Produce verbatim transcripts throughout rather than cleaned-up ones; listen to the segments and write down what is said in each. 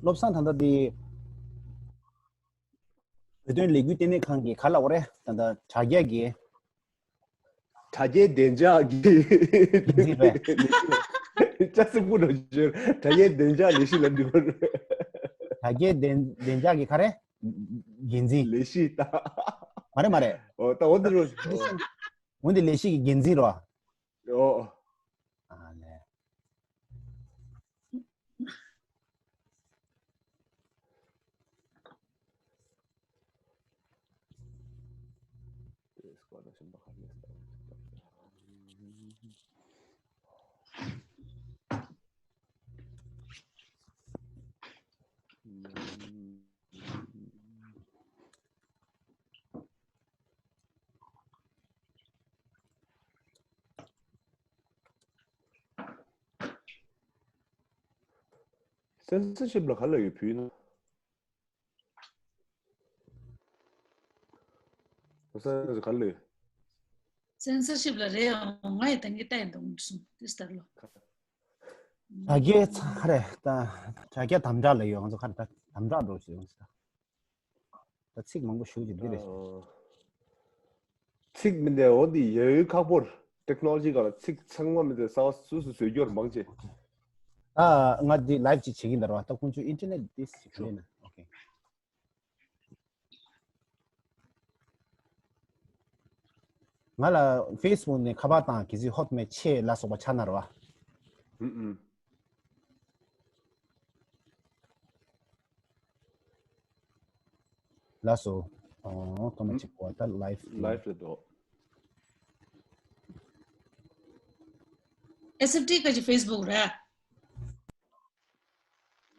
བློ་བཟང་ད་ལྟ་འདི་བོད་དོན་ལས་འགུལ་ལྟེ་གནས་ཁང་གི་ག་ལབ་དགོས་རེད། ད་ལྟ་དྲ་རྒྱ་གི་དྲ་རྒྱའི་བདེ་འཇགས་ཀྱི་འགན་འཛིན་རེད། ལས་གཞི་ལ། ཅ་སི་པུ་རོ་ཇོར་དྲ་རྒྱའི་བདེ་འཇགས་ལས་གཞི་ལ་འདུག་དྲ་རྒྱའི་བདེ་བདེ་འཇགས་ཀྱི་ག་རེ། འགན་འཛིན། ལས་གཞི་ད། མ་རེད་མ་རེད། ཨོ་ད་འོ་འདི་རོ། འོ་འདི་ལས་གཞི་གི་འགན་འཛིན་རོ། ཨོ། ཨ་ལས། སེན་སར་ཤིབ་ལ་ག་ལ་ཡོད་བུ་ཡིན་ན། སེན་སར་ཤིབ་ག་ལ་ཡོད། སེན་སར་ཤིབ་ལ་རེད་ཨང་། ང་ཡི་ད་གིན་ལྟ་ཡི་འདུག་གསུང་དེ་ལྟར་ལོ། དྲ་རྒྱའི་ཚ་ཁ་རེད་ད། དྲ་རྒྱ་དམ་དྲག་ལ་ཡོད། ང་ཚོ་ཁ་རེད་ད་དམ་དྲག་འགྲོ་ཞིག་ཡོང་ཟེར། ད་ཚིག་མང་པོ་ཞུ་རྒྱུ་འདི་རེད། ཚིག་མི་འདི་འོ་འདི་ཡོད་ཁག་པོར་ཊེག་ནོ་ལོ་ཇི་སྒང་ལ་ཚིག་ཚང་མ་མི་འདི་གསར་པ་སུ་སུ་བཟོས་རྒྱུར་མང་ཆེ། ཨ་ང་འདི་ལའིབ་ཅིག་བྱེད་ཀྱིན་འདུག་ར། ད་ཁོང་ཚོའི་ཨིན་ཊར་ནེཊ་འདི་ཞིག་ཞུ་ན། ཨོ་ཁེ། ང་ལ་ཕེ་སི་བུག་ནས་ཁ་པར་དང་གལ་སྲིད་ཧོཊ་མེལ་ཆེ་ལ་སོགས་པ་ཆགས་ན་ར་བ། ཨུ་ཨུ། ལགས་སོ། ཨོ་ཐོག་མ་གཅིག་པོ་ད་ལའིབ་ལའིབ་རེད་དོ། ཨེས་ཨེཕ་ཊི་ག་ཅི་ཕེ་སི་བུག་རེད།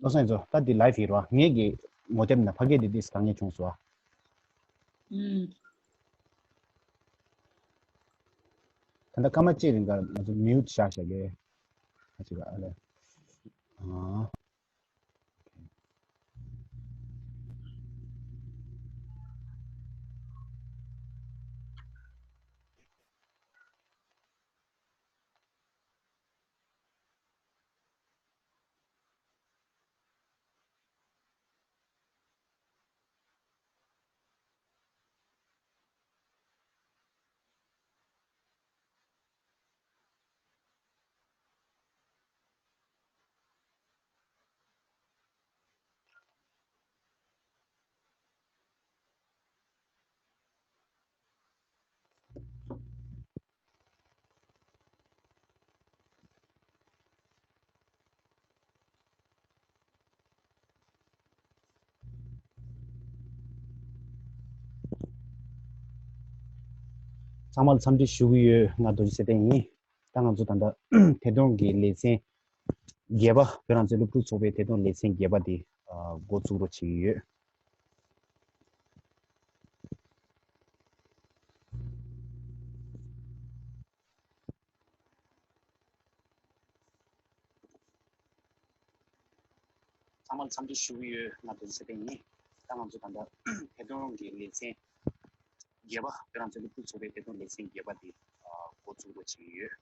བློ་བཟང་ཚོ་ད་འདི་ལའིབ་ཡིན་རོ། ངེད་ཀྱི་ངོ་དེབ་ན་ཕ་སྐད་འདི་ཏིས་དཀའ་ངལ་བྱུང་སོང་། ཨུམ། ད་ལྟ་སྐར་མ་གཅིག་རིང་ག་ང་ཚོ་མིའུ་ཊི་བཞག་བཞག་གི། ཁ་ཅིག་ཨ་ལེ། ཨ། ཚང་མ་ལ་འཚམས་འདྲི་ཞུ་གི་ཡོད། ང་རྡོ་རྗེ་ཚེ་བརྟན་ཡིན། ད་ང་ཚོ་ད་ལྟ་ཐད་གཏོང་གི་ལེ་ཚན་བརྒྱད་པ། བོད་རང་བཙན་སློབ་ཕྲུག་ཚོགས་པའི་ཐད་གཏོང་ལེ་ཚན་བརྒྱད་པ་དེ་འགོ་བཙུགས་རོགས་བྱེད་ཀྱི་ཡོད། ཚང་མར་འཚམས་འདྲི་ཞུ་གི་ཡོད། ང་རྡོ་རྗེ་ཚེ་བརྟན་ཡིན། ད་ང་ཚོ་ད་ལྟ་ཐད་གཏོང་གི་ལེ་ཚན་བརྒྱད་པ། བོད་རང་བཙན་སློབ་ཕྲུག་ཚོགས་པའི་ཐད་གཏོང་ལེ་ཚན་བརྒྱད་པ་དེ་འགོ་བཙུགས་རོགས་བྱེད་ཀྱི་ཡོད།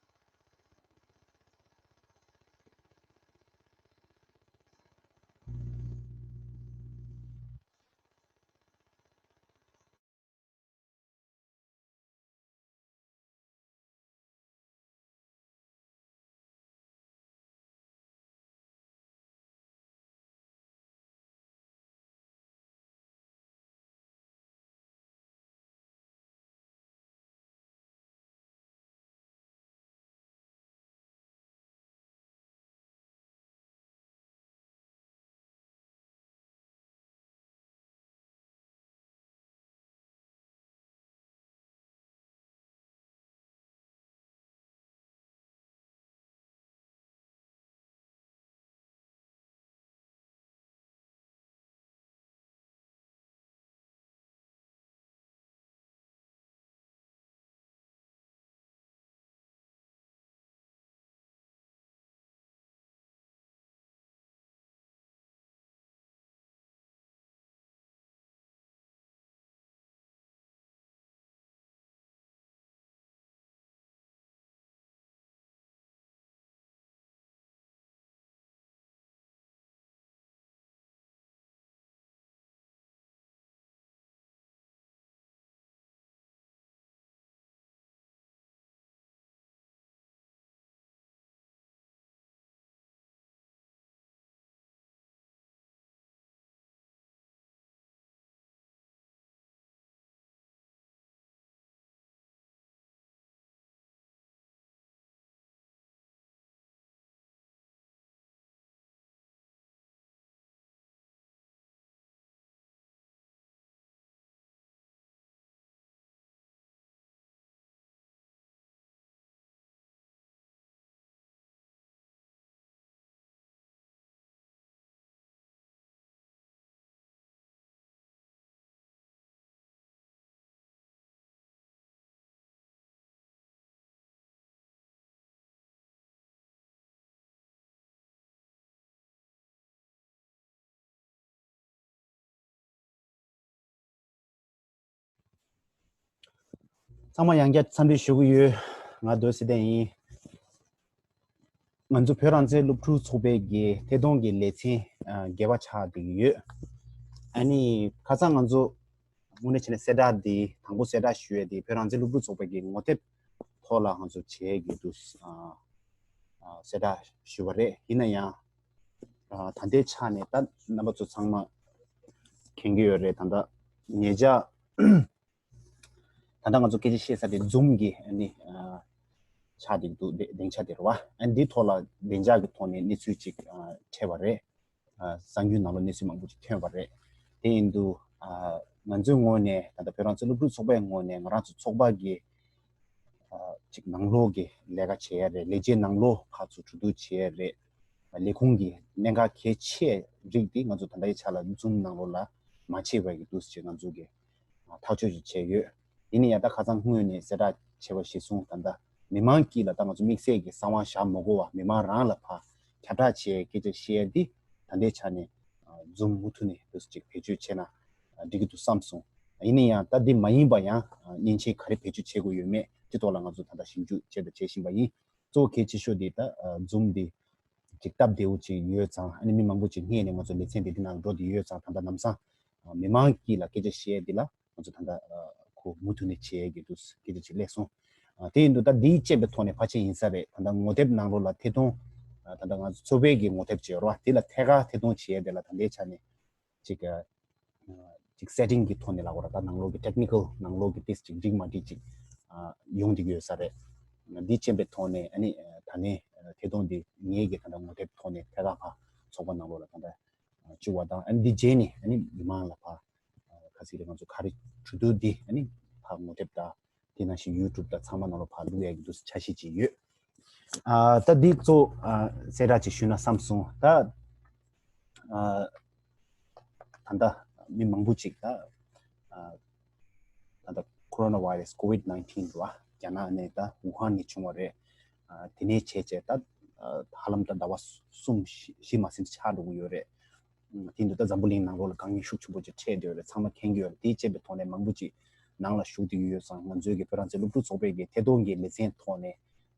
ཚང་མ་ཡང་བསྐྱར་འཚམས་འདྲི་ཞུ་གི་ཡོད། ང་རྡོ་སི་ལྡན་ཡིན། ང་ཚོ་བོད་རང་བཙན་སློབ་ཕྲུག་ཚོགས་པའི་གི་ཐད་གཏོང་གི་ལེ་ཚན་ཨ་བརྒྱད་པ་ཆགས་བསྡད་ཀྱི་ཡོད། ཨ་ནི་ཁ་སང་ང་ཚོ་དངོས་གནས་བྱས་ན་གསལ་བསྒྲགས་འདི་དང་པོ་གསལ་བསྒྲགས་ཞུ་ཡས་འདི་བོད་རང་བཙན་སློབ་ཕྲུག་ཚོགས་པའི་གི་ངོ་དེབ་ཐོག་ལ་ང་ཚོ་བྱེད་ཀྱི་འདུག་ཨ་ཨ་གསལ་བསྒྲགས་ཞུས་པ་རེད། ཡིན་ན་ཡང་ཨ་ད་ལྟའི་ཆ་ནས་ད་རྣམ་པ་ཚོ་ཚང་མ་མཁྱེན་གྱི་ཡོད་རེད། ད་ལྟ་ཉེ་ཆར་ད་ལྟ་ང་ཚོ་སྐད་ཆ་བཤད་ས་དེ་Zoom་གི་ཨ་ནི་ཨ་ཆགས་བསྡད་འདུག་སྡེ་སྡིངས་ཆ་དེ་རེད་བ། ཨ་ནི་འདི་ཐོག་ལ་བདེ་འཇགས་ཀྱི་ཐོག་ནས་གནས་ཚུལ་ཅིག་ཨ་འཕྲད་པ་རེད། ཨ་གསར་འགྱུར་ནང་ལ་གནས་ཚུལ་མང་པོ་ཅིག་ཐོན་པ་རེད། དེ་ཡིན་དུས་ཨ་ང་ཚོའི་ངོས་ནས་ད་ལྟ་བོད་རང་བཙན་སློབ་ཕྲུག་ཚོགས་པའི་ངོས་ནས་ང་རང་ཚོ་ཚོགས་པ་གི་ཨ་ཅིག་ནང་ལོགས་ཀྱི་ལས་ཀ་བྱེད་ཡ་རེད། ལས་བྱེད་ནང་ལོགས་ཕར་ཚུར་གྲོས་བསྡུར་བྱེད་ཡ་རེད། ལས་ཁུངས་ཀྱི་གནད་འགག་གལ་ཆེ་རིགས་དེ་ང་ཚོ་ད་ལྟའི་ཆ་ལ་Zoom་ནང་ལོགས་ལ་མ་བྱེད་པ་གི་འདུག་ཅེས་ང་ཚོ་གི་ཐག་གཅོད་ཅིག་བྱས་ཡོད། ཡིན་ན་ཡང་ད་ཁ་སང་སྔོན་ནས་གསལ་བསྒྲགས་བྱས་པ་གཞིར་བཟུང་ད་ལྟ་མི་མང་དཀྱིལ་ལ་ད་ང་ཚོ་དམིགས་བསལ་གྱི་གསང་བ་བཞག་མ་དགོས་པ་མི་མང་རང་ལ་ཕར་ཁྱབ་བསྒྲགས་བྱས་སྐད་ཆ་བཤད་ཡ་འདི་ད་ལྟའི་ཆ་ནས་Zoom་མུ་མཐུད་ནས་འདུག་ཅིག་བེད་སྤྱོད་བྱས་ན་འགྲིག་གི་འདུག་བསམ་སོང་། ཡིན་ན་ཡང་ད་འདི་མ་ཡིན་པ་ཡང་མཉེན་ཆས་ག་རེ་བེད་སྤྱོད་བྱེད་དགོས་ཡོད་མེད་དེ་ཐོག་ལ་ང་ཚོ་ད་ལྟ་ཞིབ་འཇུག་བྱས་དང་བྱེད་བཞིན་པ་ཡིན། གཙོ་བོ་གལ་ཆེ་ཤོས་དེ་ད་Zoom་འདི་ཅིག་སྟབས་བདེ་བོ་ཅིག་ཡོད་ཙང་ཨ་ནི་མི་མང་པོ་ཅིག་སྔས་ནས་ང་ཚོ་ལེ་ཚན་དེ་འདི་ནང་འགྲོ་བསྡད་ཡོད་ཙང་ད་ལྟ་ལམ་སང་མི་མང་དཀྱིལ་ལ་སྐད་ཆ་བཤད་འདི་ལ་ང་ཚོ་ད་ལྟ་ཁོ་མུ་མཐུད་ནས་བྱེད་ཡས་ཀྱི་འདུག་སྐད་ཆ་ཅིག་སླེབས་སོང་། དེ་ཡིན་དུས་ད་འདིའི་རྐྱེན་པའི་ཐོག་ནས་ཕལ་ཆེར་ཡིན་ས་རེད། ད་ལྟ་ངོ་དེབ་ནང་ལོགས་ལ་ཐད་གཏོང་ད་ལྟ་ང་ཚོ་ཚོགས་པའི་གི་ངོ་དེབ་ཅིག་ཡོད་རེད་བ། དེ་ལ་ཐད་ཀར་ཐད་གཏོང་བྱེད་ཡས་དེ་ལ་ད་ལྟའི་ཆ་ནས་ཅིག་ཅིག་སེ་ཊིང་གི་ཐོག་ནས་ལབ་དགོས་རེད། ད་ནང་ལོགས་ཀྱི་ཊེག་ནི་ཀལ་ནང་ལོགས་ཀྱི་ཏིས་ཅིག་འགྲིག་མ་འགྲིག་ཅིག་ཡོང་བསྡད་ཀྱི་ཡོད་ས་རེད། འདིའི་རྐྱེན་པའི་ཐོག་ནས་ཨ་ནི་ད་ནས་ཐད་གཏོང་འདི་ངེད་ཀྱི་ད་ལྟ་ངོ་དེབ་ཐོག་ནས་ཐད་ཀར་ཕར་ཚོགས་པ་ནང་ལོགས་ལ་ད་ལྟ་བཅུག་པ་དང་ཨ་ནི་འདི་རྗེས་ནས་ཨ་ནི་མི་མང་ལ་ཕར་ག་ཚིག་རེད་ང་ཚོ་ག་རེ་གྲོས་བསྡུར་འདི་ཨ་ནི་ཕར་ངོ་དེབ་དང་དེ་ནང་བཞིན་ཡུ་ཊུབ་དང་ཚང་མ་ནང་ལོགས་ཕར་བླུག་ཡག་གི་འདུག་འཆར་གཞི་ཅིག་ཡོད། ཨ་ད་འདི་གཙོ་ཨ་གསལ་བསྒྲགས་ཅིག་ཞུས་ན་བསམ་སོང་། ད་ཨ་ད་ལྟ་མི་མང་པོ་ཅིག་ད་ཨ་ད་ལྟ་ཁོ་རོ་ན་བྷའི་རེ་སི་ཀོ་ཝིཌ་ནའིན་ཊིན་རེད་བ། རྒྱ་ནག་ནས་ད་ཝུ་ཧན་ནས་བྱུང་བ་རེད། ཨ་དེ་ནས་བྱས་བྱས་ད་ཨ་ཧ་ལམ་ད་ཟླ་བ་གསུམ་བཞི་བཞི་མ་ཟིན་ཆགས་འགྲོ་གི་ཡོད་རེད། ཨ་དེ་འདུག་ད་འཛམ་བུ་གླིང་ནང་ལོགས་ལ་དཀའ་ངལ་ཤུགས་ཆེན་པོ་ཅིག་འཕྲད་བསྡད་ཡོད་རེད། ཚང་མ་མཁྱེན་གྱི་ཡོད་རེད། དེའི་རྐྱེན་པའི་ཐོག་ནས་མང་པོ་ཅིག་ནང་ལ་ཞུགས་བསྡད་ཀྱི་ཡོད་ཙང་ང་ཚོའི་གི་བོད་རང་བཙན་སློབ་ཕྲུག་ཚོགས་པའི་གི་ཐད་གཏོང་གི་ལེ་ཚན་ཐོག་ནས་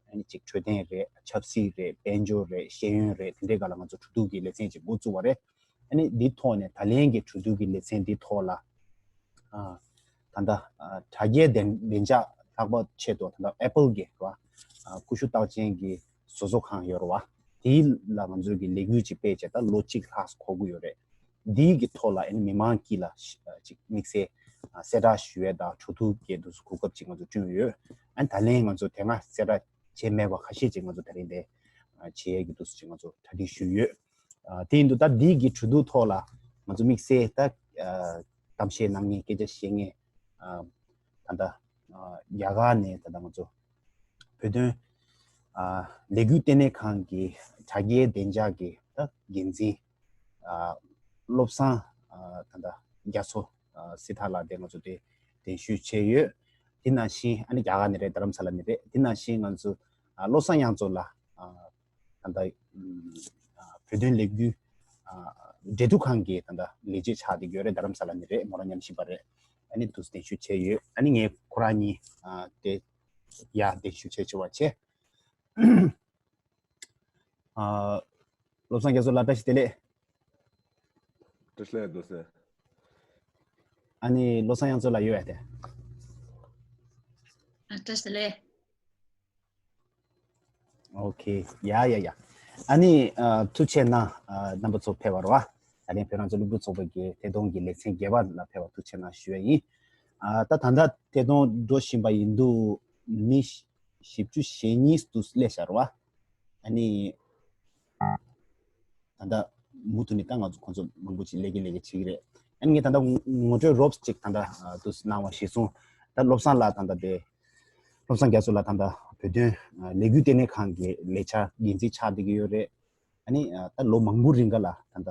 ཨ་ནི་ཅིག་འཕྲོད་བསྟེན་རེད། ཆབ་སྲིད་རེད། དཔལ་འབྱོར་རེད། ཤེས་ཡོན་རེད། དེ་འདྲའི་སྒང་ལ་ང་ཚོ་གྲོས་བསྡུར་གྱི་ལེ་ཚན་ཅིག་འགོ་བཙུགས་པ་རེད། ཨ་ནི་འདིའི་ཐོག་ནས་ད་ལན་གྱི་གྲོས་བསྡུར་གྱི་ལེ་ཚན་འདིའི་ཐོག་ལ་ཨ་ད་ལྟ་ཨ་དྲ་རྒྱའི་བདེ་བདེ་འཇགས་ལྷག་པར་ཆེད་དུ་ད་ལྟ་ཨེ་པལ་གྱི་རེད་བ། ཨ་ཀུ་ཤུ་རྟགས་ཅན་གྱི་བཟོ་བཟོ་ཁང་ཡོད་རེད་བ། དེའི་ལ་ང་ཚོའི་གི་ལས་འགུལ་ཅིག་སྤེལ་བྱས་ད་ལོ་གཅིག་ལྷག་འགོར་གྱི་ཡོད་རེད། འདིའི་གི་ཐོག་ལ་ཨ་ནི་མི་མང་དཀྱིལ་ལ་ཤ་ཨ་ཅིག་དམིགས་བསལ་ཨ་གསལ་བསྒྲགས་ཞུ་ཡས་དང་གྲོས་བསྡུར་སྐད་དུ་གོ་སྐབས་ཅིག་ང་ཚོ་བསྐྲུན་ཡོད། ཨ་ནི་ད་ལན་ང་ཚོ་དེ་སྔ་གསལ་བསྒྲགས་བྱས་མེད་པ་ཁ་ཤས་ཅིག་ང་ཚོ་ད་རིང་དེ་ཨ་བྱེད་ཡས་ཀྱི་འདུག་སེ་ཅིག་ང་ཚོ་གྲ་སྒྲིག་ཞུས་ཡོད། ཨ་དེ་ཡིན་དུས་ད་འདི་གི་གྲོས་བསྡུར་ཐོག་ལ་ང་ཚོ་དམིགས་བསལ་ད་ཨ་གཏམ་བཤད་གནང་མཁན་སྐད་ཆ་བཤད་མཁན་ཨ་ད་ལྟ་ཨ་རྒྱ་གར་ནས་ད་ལྟ་ང་ཚོ་བོད་དོན་ཨ་ལས་འགུལ་ལྟེ་གནས་ཁང་གི་དྲ་རྒྱའི་བདེ་འཇགས་ཀྱི་ད་འགན་འཛིན་ཨ་བློ་བཟང་ཨ་ད་ལྟ་རྒྱ་མཚོ་ཨ་སྲི་ཐར་ལགས་དེ་ང་ཚོ་དེ་གདན་ཞུ་བྱས་ཡོད། དེ་ནང་བཞིན་ཨ་ནི་རྒྱ་གར་ནས་རེད། རྡ་རམ་ས་ལ་ནས་རེད། དེ་ནང་བཞིན་ང་ཚོ་ཨ་བློ་བཟང་དབྱངས་མཚོ་ལགས་ཨ་ད་ལྟ་ཨ་བོད་དོན་ལས་འགུལ་ཨ་འབྲེལ་གཏུག་ཁང་གི་ད་ལྟ་ལས་བྱེད་ཆགས་བསྡད་ཀྱི་ཡོད་རེད། རྡ་རམ་ས་ལ་ནས་རེད། མོ་རང་ཉམས་ཞིབ་པ་རེད། ཨ་ནི་དུ་གདན་ཞུ་བྱས་ཡོད། ཨ་ནི་ངས་ཁོ་རང་གཉིས་ཨ་དེ་ཡ་གདན་ཞུ་བྱས་བྱས་པ་བྱས། ཨ་བློ་བཟང་རྒྱ་མཚོ་ལགས་བཀྲ་ཤིས་བདེ་ལེགས། བཀྲ་ཤིས་བདེ་ལེགས་རྡོ་སེ། ཨ་ནི་བློ་བཟང་དབྱངས་མཚོ་ལགས་ཡོད་ཡ་དེ། ཨ་བཀྲ་ཤིས་བདེ་ལེགས། ཨོ་ཁེ། ཡ་ཡ་ཡ། ཨ་ནི་ཨ་ཐུགས་རྗེ་གནང་། ཨ་རྣམ་པ་ཚོ་ཕེབས་པ་རེད་བ། ད་ལན་བོད་རང་བཙན་སློབ་ཕྲུག་ཚོགས་པའི་གི་ཐད་གཏོང་གི་ལེ་ཚན་བརྒྱད་པ་ལ་ཕེབས་པ་ཐུགས་རྗེ་གནང་ཞུ་ཡ་ཡིན། ཨ་ད་ད་ལྟ་ཐད་གཏོང་འགྲོ་བཞིན་པ་ཡིན་དུས་མི་བཞི་བཅུ་ཞེ་གཉིས་དུ་སླེབས་ཤག་རེད་བ། ཨ་ནི་ད་ལྟ་མུ་མཐུད་ནས་ད་ང་ཚོ་ཁོང་ཚོ་མང་པོ་ཅིག་ལས་ཀྱི་ལས་ཀྱི་བྱེད་ཀྱི་རེད། ཨ་ནི་ངས་ད་ལྟ་ངོ་སྤྲོད་རོབ་ཅིག་ད་ལྟ་དུ་གནང་བ་གཞིར་བཟུང་། ད་བློ་བཟང་ལགས་ད་ལྟ་དེ་བློ་བཟང་རྒྱ་མཚོ་ལགས་ད་ལྟ་བོད་དོན་ལས་འགུལ་ལྟེ་གནས་ཁང་གི་ལས་འཆར་འགན་འཛིན་ཆགས་བསྡད་ཀྱི་ཡོད་རེད། ཨ་ནི་ད་ལོ་མང་པོ་རིང་ག་ལ་ད་ལྟ་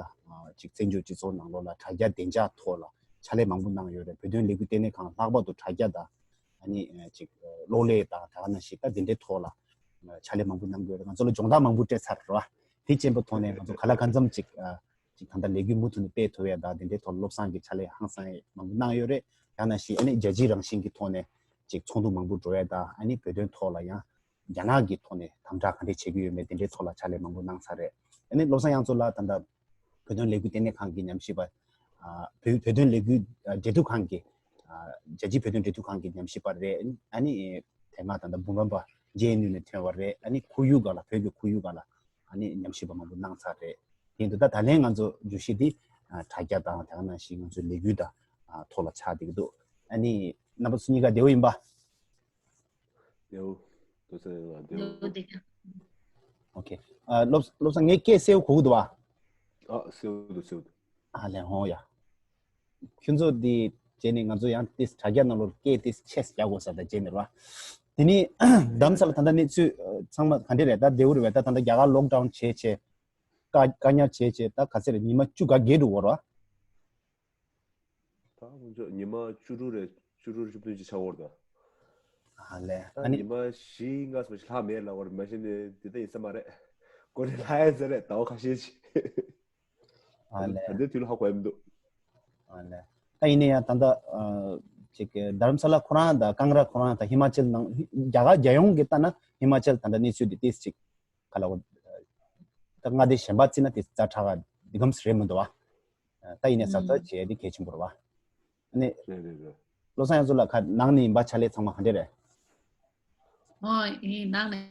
ཅིག་བཙན་བྱོལ་སྤྱི་ཚོགས་ནང་ལོགས་ལ་དྲ་རྒྱ་བདེ་འཇགས་ཐོག་ལ་ཕྱག་ལས་མང་པོ་གནང་ཡོད་རེད། བོད་དོན་ལས་འགུལ་ལྟེ་གནས་ཁང་ལྷག་པར་དུ་དྲ་རྒྱ་དང་ཨ་ནི་ཅིག་གློག་ཀླད་དང་ད་ག་ནང་བཞིན་ད་དེ་འདྲའི་ཐོག་ལ་ཕྱག་ལས་མང་པོ་གནང་གི་ཡོད་རེད། ང་ཚོ་ལ་སྦྱོང་བརྡར་མང་པོ་སྤྲད་ཚར་རེད་བ། དེ་རྐྱེན་པའི་ཐོག་ནས་ང་ཚོ་ག་ལ་གང་འཚམ་ཅིག་ཅིག་ད་ལྟ་ལས་འགུལ་མུ་མཐུད་ནས་སྤེལ་ཐུབ་ཡ་དང་དེ་འདྲའི་ཐོག་བློ་བཟང་གི་ཕྱག་ལས་ཧང་སང་ཡ་མང་པོ་གནང་ཡོད་རེད། ཡང་ན་ཞིག་ཨ་ནི་རྒྱལ་སྤྱིའི་རང་བཞིན་གྱི་ཐོག་ནས་ ཅིག་ཚོགས་འདུ་མང་པོ་འགྲོ་ཡས་དང་། ཨ་ནི་བོད་དོན་ཐོག་ལ་ཡང་རྒྱ་ནག་གི་ཐོག་ནས་དམ་དྲག་ག་འདྲས་བྱེད་ཀྱི་ཡོད་མེད་དེ་འདྲའི་ཐོག་ལ་ཕྱག་ལས་མང་པོ་གནང་ཚར་རེད། ཨ་ནི་བློ་བཟང་དབྱངས་མཚོ་ལགས་ད་ལྟ་བོད་དོན་ལས་འགུལ་ལྟེ་གནས་ཁང་གི་ཉམས་ཞིབ་པ། ཨ་བོད་བོད་དོན་ལས་འགུལ་ཨ་འབྲེལ་མཐུད་ཁང་གི། ཨ་རྒྱལ་སྤྱིའི་བོད་དོན་འབྲེལ་མཐུད་ཁང་གི་ཉམས་ཞིབ་པ་རེད། ཨ་ནི་དེ་སྔ་ད་ལྟ་འབུམ་རམས་པ་ཇེ་ཨེན་ཡུ་ནས་ཐོན་པ་རེད། ཨ་ནི་ཁོར་ཡུག་སྒང་ལ་བོད་ཀྱི་ཁོར་ཡུག་སྒང་ལ་ཨ་ནི་ཉམས་ཞིབ་པ་མང་པོ་གནང་ཚར་རེད། དེ་ཡིན་དུས་ད་ད་ལན་ང་ཚོ་བརྗོད་གཞི་འདི་ཨ་དྲ་རྒྱ་དང་དེ་ག་ནང་བཞིན་ང་ཚོའི་ལས་འགུལ་དང་ཨ་ཐོག་ལ་ཆགས་བསྡད་ཀྱི་འདུག་ཨ་ནི་རྣམ་པ་ཚོ་གཉིས་ཀ་བདེ་པོ་ཡིན་པ། ལེའུ། དོ་ཚན་ལ་ལེའུ། ལེའུ་དེ་ཀྱང་། ཨོ་ཁེ། ཨ་སློབ་སློབ་གསར་ངའི་སྐད་གསལ་པོ་གོ་གི་འདུག་བ། ཨ་གསལ་པོ་འདུག་གསལ་པོ་འདུག་ཨ་ལས་ཧོ་ཡ། ཁྱོད་ཚོ་འདི་རྗེས་ནས་ང་ཚོ་ཡང་ཏིས་དྲ་རྒྱ་ནང་ལོགས་སྐད་ཏིས་ཆེས་རྒྱག་དགོས་ས་ད་རྗེས་ནས་ར། དེ་ནི་རྡ་རམ་ས་ལ་ད་ལྟ་གནས་ཚུལ་ཚང་མ་ག་འདྲ་རེད། ད་བདེ་པོ་རེད་པས། ད་ད་ལྟ་རྒྱ་གར་ལོག་ཌའུན་བྱས་བྱས། བཀག་བཀག་ཉར་བྱས་བྱས་ད་ག་ཚད་རེད། ཉི་མ་བཅུ་ག་བརྒལ་འགྲོ་གི་རེད་བ། ད་ཁོང་ཚོ་ཉི་མ་བཅུ་དྲུག་རེད། བཅུ་དྲུག་བཅུ་བདུན་ཅིག་ཆགས་ཡོད་རེད་ད། ཨ་ལས། ད་ཨ་ནི། ཉི་མ་བཞི་ལྔ་ཙམ་ཞིག་ལྷག་མེད་ལབ་པ་རེད། མ་གཞི་ནས་འདི་ལྟ་ཡིན་ས་མ་རེད། ཀོ་རེ་ལྷག་ཡ་ཟེར་རེད། ཟླ་བ་ཁ་ཤས་ཅིག་ཨ་ལས། ད་ལྟའི་དུས་ལ་ཧ་གོ་ཡ་མི་འདུག་ཨ་ལས། ད་ཡིན་ན་ཡང་ད་ལྟ་ཨ་ཅིག་རྡ་རམ་ས་ལ་ཁོ་རང་དང་ཀང་ར་ཁོ་རང་དང་ཧི་མ་ཅལ་ནང་རྒྱ་གར་རྒྱལ་ཡོངས་ཀྱི་ལྟ་ན་ཧི་མ་ཅལ་ད་ལྟ་གནས་ཚུལ་འདི་ཏིས་ཅིག་ག་ལ་འོ། ད་མངའ་སྡེ་གཞན་པ་བརྩིས་ན་དེ་ཛ་དྲག་ག་འདི་གམ་རེད་མི་འདུག་བ། ད་ཡིན་ནའི་གཟབ་གཟབ་བྱས་དེ་གལ་ཆེན་པོ་རེད་བ། ཨ་ནི། རེད་རེད་རེད། བློ་བཟང་དབྱངས་མཚོ་ལགས་ཁ་ནང་ནས་ཡིན་པ་ཕྱག་ལས་ཚང་མ་ག་འདྲ་རེད། ཨོ་ཡིན་ནང་ནས།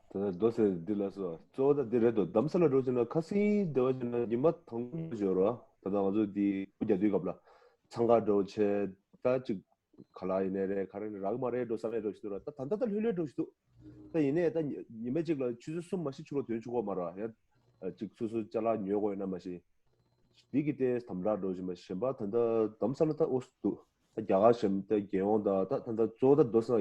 ད་ལྟ་རྡོ་སེ་འདི་ལ་སོ་གཙོ་བོ་ད་འདི་རེད་དོ། རྡ་རམ་ས་ལ་འགྲོ་ཅེ་ན་ཁ་སང་འདི་བ་ཅེ་ན་ཉི་མ་དང་པོ་འགྲོ་ཅེ་རོ། ད་ལྟ་ང་ཚོ་འདི་བོད་རྒྱ་དུས་སྐབས་ལ་འཚང་ཁ་འགྲོ་ཆེ་ད་ཅིག་ག་ལ་ཡིན་ནའི་རེད། ག་རེ་ནས་རག་མ་རེད་འགྲོ་བསམ་ཡས་འགྲོ་ཞིག་འདུག་ར། ད་ད་ལྟ་ད་ལྷོད་ལྷོད་འགྲོ་ཞིག་འདུག་ད་ཡིན་ནའི་ད་ཉི་མ་གཅིག་ལ་ཆུ་ཚོད་གསུམ་མ་གཏོགས་ཕྱི་ལོགས་ཐོན་ཆོག་གི་མ་རེད་ཡ། ཅིག་སོ་སོ་ཅ་ལག་ཉོ་དགོས་ཡོད་ན་མ་གཞི། འདི་གི་ཏེ་དམ་དྲག་འགྲོ་བཞིན་པ་གཞན་པ་ད་ལྟ་རྡ་རམ་ས་ལ་ད་ཨོ་སི་འདུག་ད་རྒྱ་གར་གཞན་ད་རྒྱལ་ཡོངས་ད་ད་ད་ད་གཙོ་བོ་ད་རྡོ་སེ་ལ་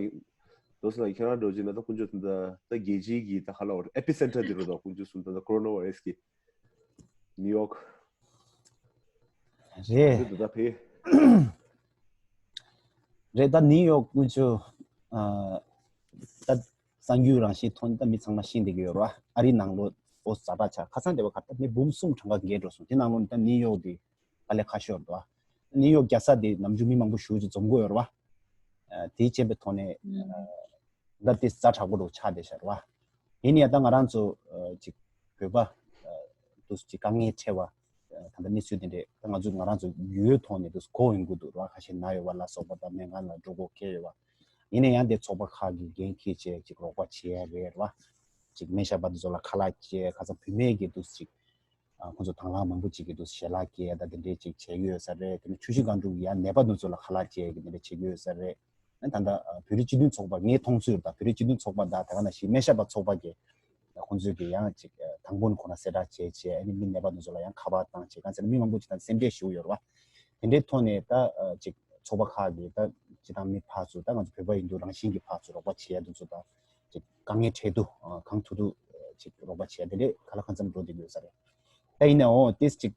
རྡོ་སེ་ལ་ཁྱེད་རང་འགྲོ་བཞིན་ན་ད་ཀུན་སྤྱོད་ད་ད་རྒྱལ་སྤྱིའི་གི་ད་ཧ་ལ་བར་ཨེ་པི་སེན་ཊར་འདི་རུ་ད་ཀུན་སྤྱོད་སུན་ད་ད་ཀོ་རོ་ན་བྷ་ཡི་ར་སི་གི་ནིའུ་ཡོག་རེད། འདི་ད་ད་ཕེ། རེད། ད་ནིའུ་ཡོག་ཀུན་སྤྱོད་ཨ་ད་གསར་འགྱུར་རང་བཞིན་ཐོན་ད་མི་ཚང་མ་ཤེས་བསྡད་ཀྱི་ཡོད་ར། ཨ་རི་ནང་ལོ་ཨོ་ཛ་དྲག་ཆགས། ཁ་སང་དེ་བ་ཁ་ད་མི་འབུམ་གསུམ་གྲངས་ཀ་བརྒལ་འགྲོ་སོང་། དེ་ནང་ལོ་ནི་ད་ནིའུ་ཡོག་དེ་དཀའ་ལས་ཁག་ཤོར་འདུག་ནིའུ་ཡོག་རྒྱལ་ས་དེ་ནམ་རྒྱུན་མི་མང་པོ་ཞེ་པོ་ཅིག་འཛོམས་ཀྱི་ཡོད་རེད་བ། ཨ་དེའི་རྐྱེན་པའི་ཐོག་ནས་ཨ་ད་དེ་ཛ་དྲག་པོ་རུ་ཆགས་བསྡད་ཤག་རེད་བ། ཡིན་ནའི་ད་ང་རང་ཚོ་ཨ་ཅིག་བོད་པ་ཨ་དུས་ཅིག་དཀའ་ངལ་འཕྲད་པ་ཨ་ད་ལྟ་གནས་ཚུལ་དེ་འདྲས་ད་ང་ཚོ་ང་རང་ཚོ་ཡུལ་ཐོག་ནས་དུས་གོ་ཡོང་གི་འདུག་རེད་བ། ཁ་ཤས་ན་ཡོད་པ་ལ་སོགས་པ་དང་སྨན་ཁང་ལ་འགྲོ་དགོས་ཁེལ་ཡོད་པ། ཡིན་ནའི་ཡང་དེ་ཚོགས་པ་ཁག་གིས་འགན་འཁྱེར་བྱས་ཅིག་རོགས་པ་བྱེད་ཡ་རེད་རེད་བ། ཅིག་སྨན་ཞབས་པ་དེ་ཚོ་ལ་ཁ་ལག་སྐྱེལ། ཁ་སང་བུད་མེད་ཀྱི་དུས་ཅིག་ཨ་ཁོང་ཚོ་དང་བླངས་མང་པོ་ཅིག་གིས་དུས་ཞལ་ལག་སྐྱེལ་ཡ་ད་དེ་འདྲས་ཅིག་བྱས་ཡོད་ས་རེད། དེ་ནས་ཆུ་བཞི་སྒང་དྲུག་གི་ཡང་ནད་པ་དེ་ཚོ་ལ་ཁ་ལག་སྐྱེལ་ཡ་གི་དེ་འདྲས་བྱེད་ཀྱི་ཡོད་ས་རེད། ཨ་ད་ལྟ་ཨ་བོད་རིགས་སྤྱི་མཐུན་ཚོགས་པ་ངའི་མཐོང་ཚུལ་དང་བོད་རིགས་སྤྱི་མཐུན་ཚོགས་པ་དང་དེ་ག་ནང་བཞིན་སྨན་ཞབས་པ་ཚོགས་པ་གིས་ཁོང་ཚོས་ཀྱི་ཡང་ཅིག་ཨ་དང་པོ་ནས་ཁོ་རང་གསལ་བསྒྲགས་བྱས་བྱས་ཨ་ནི་མི་ནད་པ་དེ་ཚོ་ལ་ཡང་ཁ་པར་བཏང་བྱས། གང་ཟེར་ན་མི་མང་པོ་ཅིག་དང་སེམས་ཁྲལ་ཞེ་པོ་ཡོད་རེད་བ། དེ་འདྲའི་ཐོག་ནས་ད་ཨ་ཅིག་ཚོགས་པ་ཁག་གིས་ད་སྤྱི་བཏང་མི་ཕར་ཚུར་ད་ང་ཚོ་བོད་པ་ཡིན་དུས་རང་བཞིན་གྱི་ཕར་ཚུར་རོགས་པ་བྱེད་ཡ་དེ་ཚོ་དང་ཅིག་དཀའ་ངལ་འཕྲད་དུས་ཨ་གང་ཐུབ་ཐུབ་ཨ་ཅིག་རོགས་པ་བྱེད་ཡ་དེ་འདྲའི་ག་ལ་གང་འཚམ་འགྲོ་བསྡད་ཀྱི་ཡོད་ས་རེད། ད་ཡིན་ནའང་ཏིས་ཅིག་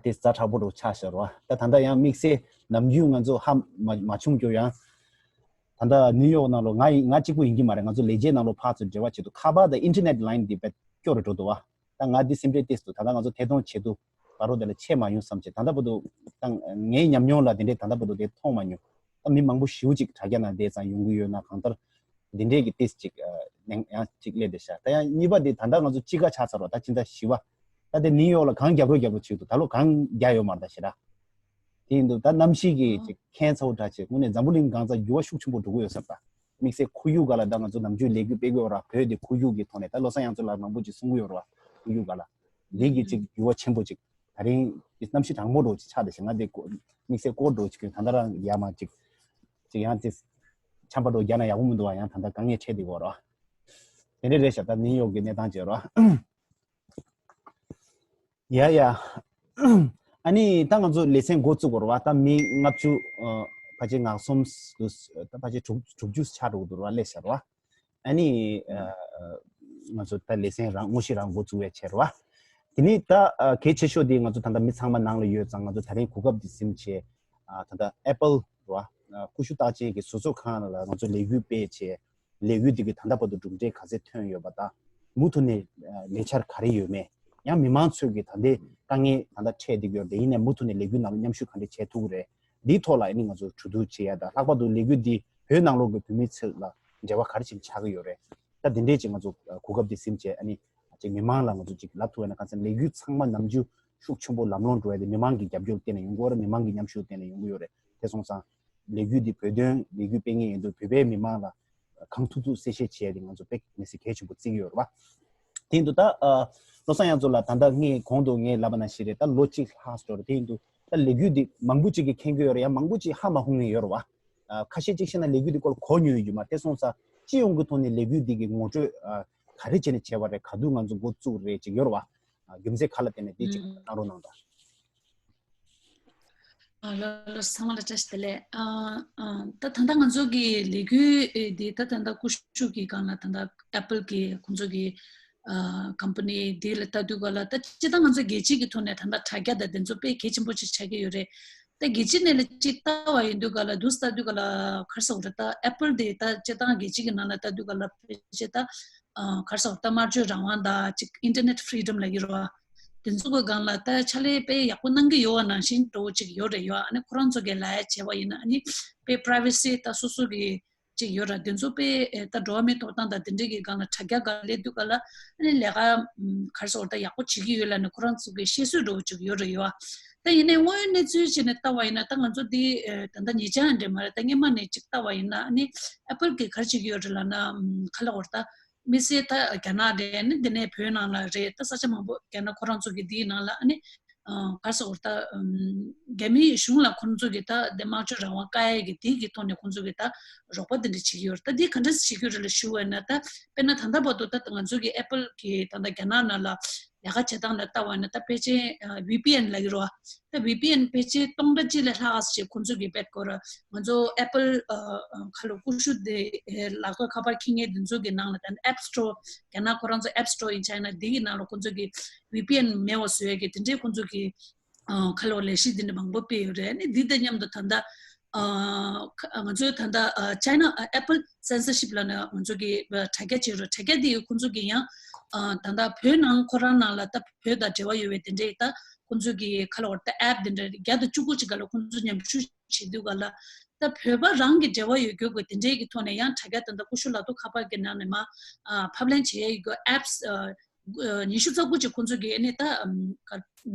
ཏིས་ཛ་དྲག་པོ་རུ་ཆགས་ཤག་རེད་བ། ད་ད་ལྟ་ཡང་དམིགས་བསལ་ནམ་རྒྱུན་ང་ཚོ་ཧ་མ་མ་བྱུང་རྒྱུ་ཡང་། ད་ལྟ་ནིའུ་ཡོག་ནང་ལོ་ང་ཡི་ང་གཅིག་པུ་ཡིན་གྱི་མ་རེད། ང་ཚོ་ལས་བྱེད་ནང་ལོ་ཕར་ཚུར་འབྲེལ་བ་བྱེད་དུས་ཁ་པར་དང་ཨིན་ཊར་ནེཊ་ལའིན་འདི་དཔེ་སྐྱོ་རུ་འགྲོ་འདུག་བ། ད་ང་འདི་སེམས་ཁྲལ་ཏིས་འདུག་ད་ལྟ་ང་ཚོ་ཐད་གཏོང་བྱེད་དུས་ད་རུང་དེ་ལ་ཆད་མ་ཡོང་བསམ་བྱས། ད་ལྟ་བར་དུ་ད་ངའི་ཉམས་མྱོང་ལ་དེ་འདྲས་ད་ལྟ་བར་དུ་དེ་མཐོང་མ་མྱོང་། ད་མི་མང་པོ་ཞེ་པོ་ཅིག་དྲ་རྒྱ་ནང་བསྡད་ཙང་ཡོང་གི་ཡོད་ན་གང་ལྟར་འདི་འདྲས་ཀྱི་ཏིས་ཅིག་ཨ་ནང་ཡང་ཅིག་སླེབས་བསྡད་ཤག་ད་ཡང་གཉིས་པ་དེ་ད་ལྟ་ང་ཚོ་དཔྱིད་ཀ་ཆགས་ཚར་བ། ད་ཕྱི་ཟླ་བཞི་པ། ད་དེ་ནིའུ་ཡོག་ལ་གངས་རྒྱབ་རོགས་རྒྱབ་རོགས་བྱེད་འདུག་ད་ལོ་གངས་རྒྱག་ཡོད་མ་རེད་ད་ཞེ་དྲག་དེ་ཡིན་དུས་ད་གནམ་གཤིས་ཀྱི་ཨ་ཅིག་ཁྱད་མཚར་པོ་འདྲ་བྱས། དངོས་གནས་འཛམ་བུ་གླིང་གང་ཚ་འགྱུར་བ་ཤུགས་ཆེན་པོ་འགྲོ་གི་ཡོད་ས་རེད་ད། དམིགས་བསལ་ཁོར་ཡུག་སྒང་ལ་ད་ང་ཚོ་ནམ་རྒྱུན་ལས་འགུལ་སྤེལ་གི་ཡོད་ར། བོད་དེ་ཁོར་ཡུག་གི་ཐོག་ནས་ད་བློ་བཟང་དབྱངས་མཚོ་ལགས་མང་པོ་ཅིག་གསུང་གི་ཡོད་ར། ཁོར་ཡུག་སྒང་ལ་ལས་ཀྱི་ཅིག་འགྱུར་བ་ཆེན་པོ་ཅིག་ད་རིང་གི་གནམ་གཤིས་གྲང་མོ་འདྲ་ཅིག་ཆགས་བསྡད་ཤག་ང་དེ་ཀོ་དམིགས་བསལ་ཀོ་ཊི་འདྲ་ཅིག་གྱོན། ད་ལྟ་རང་ཡར་མར་ཅིག་ཅིག་ཡང་ཅིག་ཆམ་པ་འདྲ་རྒྱག་ན་ཡག་པོ་མི་འདུག་བ། ཡང་ད་ལྟ་དཀའ་ངལ་འཕྲད་བསྡད་ཡོད་ར། དེ་འདྲ་རེད་ཤག་ད་ནིའུ་ཡོག་གི་གནས་སྟངས་བྱས་ར། ཡ་ཡ། ཨ་ནི་ད་ང་ཚོ་ལེ་ཚན་འགོ་བཙུགས་དགོས་རེད་བ། ད་མི་ལྔ་བཅུ་ཨ་ཕལ་ཆེར་ང་གསུམ་དུ་ད་ཕལ་ཆེར་དྲུག་དྲུག་ཅུ་ཆགས་འགྲོ་གི་འདུག་རེད་བ། སླེབས་ཤག་རེད་བ། ཨ་ནི་ཨ་ང་ཚོ་ད་ལེ་ཚན་རང་དངོས་གཞི་རང་འགོ་བཙུགས་པའི་ཆེད་རེད་བ། དེ་ནི་ད་ཨ་གལ་ཆེ་ཤོས་དེ་ང་ཚོ་ད་ལྟ་མི་ཚང་མ་ནང་ལ་ཡོད་ཙང་ང་ཚོ་ད་རིང་གོ་སྐབས་འདི་ཟིན་བྱས་ཨ་ད་ལྟ་ཨེ་པལ་རེད་བ། ཨ་ཀུ་ཤུ་རྟགས་ཅན་གྱི་བཟོ་ཚོགས་ཁང་ལ་ང་ཚོ་ལས་འགུལ་སྤེལ་བྱས། ལས་འགུལ་འདི་གི་ད་ལྟ་བར་དུ་གྲུབ་འབྲས་ག་ཚད་ཐོན་ཡོད་པ་དང་། མུ་མཐུད་ནས་ལས་འཆར་ག་རེ་ཡོད་མེད། ཡང་མི་མང་ཚོས་ཀྱི་ད་ལྟའི་དཀའ་ངལ་ད་ལྟ་འཕྲད་བསྡད་ཡོད་རེད། ཡིན་ནའི་མུ་མཐུད་ནས་ལས་འགུལ་ནང་ལ་མཉམ་ཞུགས་ག་འདྲས་བྱེད་ཐུབ་ཀྱི་རེད། འདིའི་ཐོག་ལ་ཨ་ནི་ང་ཚོ་གྲོས་བསྡུར་བྱེད་ཡ་དང་། ལྷག་པར་དུ་ལས་འགུལ་འདི་བོད་ནང་ལོགས་ཀྱི་བོད་མི་ཚོ་ལ་འབྲེལ་བ་ག་རེ་བྱས་ནས་ཆགས་ཀྱི་ཡོད་རེད། ད་འདི་འདྲས་ཅིག་ང་ཚོ་གོ་སྐབས་འདི་ཟིན་བྱས། ཨ་ནི་ཅིག་མི་མང་ལ་ང་ཚོ་ཅིག་ལབ་ཐུབ་ཡ་ན། གང་ཟེར་ན་ལས་འགུལ་ཚང་མ་ནམ་རྒྱུན་ཤུགས་ཆེན་པོ་ལམ་ལྷོང་འགྲོ་ཡ་དེ་མི་མང་གི་རྒྱབ་སྐྱོར་བརྟེན་ནས་ཡོང་གི་ཡོད་རེད། མི་མང་གི་མཉམ་ཞུགས་བརྟེན་ནས་ཡོང་གི་ཡོད་རེད། དེ་སོང་ཙང་ལས་འགུལ་འདི་བོད་དོན་ལས་འགུལ་སྤེལ་མཁན་ཡིན་དུས། བོད་པའི་མི་མང་ལ་གང་ཐུབ་ཐུབ་གསལ་བཤད་བྱས་ཏེ་ང་ཚོ་དཔེ་མི་སྲིད་གལ་ཆེན་པོ་བརྩི་གི་ཡོད་རེད་བ། དེ་ཡིན་དུས་ད་ཨ་བློ་བཟང་ཡང་ཚོ་ལ་ད་ལྟ་ངས་གོང་དུ་ངས་ལབ་པ་ནང་བཞིན་རེད། ད་ལོ་གཅིག་ལྷག་འགྲོ་རེད། དེ་ཡིན་དུས་ད་ལས་འགུལ་འདི་མང་པོ་ཅིག་གིས་མཁྱེན་གྱི་ཡོད་རེད། ཡང་མང་པོ་ཅིག་ཧ་མ་གོ་མཁན་ཡོད་རེད་བ། ཨ་ཁ་ཤས་ཅིག་བཤད་ན་ལས་འགུལ་འདི་སྐོར་གོ་མྱོང་ཡོད་མ་རེད། དེ་སོང་ཙང་སྤྱི་ཡོངས་ཀྱི་ཐོག་ནས་ལས་འགུལ་འདི་གི་ངོ་སྤྲོད་ཨ་ག་རེ་བྱས་ནས་བྱས་པ་རེད། ག་དུས་ང་ཚོ་འགོ་བཙུགས་རེད་ཅིག་ཡོད་རེད་བ། ཨ་རྒྱུ་མཚན་ག་ལ་བརྟེན་ནས་དེ་ཅིག་གནང་རོགས་གནང་དང་། ཨ་ལགས་ལགས་སོ། ཚང་མ་ལ་བཀྲ་ཤིས་བདེ་ལེགས། ཨ་ཨ་ད་ད་ལྟ་ང་ཚོ་གི་ལས་འགུལ་ཨེ་འདི་ད་ད་ལྟ་ཀུ་ཤུ་གི་སྒང་ལ་ད་ལྟ་ཨེ་པལ་གི་ཁོང་ཚོ་གི་ཨ་ཀམ་པ་ནི་འདི་ལ་ལྟ་དུས་ག་ལ། ད་སྤྱིར་བཏང་ང་ཚོ་རྒྱལ་སྤྱི་གི་ཐོག་ནས་ད་ལྟ་དྲ་རྒྱ་དང་འདི་ཚོ་དཔེ་གལ་ཆེན་པོ་ཅིག་ཆགས་ཀྱི་ཡོད་རེད། ད་རྒྱལ་སྤྱི་ནས་ལ་ཅིག་ལྟ་བ་ཡིན་དུས་ག་ལ། འདུག་ལྟ་དུས་ག་ལ་ག་རེ་ཟེར་དགོས་རེད། ད་ཨེ་པལ་དེ་ད་སྤྱིར་བཏང་རྒྱལ་སྤྱི་གི་ནང་ལ་ལྟ་དུས་ག་ལ་ཕལ་ཆེར་ད་ཨ་ག་རེ་ཟེར་དགོས་རེད། ད་སྨྲ་བརྗོད་རང་དབང་དང་ཅིག་ཨིན་ཊར་ནེཊ་ཕི་རི་ཌམ་ལབ་ཀྱི་རེད་བ། དེ་ཚོ་གི་སྒང་ལ་ད་ཕྱག་ལས་དཔེ་ཡག་པོ་གནང་གི་ཡོད་པ་ནང་བཞིན་འདྲ་བོ་ཅིག་ཡོད་རེད་ཡོད། ཨ་ནི་ཁོ་རང་ཚོ་གི་ལབ་ཡ་བྱས་པ་ཡིན་ན། ཨ་ནི་དཔེ་པི་རའི་ཝེ་སི་ད་སོ་སོ་གི་ཅིག་ཡོད་ར། དེ་ཚོ་དཔེ་ཨེ་ད་འགྲོ་བ་མིའི་ཐོབ་ཐང་དང་དེ་འདྲའི་གི་སྒང་ལ་དྲ་རྒྱ་སྒང་སླེབས་དུས་ག་ལ། ཨ་ནི་ལས་ཀ་ཨམ་ག་རེ་ཟེར་དགོས་རེད། ད་ཡག་པོ་བྱེད་ཀྱི་ཡོད་ལབ་ནས་ཁོ་རང་ཚོ་གི་བཤད་སྲོལ་འདྲ་བོ་ཅིག་ཡོད་རེད་ཡོད། ད་ཡིན་ནའི་དངོས་ཡོད་གནས་ཚུལ་བྱས་ནས་ལྟ་བ་ཡིན་ན། ད་ང་ཚོ་འདི་ཨེ་ད་ལྟ་ཉེ་ཆར་འདྲ་མ་རེད། ད་སྔོན་མ་ནས་ཅིག་ལྟ་བ་ཡིན་ན། ཨ་ནི་ཨེ་པལ་གིས་ག་རེ་བྱེད་ཀྱི་ཡོད་རེད་ལབ་ན། ཨམ་ག་ལབ་དགོས་རེད། ད་དམིགས་བསལ་ད་རྒྱ་ནག་རེད། ཨ་ནི་དེ་ནས་བོད་ནང་ལ་རེད། ད་ས་ཆ་མང་པོ་རྒྱ་ནག་ཁོ་རང་ཚོ་གི་འདིའི་ནང་ལ། ཨ་ནི་ཨ་ག་རེ་ཟེར་དགོས་རེད། ད་ཨམ་རྒྱ་མིའི་གཞུང་ལ་ཁོང་ཚོ་གི་ད་དེ་སྨྲ་བརྗོད་རང་དབང་བཀག་ཡས་ཀྱི་དེ་གི་ཐོག་ནས་ཁོང་ཚོ་གི་ད་རོགས་པ་དེ་འདྲ་བྱེད་ཀྱི་ཡོད་རེད། ད་དེ་ག་འདྲ་བྱེད་ཀྱི་ཡོད་རེད་ལབ་ཞུ་བ་ཡིན་ན། ད་དཔེར་ན་ད་ལྟ་བར་དུ་ད་ང་ཚོ་གི་ཨེ་པལ་གི་ད་ལྟ་རྒྱ་ནག་ནང་ལ་ལས་ཀ་བྱེད་སྟངས་ལ་ལྟ་བ་ཡིན་ན། ད་ཕལ་ཆེར་ཨ་ཝི་པི་ཨེན་ལབ་ཀྱི་རེད་བ། ད་ཝི་པི་ཨེན་ཕལ་ཆེར་སྟོང་ཕྲག་གཅིག་ལས་ལྷག་ཙམ་ཅིག་ཁོང་ཚོ་གིས་བེད་དགོས་ར། ང་ཚོ་ཨེ་པལ་ཨ་ཨ་ཁ་ལོ་ཀུ་ཤུ་དེ་ཨེ་ལག་ཐོག་ཁ་པར་འཁྱེར་མཁན་དེ་ཚོ་གི་ནང་ལ། ད་ཨེབ་སི་ཊོར། རྒྱ་ནག་ཁོ་རང་ཚོ་ཨེབ་སི་ཊོར་ཨིན་ཆའི་ན་དེ་གི་ནང་ལ་ཁོང་ཚོ་གི་ཝི་པི་ཨེན་མེད་པ་བཟོ་ཡས་ཀྱི་དེ་འདྲའི་ཁོང་ཚོ་གི་ཨ་ཁ་ལོ་ལས་གཞི་དེ་འདྲ་མང་པོ་སྤེལ་ཡོད་རེད། ཨ་ནི་འདི་དང་མཉམ་དུ་ད་ལྟ་ཨ་ཁ་ང་ཚོའི་ད་ལྟ་ཨ་ཅའི་ན་ཨ་ཨེ་པལ་སེན་སར་ཤིབ་ལབ་ནས་ང་ཚོ་གི་ཨ་དྲ་རྒྱ་བྱས་རོགས། དྲ་རྒྱ་དེ་ཁོང་ཚོ་གི་ཡང་ཨ་ད་ལྟ་བོད་ནང་ཁོ་རང་ནང་ལ་ད་བོད་དང་འབྲེལ་བ་ཡོད་པའི་དེ་འདྲའི་ད་ཁོང་ཚོ་གི་ཁ་ལོ་ད་ཨེབ་དེ་འདྲ་བརྒྱ་དང་བཅུ་དགུ་ཅིག་ག་ལ་ཁོང་ཚོ་མཉམ་ཞུགས་བྱེད་དུས་ག་ལ། ད་བོད་པ་རང་གི་འབྲེལ་བ་ཡོད་རྒྱུ་གི་དེ་འདྲའི་གི་ཐོག་ནས་ཡང་དྲ་རྒྱ་ད་ལྟ་ཀུ་ཤུ་ལག་ཐོག་ཁ་པར་གྱི་ནང་ནས་མར་ཨ་ཕབ་ལེན་བྱེད་ཡས་ཀྱི་ཨེབ་སི་ཨ་ཉི་ཤུ་རྩ་དགུ་ཅིག་ཁོང་ཚོ་གིས་ཨ་ནི་ད་ཨམ་ག་ཨམ་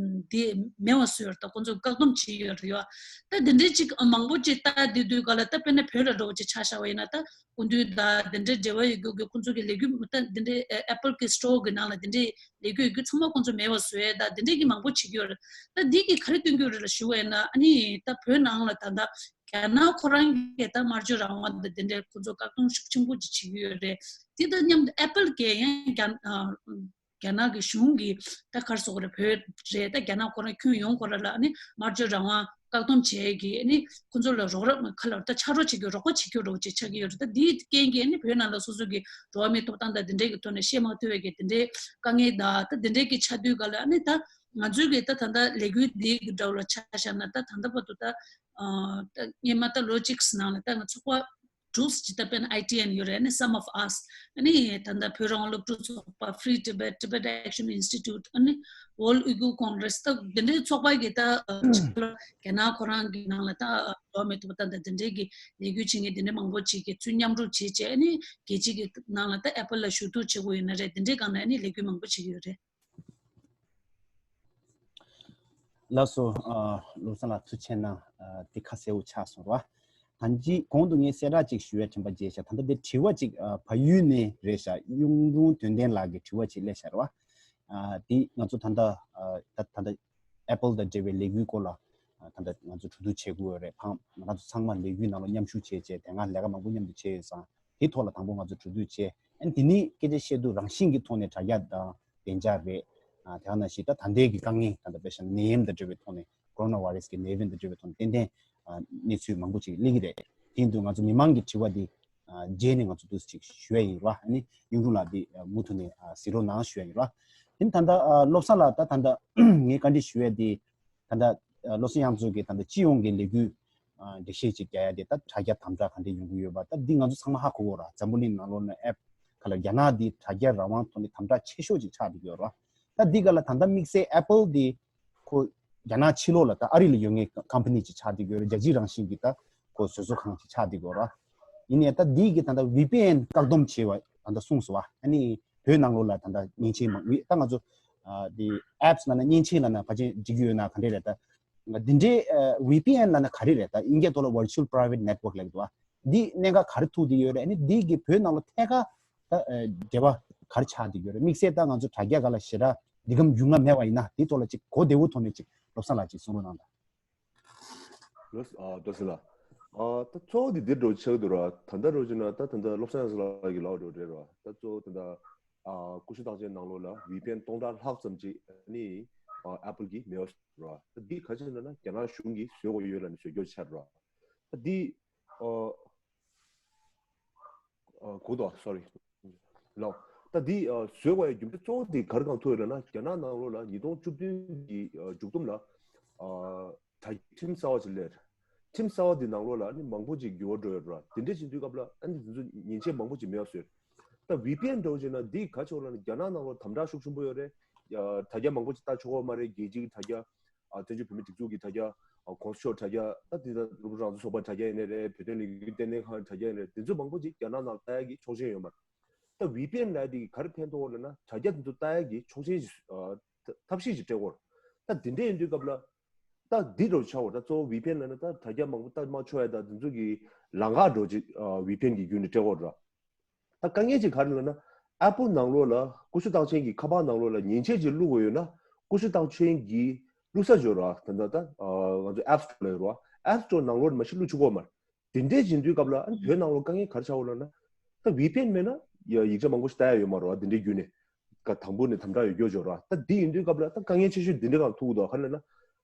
དེ་མེད་པ་བཟོས་ཡོད་རེད། ད་ཁོང་ཚོ་བཀག་སྡོམ་བྱས་ཡོད་རེད་ཡོད། ད་དེ་འདྲའི་ཅིག་མང་པོ་ཅིག་ལྟ་བསྡད་དུས་ག་ལ། ད་དཔེར་ན་བོད་ལ་འགྲོ་བ་ཅིག་ཆ་བཞག་པ་ཡིན་ན། ད་སྐུ་མདུན་དང་དེ་འདྲའི་འབྲེལ་བ་ཡོད་རྒྱུ་གི་ཁོང་ཚོ་གི་ལས་འགུལ། ད་དེ་འདྲའི་ཨེ་ཨེ་པལ་གི་སི་ཊོར་གི་ནང་ལ་དེ་འདྲའི་ལས་འགུལ་ཡོད་རྒྱུ་ཚང་མ་ཁོང་ཚོ་མེད་པ་བཟོ་ཡས་དང་དེ་འདྲའི་གི་མང་པོ་བྱེད་ཀྱི་ཡོད་རེད། ད་འདི་གིས་ག་རེ་སྟོན་གྱི་ཡོད་རེད་ལབ་ཞུ་བ་ཡིན་ན། ཨ་ནི་ད་བོད་ནང་ལ་ད་ལྟ་རྒྱ་ནག་ཁོ་རང་གིས་ད་སྨྲ་བརྗོད་རང་དབང་དང་དེ་འདྲའི་ཁོང་ཚོ་བཀག་སྡོམ་ཤུགས་ཆེན་པོ་ཅིག་བྱེད་ཀྱི་ཡོད་རེད། དེ་དང་མཉམ་དུ་ཨེ་པལ་གིས་ཡང་རྒྱ་ཨ་རྒྱ་ནག་གི་གཞུང་གིས་ད་ག་རེ་ཟེར་དགོས་རེད། བོད་རེད། ད་རྒྱ་ནག་ཁོ་རང་ཁྱོན་ཡོངས་ཁོ་རང་ལ་ཨ་ནི་སྨྲ་བརྗོད་རང་དབང་བཀག་སྡོམ་བྱེད་ཀྱི། ཨ་ནི་ཁོང་ཚོ་ལ་རོགས་རམ་ཁ་ལ་ད་ཕྱག་རོགས་བྱེད་རྒྱུ། རོགས་པ་བྱེད་རྒྱུ་འདྲ་བོ་ཅིག་ཆགས་ཀྱི་ཡོད་རེད། ད་འདིའི་རྐྱེན་གྱིས་ཨ་ནི་བོད་ནང་ལ་སོ་སོ་གི་འགྲོ་བ་མིའི་ཐོབ་ཐང་དང་དེ་འདྲའི་གི་ཐོག་ནས་བཤད་མ་ཐུབ་པའི་གི་དེ་འདྲའི་དཀའ་ངལ་དང་། ད་དེ་འདྲའི་གི་ཆགས་དུས་ག་ལ། ཨ་ནི་ད་ང་ཚོའི་གི་ད་ད་ལྟ་ལས་འགུལ་འདིའི་གི་འདྲ་བོ་ལ་ཆ་བཞག་ན། ད་ད་ལྟ་བར་དུ་ད་ཨ་ད་སྔོན་མ་ད་ལོ་གཅིག་ནང་ལ་ད་ང་ཚོགས་པ་དྲུག་ཅིག་ད་དཔེར་ན་ཨའི་ཊི་ཨེན་ཡོད་རེད། ཨ་ནི་Sum of Us། ཨ་ནི་ད་ལྟ་བོད་རང་དབང་སློབ་ཕྲུག་ཚོགས་པ། Free Tibet། Tibet Action Institute། ཨ་ནི་World Uyghur Congress། ད་འདི་འདྲའི་ཚོགས་པ་གི་ད་ཨ་རྒྱ་ནག་ཁོ་རང་གི་ནང་ལ་ད་འགྲོ་བ་མིའི་ཐོབ་ཐང་དང་འདི་འདྲའི་གི་ལས་འགུལ་བྱེད་མཁན་འདི་འདྲའི་མང་པོ་ཅིག་གིས་ཚུར་མཉམ་རུབ་བྱས་བྱས། ཨ་ནི་རྒྱལ་སྤྱི་གི་ནང་ལ་ད་ཨེ་པལ་ལ་ཞུ་གཏུག་བྱེད་དགོས་ཡོད་ན་རེད། འདི་འདྲའི་སྒང་ལ་ཨ་ནི་ལས་འགུལ་མང་པོ་བྱེད་ཀྱི་ཡོད་རེད། ལགས་སོ། ཨ་བློ་བཟང་ལགས་ཐུགས་རྗེ་གནང་། ཨ་དེ་ཁ་གསལ་པོ་ཆགས་སོང་ར། ད་ཅི་གོང་དུ་ངས་གསལ་བསྒྲགས་ཅིག་ཞུ་ཡ་དྲན་པ་བརྗེད་ཤག་ད་ལྟ་དེ་དྲི་བ་ཅིག་ཨ་བལ་ཡུལ་ནས་རེད་ཤག་གཡུང་དྲུང་དོན་ལྡན་ལགས་ཀྱི་དྲི་བ་ཅིག་སླེབས་ཤག་ར། ཨ་དེ་ང་ཚོ་ད་ལྟ་ཨ་ད་ད་ལྟ་ཨེ་པལ་དང་འབྲེལ་བའི་ལས་འགུལ་སྐོར་ལ་ཨ་ད་ལྟ་ང་ཚོ་གྲོས་བསྡུར་བྱེད་དགོས་ཡོད་རེད། ཕངས་ང་རང་ཚོ་ཚང་མ་ལས་འགུལ་ནང་ལ་མཉམ་ཞུགས་བྱས་བྱས། དེ་སྔ་ལས་ཀ་མང་པོ་མཉམ་དུ་བྱས་ཡོད་ཙང་། དེ་ཐོག་ལ་དང་པོ་ང་ཚོ་གྲོས་བསྡུར་བྱས། ཨ་ནི་དེ་ནས་སྐད་ཆ་བཤད་དུས་རང་བཞིན་གྱི་ཐོག་ནས་དྲ་རྒྱ་དང་བདེ་འཇགས་རེད། ཨ་དེ་ག་ནང་བཞིན་ད་ད་ལྟའི་གི་དཀའ་ངལ། ད་ལྟ་དཔེ་བཞག་ན་ནད་ཡམས་དང་འབྲེལ་བའི་ཐོག་ནས། ཀོ་རོ་ན་བྷའི་རེ་སི་གི་ནད་ཡམས་དང་འབྲེལ་བའི་ཐོག་ནས་ཏན་ཏན་ཨ་གནས་ཚུལ་མང་པོ་ཅིག་གླེང་གི་རེད། དེ་ཡིན་དུས་ང་ཚོ་མི་མང་གི་དྲི་བ་འདི་ཨ་རྗེས་ནས་ང་ཚོ་འདུག་སེ་ཅིག་ཞུ་ཡ་ཡིན་ར། ཨ་ནི་གཡུང་དྲུང་ལགས་འདི་ཨ་མུ་མཐུད་ནས་ཨ་གཟིགས་རོགས་གནང་ཞུ་ཡ་ཡིན་ར། དེ་ནི་ད་ལྟ་ཨ་བློ་བཟང་ལགས། ད་ད་ལྟ་ངས་བཀའ་འདྲི་ཞུ་ཡ་འདི། ད་ལྟ་ཨ་བློ་བཟང་ཡང་ཚོ་གིས་ད་ལྟ་སྤྱི་ཡོངས་ཀྱི་ལས་འགུལ་ཨ་འགྲེལ་བཤད་ཅིག་རྒྱག་ཡ་དེ། ད་དྲ་རྒྱ་དམ་དྲག་ག་འདྲ་ཡོང་གི་ཡོད་པ་ད་འདི་ང་ཚོ་ཚང་མ་ཧ་གོ་གོ་ར། འཛམ་བུ་གླིང་ནང་ལོགས་ནས་ཨེབ་ག་ལ་རྒྱ་ནག་འདི་དྲ་རྒྱ་རང་དབང་ཐོག་ནས་དམ་དྲག་ཆེ་ཤོས་ཅིག་ཆགས་བསྡད་ཡོད་ར། ད་འདི་ག་ལ་ད་ལྟ་དམིགས་བསལ་ཨེ་པལ་འདི་ཁོ་ རྒྱ་ནག་ཕྱི་ལོགས་ལ་ད་ཨ་རི་ལ་ཡོད་མཁན་ཀམ་པ་ནི་ཅིག་ཆགས་བསྡད་ཀྱི་ཡོད་རེད། རྒྱལ་སྤྱི་རང་བཞིན་གྱི་ད་ཁོ་བཟོ་ཚོགས་ཁང་ཅིག་ཆགས་བསྡད་ཀྱི་ཡོད་རེད། ཡིན་ནའི་ད་འདི་གི་ད་ལྟ་ཝི་པི་ཨེན་བཀག་སྡོམ་བྱས་པ་ད་ལྟ་གསུངས་སོང་བ། ཨ་ནི་བོད་ནང་ལོགས་ལ་ད་ལྟ་མཉེན་ཆས་མང་ད་ང་ཚོ་ཨ་འདི་ཨེབ་སི་ལབ་ན་མཉེན་ཆས་ལབ་ན་ཕལ་ཆེར་འགྲིག་གི་ཡོད་ན་ག་འདྲས་རེད། ད་འདི་འདྲའི་ཝི་པི་ཨེན་ལབ་ན་ག་རེ་རེད། ད་དབྱིན་སྐད་ཐོག་ལ་Virtual Private Network ལབ་ཀྱི་འདུག་བ། འདི་གནད་འགག་ག་རེ་ཐུག་བསྡད་ཡོད་རེད། ཨ་ནི་འདི་གི་བོད་ནང་ལ་ཐད་ཀར་ད་འབྲེལ་བ་ག་རེ་ཆགས་བསྡད་ཡོད་རེད། དམིགས་བསལ་ད་ང་ཚོ་དྲ་རྒྱ་སྒང་ལ་ཞེ་དྲག་འདི་གམ་རྒྱུས་མངའ་མེད་པ་ཡིན་ན་འདི་ཐོག་ལ་ཅིག་གོ་བདེ་བོ་ཐོག་ནས་ཅིག་བློ་བཟང་ལགས་ཅིག་གསུང་རོགས་གནང་དང་། ལོས་ཨ་ཏོ་སི་ལ། ཨ་ད་གཙོ་བོ་འདི་འདིར་འགྲོ་ཆགས་འདུག་ར། ད་ལྟ་འགྲོ་ཆགས་ན་ད་ད་ལྟ་བློ་བཟང་ལགས་ཀྱི་ལའོ་འགྲོ་རེད་ར། ད་གཙོ་བོ་ད་ལྟ་ཨ་ཀུ་ཤུ་རྟགས་ཅན་ནང་ལོགས་ལ་ཝི་པི་ཨེན་སྟོང་ཕྲག་ལྷག་ཙམ་ཅིག་ནི་ཨ་ཨེ་པལ་གྱིས་མེད་པ་ར། ད་འདི་ག་ཅི་ན་ན་རྒྱ་ནག་གཞུང་གིས་བཟོས་དགོས་ཡོད་ལ་ནི་བཟོས་རྒྱུ་ཆགས་ར། ད་འདི་ཨ་ཨ་གོ་དོ་སོ་རི། ལའོ། ད་འདི་ཨ་བཟོས་པའི་རྒྱུ་མཚན་གཙོ་བོ་འདི་ག་རེ་གང་ཐུག་ཡོད་ལ་ན་རྒྱ་ནག་ནང་ལོགས་ལ་ཉིས་སྟོང་བཅུ་བདུན་གྱི་ཨ་མཇུག་སྡོམ་ལ་ཨ་ད་ཁྲིམས་གསར་བ་ཅིག་སླེབས། ཁྲིམས་གསར་བ་འདི་ནང་ལོགས་ལ་ནི་མང་པོ་ཅིག་འགྱུར་བ་འགྲོ་ཡོད་ར། དེ་འདྲ་བྱེད་དུས་སྐབས་ལ་ཨ་ནི་དེ་ཚོ་མཉེན་ཆས་མང་པོ་ཅིག་མེད་པ་བཟོས། ད་ཝི་པི་ཨེན་འདྲ་བོ་བྱས་ན་འདི་ག་ཆོག་ལ་ནི་རྒྱ་ནག་ནང་ལོགས་དམ་དྲག་ཤུགས་ཆེན་པོ་ཡོད་རེད། ཡ་དྲ་རྒྱ་མང་པོ་ཅིག་ལྟ་ཆོག་གི་མ་རེད། རྒྱལ་སྤྱིའི་དྲ་རྒྱ། ཨ་བཙན་བྱོལ་བོད་མི་སྒྲིག་འཛུགས་ཀྱི་དྲ་རྒྱ། ཨ་གོང་ས་མཆོག་དྲ་རྒྱ། ད་དེ་དང་སློབ་ཕྲུག་རང་བཙན་ཚོགས་པ་དྲ་རྒྱ་ཡིན་ནའི་རེད། བོད་དོན་ལས་འགུལ་ལྟེ་གནས་ཁང་དྲ་རྒྱ་ཡིན་ནའི་རེད། དེ་ཚོ་མང་པོ་ཅིག་རྒྱ་ནག་ནང་ལྟ་ཡག་གི་ཆོག་མཆན་ཡོད་མ་རེད། ད་ཝི་པི་ཨེན་ལབ་ཡག་དེ་གིས་ག་རེ་ཕན་ཐོགས་ལབ་ན་དྲ་རྒྱ་དེ་ཚོ་ལྟ་ཡག་གི་ཆོག་མཆན་ཞིག་ཨ་ཐབས་ཤེས་ཞིག་སྤྲད་ཀྱི་ཡོད་རེད། ད་དེ་འདྲ་ཡིན་དུས་སྐབས་ལ། ད་འདི་འདྲ་བོ་ཆགས་ཡོད་རེད། ད་གཙོ་བོ་ཝི་པི་ཨེན་ལབ་ན་ད་དྲ་རྒྱ་མང་པོ་ལྟ་མ་ཆོག་ཡག་ད་དེ་ཚོ་གི་ལམ་ཁ་འདྲ་བོ་ཅིག་ཨ་ཝི་པི་ཨེན་གི་བརྒྱུད་ནས་སྤྲད་ཀྱི་ཡོད་རེད། ད་དཀའ་ངལ་ཅིག་ག་རེ་ལབ་ན། ཨེ་པལ་ནང་ལོགས་ལ་ཀུ་ཤུ་རྟགས་ཅན་གྱི་ཁ་པར་ནང་ལོགས་ལ་མཉེན་ཆས་ཅིག་བླུག་དགོས་ཡོད་ན། ཀུ་ཤུ་རྟགས་ཅན་གྱི་བླུག་ས་ཅིག་ཡོད་རེད་བ། ད་ད་ད་ཨ་ང་ཚོ་ཨེབ་སི་ཊོར་ལ་ཡོད་རེད་བ། ཨེབ་སི་ཊོར་ནང་ལོགས་ལ་མ་གཞི་བླུག་ཆོག་གི་ཡོད་མ་རེད། དེ་འདྲས་ཡིན་དུས་སྐབས་ལ་ཨ་ནི་བོད་ནང་ལོགས་དཀའ་ངལ་ག་རེ་ཆགས་ཡོད་ལབ་ན། ད་ཝི་པི་ཨེན་མེད་ན་ཡ་ཡིག་ཆ་མང་པོ་ཞིག་ལྟ་ཡག་ཡོད་མ་རེད་བ། དེ་འདྲའི་བརྒྱུད་ནས་ཀ་དང་པོ་ནས་དམ་དྲག་ཡོད་རྒྱུ་ཅིག་ཡོད་རེད་བ། ད་འདི་ཡིན་དུས་སྐབས་ལ་ད་དཀའ་ངལ་ཆེ་ཤོས་འདི་འདྲ་གང་ཐུག་འདུག་ག་ལབ་ན།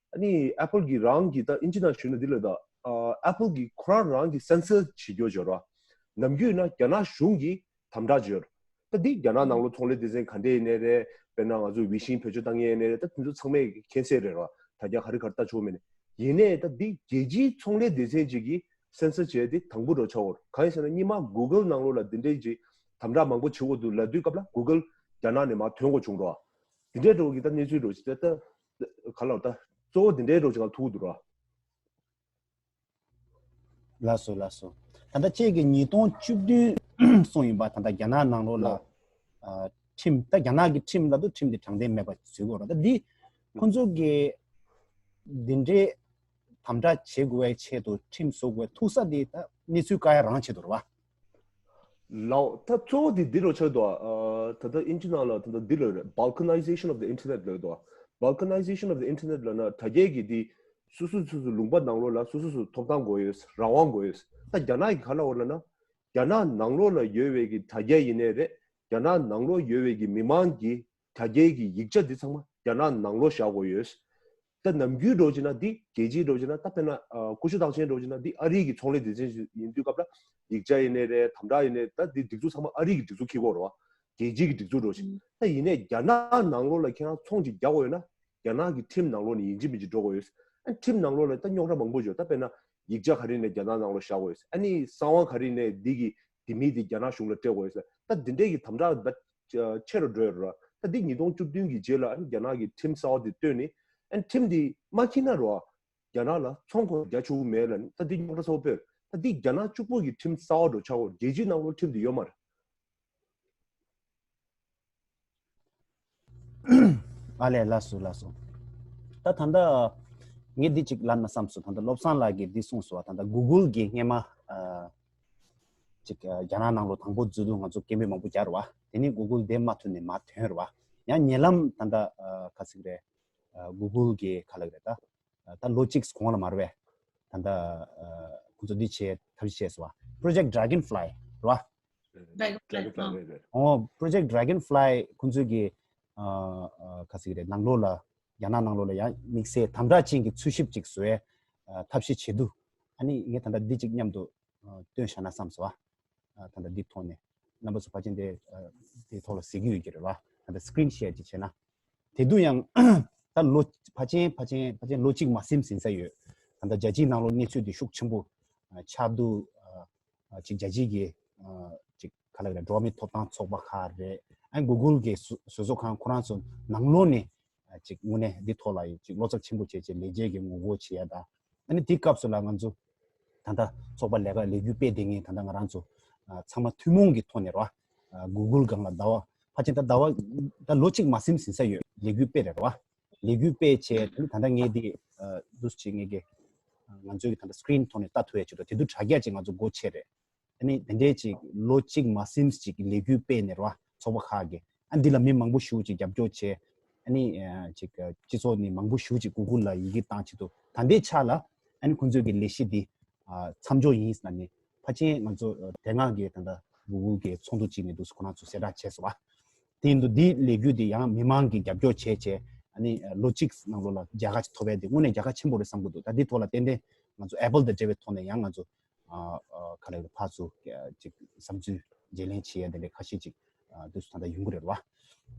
ཨ་ནི་ཨེ་པལ་གྱི་རང་གི་ད་ཨིན་ཇི་ནང་ཞུས་ན་འདི་ལ་ད་ཨ་ཨེ་པལ་གྱི་ཁོ་རང་རང་གི་སེན་སར་བྱེད་རྒྱུ་ཅིག་ཡོད་རེད་བ། ནམ་རྒྱུན་ན་རྒྱ་ནག་གཞུང་གིས་དམ་དྲག་བྱེད་ཡོད་རེད། ད་འདི་རྒྱ་ནག་ནང་ལོགས་ཚོང་ལས་སྡེ་ཚན་ག་འདྲས་ཡིན་ནའི་རེད། དཔེར་ན་ང་ཚོ་ཝི་ཤིང་བེད་སྤྱོད་བཏང་མཁན་ཡིན་ནའི་རེད། ད་དེ་ཚོ་ཚང་མས་མཁྱེན་གསལ་རེད་བ། དྲ་རྒྱ་ག་རེ་ག་རེ་ལྟ་ཆོག་མེད་ནས། ཡིན་ནའི་ད་འདི་རྒྱལ་སྤྱིའི་ཚོང་ལས་སྡེ་ཚན་ཅིག་གིས་སེན་སར་བྱས་ཏེ་དང་པོ་འགྲོ་ཆོག་གོ། གང་ཡིན་ཟེར་ན་སྔོན་མ་གུ་གལ་ནང་ལོགས་ལ་འདི་འདྲས་ཅིག་དམ་དྲག་མང་པོ་བྱེད་དགོས་འདུག་ལབ་དུས་སྐབས་ལ་གུ་གལ་རྒྱ་ནག་ནས་མར་ཐོན་དགོས་བྱུང་འགྲོ་བ། འདི་འདྲས་འགྲོ་གི་ད་གནས་ཚུལ་འགྲོ་ཅིག་ད་ད་ག་ལ་ད་གཙོ་བོ་འདི་འདྲས་འགྲོ་ཅིག་གང་ཐུག་འདུག་ར། ལགས་སོ་ལགས་སོ། ད་ལྟ་ཁྱེད་ཀྱིས་ཉིས་སྟོང་བཅུ་བདུན་གསུངས་ཡིན་པ། ད་ལྟ་རྒྱ་ནག་ནང་ལོགས་ལ་ལགས། ཨ་ཁྲིམས་ད་རྒྱ་ནག་གི་ཁྲིམས་ལབ་དུས་ཁྲིམས་དེ་དྲང་བདེན་མེད་པ་བཟོས་དགོས་རེད། ད་འདི་ཁོང་ཚོ་གིས་འདི་འདྲའི་དམ་དྲག་བྱེད་དགོས་པའི་ཆེད་དུ་ཁྲིམས་བཟོ་དགོས་ཐུག་ས་དེ་ད་གནས་ཚུལ་བཀག་ཡ་རང་ཆེད་དུ་རེད་བ། ལའོ། ད་གཙོ་བོ་དེ་འདི་རུ་ཆགས་འདུག་ཨ་ད་ལྟ་ཨིན་ཇི་ནང་ལ་ད་ལྟ་འདི་ལབ་རེད། Balkanization of the internet ལབ་འདུག Balkanization of the internet ལབ་ན་དྲ་རྒྱའི་གི་དེ་སོ་སོ་སོ་སོ་ལུང་པ་ནང་ལོགས་ལ་སོ་སོ་སོ་ཐོབ་ཐང་དགོས་ཡོད། རང་དབང་དགོས་ཡོད། ད་རྒྱ་ནག་གི་ག་ལབ་ཡོད་ལབ་ན། རྒྱ་ནག་ནང་ལོགས་ལ་ཡོད་པའི་གི་དྲ་རྒྱ་ཡིན་ནའི་རེད། རྒྱ་ནག་ནང་ལོགས་ཡོད་པའི་གི་མི་མང་གི་དྲ་རྒྱའི་གི་ཡིག་ཆ་འདི་ཚང་མ་རྒྱ་ནག་ནང་ལོགས་བཞག་དགོས་ཡོད། ད་ནམ་རྒྱུན་འདྲ་བོ་བྱས་ན་འདི་རྒྱལ་སྤྱིའི་འདྲ་བོ་བྱས་ན་ད་དཔེར་ན་ཨ་ཀུ་ཤུ་རྟགས་ཅན་འདྲ་བོ་བྱས་ན་འདི་ཨ་རིའི་གི་ཚོང་ལས་སྡེ་ཚན་ཞིག་ཡིན་དུས་སྐབས་ལ་ཡིག་ཆ་ཡིན་ནའི་རེད། དམ་དྲག་ཡིན་ནའི་ད་འདི་སྒྲིག་འཛུགས་ཚང་མ་ཨ་རིའི་གི་སྒྲིག་འཛུགས་འཁྱེར་དགོས་རེད་བ། རྒྱལ་སྤྱིའི་གི་སྒྲིག་འཛུགས་འདྲ་བོ་ཞིག་ཨུམ། ད་ཡིན་ནའི་རྒྱ་ནག་ནང་ལོགས་ལ་ཁྱེད་རང་ཚོང་ཅིག་རྒྱག་དགོས་ཡོད་ན་རྒྱ་ནག་གི་ཁྲིམས་ནང་ལོགས་ནས་ཡིན་གཅིག་མིན་གཅིག་འགྲོ་དགོས་ཡོད། ཨ་ཁྲིམས་ནང་ལོགས་ལ་ད་རྙོག་དྲ་མང་པོ་ཡོད། ད་དཔེར་ན་ཡིག་ཆ་ག་རེ་ཡིན་ནའི་རྒྱ་ནག་ནང་ལོགས་བཞག་དགོས་ཡོད། ཨ་ནི་གསང་བ་ག་རེ་ཡིན་ནའི་འདི་གི་དེ་མི་དེ་རྒྱ་ནག་གཞུང་ལ་སྤྲད་དགོས་ཡོད། ད་འདི་འདྲའི་གི་དམ་དྲག་ད་ཆེ་རུ་འགྲོ་ཡོད་རེད། ད་འདི་ཉིས་སྟོང་བཅུ་བདུན་གྱི་རྗེས་ལ་ཨ་ནི་རྒྱ་ནག་གི་ཁྲིམས་གསར་བ་འདི་བཏོན་ནས་ཨ་ནི་ཁྲིམས་འདི་མ་འཁྱེར་ན་རོ། རྒྱ་ནག་ལ་ཚོང་ཁོ་རྒྱག་ཆོག་གི་མེད་ལ་ནི་ད་འདི་རྙོག་དྲ་ཚ་བོ་སྤེལ། ད་འདི་རྒྱ་ནག་གཅིག་པོ་གི་ཁྲིམས་གསར་བ་འགྲོ་ཆགས་གོ། རྒྱལ་སྤྱིའི་ནང་ལོགས་ཁྲིམས་འདི་ཡོད་མ་རེད། ཨ་ལས། ལགས་སོ་ལགས་སོ། ད་ད་ལྟ་ངས་འདི་གཅིག་ལབ་ན་བསམ་སོང་། ད་ལྟ་བློ་བཟང་ལགས་ཀྱིས་འདི་གསུངས་སོང་བ། ད་ལྟ་གུ་གལ་གྱིས་སྔས་མ་ཨ་གཅིག་ཨ་རྒྱ་ནག་ནང་ལོགས་དང་པོ་འཛུལ་དུས་ང་ཚོ་སྐད་འབོད་མང་པོ་རྒྱག་རེད་བ། དེ་ནས་གུ་གལ་དེ་མ་ཐུབ་ནས་མར་ཐོན་རེད་བ། ཡང་ཉེ་ལམ་ད་ལྟ་ཨ་ག་ཟེར་གི་རེད། ཨ་གུ་གལ་གྱིས་ག་ལབ་གི་རེད་ད། ད་ལོ་གཅིག་གོང་ལ་མ་རེད་པས། ད་ལྟ་ཨ་ཁོང་ཚོ་འདི་བྱས་ཐབས་ཤེས་བྱས་སོང་བ། Project Dragonfly རེད་བ། Dragonfly Dragonfly རེད་རེད། ཨོ། Project Dragonfly ཁོང་ཚོས་ཀྱི་ཨ་ཨ་ག་ཟེར་གི་རེད། ནང་ལོགས་ལ་རྒྱ་ནག་ནང་ལོགས་ལ་ཡང་དམིགས་བསལ་དམ་དྲག་ཅན་གྱི་འཚོལ་ཞིབ་ཅིག་བཟོ་ཡའི་ཨ་ཐབས་ཤེས་བྱེད་དུས། ཨ་ནི་ངས་ད་ལྟ་འདི་གཅིག་མཉམ་དུ་ཨ་སྟོན་བཞག་ན་བསམ་སོང་བ། ཨ་ད་ལྟ་འདི་ཐོག་ནས་རྣམ་པ་ཚོ་ཕལ་ཆེར་འདི་ཨ་འདི་ཐོག་ལ་གཟིགས་ཀྱི་ཡོད་ཀྱི་རེད་བ། ད་ལྟ་screen share ཅིག་བྱས་ན། དེ་དུས་ཡང་ད་ལོ་ཕལ་ཆེར་ཕལ་ཆེར་ཕལ་ཆེར་ལོ་གཅིག་མ་ཟིན་ཟིན་ས་ཡོད། ད་ལྟ་རྒྱལ་སྤྱིའི་ནང་ལོགས་གནས་ཚུལ་འདི་ཤུགས་ཆེན་པོ་ཨ་ཆགས་དུས་ཨ་ཅིག་རྒྱལ་སྤྱིའི་གི་ཨ་ཅིག་ག་ལ་རེད། འགྲོ་བ་མིའི་ཐོབ་ཐང་ཚོགས་པ་ཁག་རེད། ཨ་གུ་གལ་གི་བཟོ་བཟོ་ཚོགས་ཁང་ཁོ་རང་ཚོ་ནང་ལོགས་ནས་ ཅིག་དངོས་གནས་འདི་ཐོག་ལ་ཅིག་བློ་འཚབ་ཆེན་པོ་བྱས་བྱས་ལས་བྱེད་ཀྱི་ངོ་རྒོལ་བྱེད་ཡ་དང་། ཨ་ནི་དེའི་སྐབས་སུ་ལ་ང་ཚོ་ད་ལྟ་ཚོགས་པ་ལས་ཀ་ལས་འགུལ་སྤེལ་བསྡད་མཁན་ད་ལྟ་ང་རང་ཚོ་ཚང་མ་ཐུན་མོང་གི་ཐོག་ནས་རེད་བ། Google་སྒང་ལ་ཟླ་བ་ཕལ་ཆེར་ད་ཟླ་བ་ད་ལོ་གཅིག་མ་ཟིན་ཟིན་ས་ཡོད། ལས་འགུལ་སྤེལ་རེད་བ། ལས་འགུལ་སྤེལ་བྱས་ད་ལྟ་ངས་འདི་འདུག་ཅིག་ངས་ཀྱི་ང་ཚོའི་གི་ད་ལྟ་screen་ཐོག་ནས་ལྟ་ཐུབ་ཡ་ཅིག་རེད། དེ་དུས་དྲ་རྒྱ་ཅིག་ང་ཚོ་སྒོ་ཕྱེ་རེད། ཨ་ནི་དེ་འདྲའི་ཅིག་ལོ་གཅིག་མ་ཟིན་ཅིག་ལས་འགུལ་སྤེལ་ནས་རེད་བ། ཚོགས་པ་ཁག་གིས་ཨ་འདི་ལ་མི་མང་པོ་ཞེ་པོ་ཅིག་རྒྱབ་སྐྱོར་བྱས། ཨ་ནི་ཅིག་སྤྱི་ཚོགས་ནས་མང་པོ་ཞེ་པོ་ཅིག་Google་ལ་ཡི་གེ་བཏང་ཆེད་དུ་ད་ལྟའི་ཆ་ལ་ཨ་ནི་ཁོང་ཚོའི་གི་ལས་གཞི་འདི་མཚམས་འཇོག་ཡིན་ཟེར་ནས་ཕལ་ཆེར་ང་ཚོ་དེ་སྔ་གི་ད་ལྟ་Google་གི་ཚོགས་འདུ་གཅིག་ནས་འདུག་ཁོ་རང་ཚོ་གསལ་བསྒྲགས་བྱས་སོང་བ། དེ་ཡིན་དུས་འདི་ལས་འགུལ་འདི་ཡང་མི་མང་གིས་རྒྱབ་སྐྱོར་བྱས་བྱས་ཨ་ནི་ལོ་གཅིག་ནང་ལོགས་ལ་རྒྱལ་ཁ་ཅིག་ཐོབ་ཡ་འདི་དངོས་གནས་རྒྱལ་ཁ་ཆེན་པོ་རེད་བསམ་གི་འདུག་ད་འདི་ཐོག་ལ་ཏན་ཏན་ང་ཚོ་Apple་དང་འབྲེལ་བའི་ཐོག་ནས་ཡང་ང་ཚོ་ག་ལེར་ཕར་ཚུར་ཅིག་བསམ་ཚུལ་བརྗེ་ལེན་བྱེད་ཡ་དེ་འདྲ་ཁ་ཤས་ཅིག་དུས་སུ་ད་ལྟ་ཡོང་གི་རེད་བ།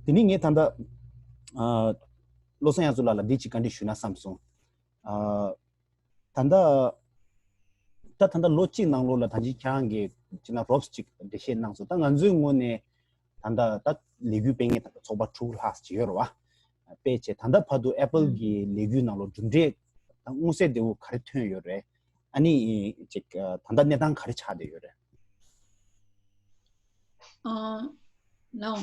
དེ་ནི་ངས་ད་ལྟ་བློ་བཟང་དབྱངས་མཚོ་ལགས་ལ་འདི་ཅིག་བཀའ་འདྲི་ཞུས་ན་བསམ་སོང་། ད་ལྟ་ད་ད་ལྟ་ལོ་གཅིག་ནང་ལོགས་ལ་ད་ཅི་ཁྱེད་རང་གིས་ཅི་ན་རོབ་ཅིག་འགྲེལ་བཤད་གནང་སོང་། ད་ང་ཚོའི་ངོས་ནས་ད་ལྟ་ད་ལས་འགུལ་སྤེལ་མཁན་ད་ལྟ་ཚོགས་པ་དྲུག་ལྷག་ཅིག་ཡོད་རེད་བ། སྤེལ་བྱས་ད་ལྟ་བར་དུ་Apple་གི་ལས་འགུལ་ནང་ལོགས་གྲུབ་འབྲས་ད་མངོན་གསལ་དོད་པོ་ག་རེ་ཐོན་ཡོད་རེད། ཨ་ནི་ཅིག་ད་ལྟ་གནས་སྟངས་ག་རེ་ཆགས་བསྡད་ཡོད་རེད། ཨ་ལའོ།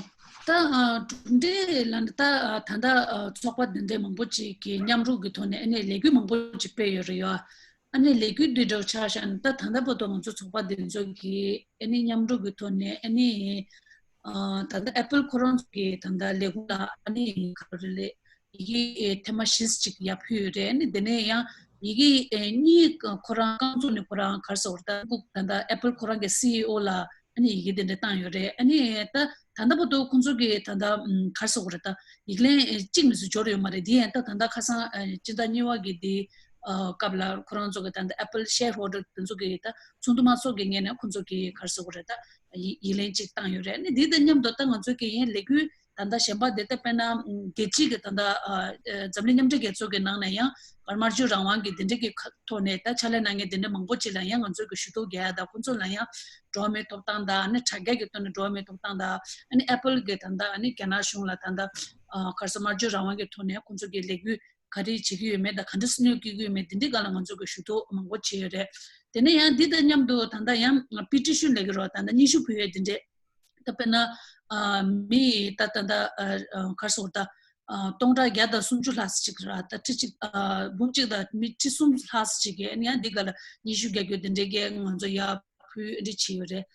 ད་ཨ་གྲུབ་འབྲས་ལ་ད་ཨ་ད་ལྟ་ཨ་ཚོགས་པ་འདི་འདྲའི་མང་པོ་ཅིག་གིས་མཉམ་རུབ་ཀྱི་ཐོག་ནས་ཨ་ནི་ལས་འགུལ་མང་པོ་ཅིག་སྤེལ་ཡོད་རེད་ཡ། ཨ་ནི་ལས་འགུལ་འདི་འདྲ་ཆགས་བཞག་ན་ད་ད་ལྟ་བར་དུ་ང་ཚོ་ཚོགས་པ་འདི་ཚོ་གིས་ཨ་ནི་མཉམ་རུབ་ཀྱི་ཐོག་ནས་ཨ་ནི་ཨ་ད་ལྟ་Apple་ཁོ་རང་ཚོ་གི་ད་ལྟ་ལས་ཁུངས་ལ་ཨ་ནི་ག་རེ་ལས་ཡི་གེ་ཐེངས་མ་བཞི་ཅིག་ཡར་ཕུལ་ཡོད་རེད། ཨ་ནི་དེ་ནས་ཡང་ཡི་གེ་གཉིས་ཁོ་རང་རྐང་བཙུགས་ནས་ཁོ་རང་ག་རེ་ཟེར་དགོས་རེད། ད་ད་ལྟ་Apple་ཁོ་རང་གི་CEO་ལ་ཨ་ནི་ཡི་གེ་དེ་འདྲ་བཏང་ཡོད་རེད། ཨ་ནི་ད་ད་ལྟ་བར་དུ་ཁོང་ཚོ་གིས་ད་ལྟ་ཨམ་ག་རེ་ཟེར་དགོས་རེད། ད་ཡིག་ལན་གཅིག་མིན་སུ་འབྱོར་ཡོད་མ་རེད། དེ་ཡང་ད་ད་ལྟ་ཁ་སང་ཨ་སྤྱི་ཟླ་གཉིས་པ་གི་དེ་ཨ་སྐབས་ལ་ཁོ་རང་ཚོ་གི་ད་ལྟ་Apple shareholder་དེ་ཚོ་གི་ད་ཚོགས་འདུ་མ་ཚོགས་ཀྱི་སྔོན་ནས་ཁོང་ཚོ་གིས་ག་རེ་ཟེར་དགོས་རེད། ད་ཡིག་ཡིག་ལན་གཅིག་བཏང་ཡོད་རེད། ཨ་ནི་དེ་དང་མཉམ་དུ་ད་ང་ཚོ་གི་ཡང་ལས་འགུལ་ད་ལྟ་གཞན་པ་དེ་ལྟ་དཔེར་ན་ཨམ་རྒྱལ་སྤྱིའི་གི་ད་ལྟ་ཨ་ཨ་འཛམ་གླིང་མཉམ་འབྲེལ་རྒྱལ་ཚོགས་ཀྱི་ནང་ནས་ཡང་སྨྲ་བརྗོད་རང་དབང་གི་དེ་འདྲ་གི་ཁ་ཐོག་ནས་ད་ཕྱག་ལས་གནང་མཁན་དེ་འདྲ་མང་པོ་ཅིག་ལ་ཡང་ང་ཚོ་གི་ཞུ་གཏུག་རྒྱག་ཡ་དང་ཁོང་ཚོ་ལ་ཡང་འགྲོ་བ་མིའི་ཐོབ་ཐང་དང་ཨ་ནི་དྲ་རྒྱ་གི་ཐོག་ནས་འགྲོ་བ་མིའི་ཐོབ་ཐང་དང་ཨ་ནི་Apple་གི་ད་ལྟ་ཨ་ནི་རྒྱ་ནག་གཞུང་ལ་ད་ལྟ་ཨ་ག་རེ་ཟེར་སྨྲ་བརྗོད་རང་དབང་གི་ཐོག་ནས་ཁོང་ཚོ་གི་ལས་འགུལ་ག་རེ་བྱེད་ཀྱི་ཡོད་མེད་དང་ག་འདྲ་སེ་གནོད་སྐྱེལ་གྱི་ཡོད་མེད་དེ་འདྲའི་སྒང་ལ་ང་ཚོ་གི་ཞུ་གཏུག་མང་པོ་བྱས་ཡོད་རེད། དེ་ནས་ཡང་འདི་དང་མཉམ་དུ་ད་ལྟ་ཡང་petition་ལབ་ཀྱི་རེད་བ། ད་ལྟ་སྙན་ཞུ་ཕུལ་ཡས་དེ་འདྲས། ད་དཔེར་ན་ཨ་མི་ད་ད་ད་ཨ་ཨ་ག་རེ་ཟེར་ད་ཨ་སྟོང་ཕྲག་བརྒྱ་དང་སུམ་ཅུ་ལྷག་ཙམ་ཅིག་ར་ད་ཁྲི་གཅིག་ཨ་འབུམ་གཅིག་དང་མི་ཁྲི་གསུམ་ལྷག་ཙམ་ཅིག་གིས་ཨ་ནི་ཡང་འདི་ག་ལ་སྙན་ཞུ་རྒྱག་རྒྱུ་དེ་འདྲས་ཀྱི་ང་ཚོ་ཡར་ཕུལ་འདི་བྱས་ཡོད་རེད།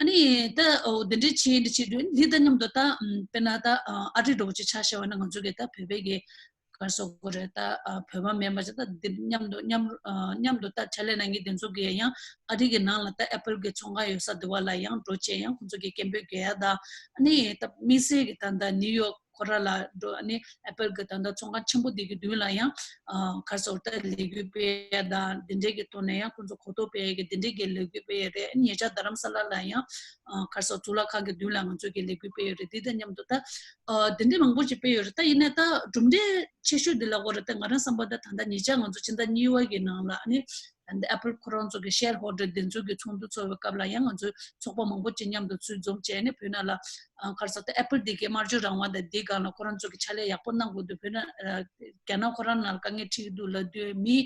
ཨ་ནི་ད་འོ་དེ་འདྲས་བྱས་འདི་བྱས་དུས་འདི་དང་མཉམ་དུ་ད་ཨམ་དཔེར་ན་ད་ཨ་ཨ་རི་འདྲ་བོ་ཅིག་ཆ་བཞག་པ་ན་ང་ཚོ་གི་ད་བོད་པའི་གི་ག་རེ་ཟེར་དགོས་རེད། ད་ཨ་བོད་པ་མིན་པ་ཅིག་ད་འདི་མཉམ་དུ་མཉམ་ཨ་མཉམ་དུ་ད་ཕྱག་ལས་གནང་མཁན་དེ་ཚོ་གིས་ཡང་ཨ་རི་གི་ནང་ལ་ད་Apple་གི་ཚོང་ཁང་ཡོད་ས་དེ་བ་ལ་ཡང་འགྲོ་བྱས་ཡང་ཁོང་ཚོ་གི་སྐད་འབོད་རྒྱག་ཡ་ད་ཨ་ནི་ད་དམིགས་བསལ་གྱི་ད་ད་ནིའུ་ཡོག་ཁོ་ར་ལ་འགྲོ་ཨ་ནི་Apple་གི་ད་ད་ཚོང་ཁང་ཆེན་པོ་དེ་གི་མདུན་ལ་ཡང་ཨ་ག་རེ་ཟེར་ད་ལས་འགུལ་སྤེལ་ཡ་ད་འདི་འདྲའི་གི་ཐོག་ནས་ཡང་ཁོང་ཚོ་གོ་རྟོགས་སྤེལ་ཡ་གི་འདི་འདྲའི་གི་ལས་འགུལ་སྤེལ་ཡ་རེད། ཨ་ནི་ཉེ་ཆར་རྡ་རམ་ས་ལ་ལ་ཡང་ཨ་ག་རེ་ཟེར་གཙུག་ལག་ཁང་གི་མདུན་ལ་ང་ཚོ་གི་ལས་འགུལ་སྤེལ་ཡོད་རེད། འདི་དང་མཉམ་དུ་ད། ཨ་དེ་འདྲའི་མང་པོ་ཅིག་སྤེལ་ཡོད་རེད། ད་ཡིན་ནའི་ད་གྲུབ་འབྲས་ཆེ་ཤོས་འདི་ལབ་དགོས་རེད། ད་ང་རང་བསམ་པ་ད་ད་ལྟ་ཉེ་ཆར་ང་ཚོ་ཕྱི་ཟླ་གཉིས་པ་གི་ནང་ལ་ཨ་ནི་ད་ལྟ་Apple་ཁོ་རང་ཚོ་གི་shareholder་དེ་ཚོ་གི་ཚོགས་འདུ་ཚོགས་པའི་སྐབས་ལ་ཡང་ང་ཚོའི་ཚོགས་པ་མང་པོ་ཅིག་མཉམ་དུ་ཚུར་འཛོམས་བྱས་ནས་བོད་ནང་ལ་ཨ་ག་རེ་ཟེར་ད་Apple་དེ་གའི་སྨྲ་བརྗོད་རང་དབང་དང་དེའི་སྒང་ལ་ཁོ་རང་ཚོ་གི་ཕྱག་ལས་ཡག་པོ་གནང་དགོས་འདུག་བོད་ནང་ཨ་རྒྱ་ནག་ཁོ་རང་ནང་ལ་དཀའ་ངལ་འཕྲད་ཀྱི་འདུག་ལབ་དུས་མི་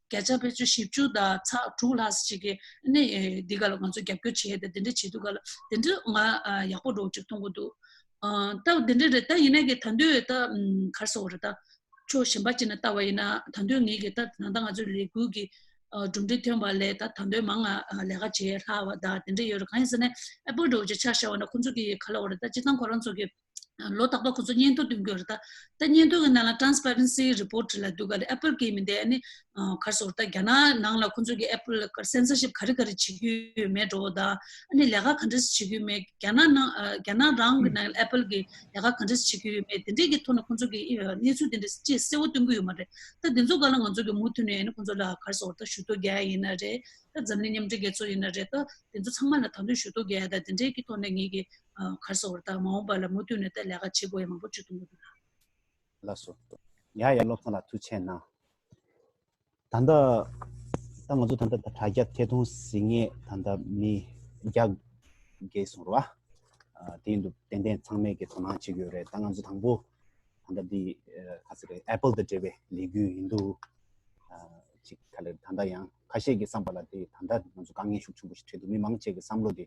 བརྒྱ་ཆ་བརྒྱད་ཅུ་བཞི་བཅུ་དང་ཚེག་དྲུག་ལྷག་ཙམ་ཅིག་གིས་ཨ་ནི་འདི་ག་ལ་ང་ཚོ་རྒྱབ་སྐྱོར་བྱས་ཏེ་དེ་འདྲ་བྱེད་དུས་ག་ལ་དེ་འདྲ་ང་ཡག་པོ་འདྲ་བོ་ཅིག་མཐོང་གི་འདུག་ཨ་ད་དེ་འདྲ་རེད། ད་ཡིན་ནའི་གི་ད་དུང་ད་ཨམ་ག་རེ་ཟེར་དགོས་རེད། ད་ཕྱོགས་གཞན་པ་ཅིག་ནས་ལྟ་བ་ཡིན་ན་ད་དུང་ངེད་ཀྱི་ད་ད་ལྟ་ང་ཚོའི་ལས་འགུལ་གྱི་ཨ་གྲུབ་འབྲས་ཐོན་པ་ལས་ད་ད་དུང་མང་ང་ཨ་ལས་ཀ་བྱེད་ཡ་ལྷག་པ་ད་དེ་འདྲ་ཡོད་རེད། གང་ཡིན་ཟེར་ན་Apple་འདྲ་བོ་ཅིག་ཆ་བཞག་པ་ན་ཁོང་ཚོ་གི་ག་ལབ་དགོས་རེད། ད་སྤྱིར་བཏང་ཁོ་རང་ཚོ་གི་ལོ་རྟག་པར་ཁོ་ཚོ་སྙན་ཐོ་འདོན་གྱི་ཡོད་རེད། ད་ད་སྙན་ཐོ་གི་ནང་ལ་transparency report་ལབ་དུས་ག་ལ་Apple་གི་མི་འདུག་ཨ་ནི་ཨ་ག་རེ་ཟེར་དགོས་རེད། ད་རྒྱ་ནག་ནང་ལ་ཁོང་ཚོ་གི་Apple་ལ་censorship་ག་རེ་ག་རེ་བྱེད་ཀྱི་ཡོད་མེད་འདྲ་བོ་དང་ཨ་ནི་ལས་ཀ་ག་འདྲ་བྱེད་ཀྱི་ཡོད་མེད། རྒྱ་ནག་ནང་ཨ་རྒྱ་ནག་རང་གི་ནང་ལ་Apple་གི་ལས་ཀ་ག་འདྲ་བྱེད་ཀྱི་ཡོད་མེད་དེ་འདྲའི་གི་ཐོག་ནས་ཁོང་ཚོ་གི་ཨ་གནས་ཚུལ་དེ་འདྲ་ཅིག་གསལ་བོ་སྟོན་གྱི་ཡོད་མ་རེད། ད་དེ་ཚོ་ག་ལ་ང་ཚོ་གི་མུ་མཐུད་ནས་ཨ་ནི་ཁོང་ཚོ་ལ་ག་རེ་ཟེར་དགོས་རེད། ད་ཞུ་གཏུག་རྒྱག་ཡ་ཡིན་ན་རེད། ད་འཛམ་གླིང་མཉམ་འབྲེལ་རྒྱལ་ཚོགས་ཡིན་ན་རེད། ད་དེ་ཚོ་ཚང་མ་ལ་ད་དུང་ཞུ་གཏུག་རྒྱག་ཡ་ད་དེ་འདྲའི་གི་ཐོག་ནས་ངེད་ཀྱི་ཨ་ག་རེ་ཟེར་དགོས་རེད། ད་མ་འོངས་པ་ལ་མུ་མཐུད་ནས་ད་ལས་ཀ་བྱེད་དགོས་ཡ་མང་པོ་བྱེད་ཐུབ་ཀྱི་འདུག་ལགས་སོ། ཡ་ཡ་བློ་བཟང་ལགས་ཐུགས་རྗེ་གནང་། ད་ལྟ་ད་ང་ཚོ་ད་ལྟ་ད་དྲ་རྒྱ་ཐད་གཏོང་གཟིགས་མཁན་ད་ལྟ་མི་བརྒྱ་བརྒལ་སོང་རེད་བ། ཨ་དེ་ཡིན་དུས་ཏན་ཏན་ཚང་མས་ཀྱི་དོ་སྣང་བྱེད་ཀྱི་ཡོད་རེད། ད་ང་ཚོ་དང་པོ་ ད་ལྟ་འདི་ཨ་ག་ཟེར་རེད། Apple་དང་འབྲེལ་བའི་ལས་འགུལ་ཡིན་འདུག་ཨ་ཅིག་ག་ལེར་ད་ལྟ་ཡང་ཁ་ཤས་ཀྱི་བསམ་པ་ལ་དེ་ད་ལྟ་ང་ཚོ་དཀའ་ངལ་ཤུགས་ཆེན་པོ་ཞིག་འཕྲད་འདུག་མི་མང་ཆེ་གི་བསམ་བློ་དེ་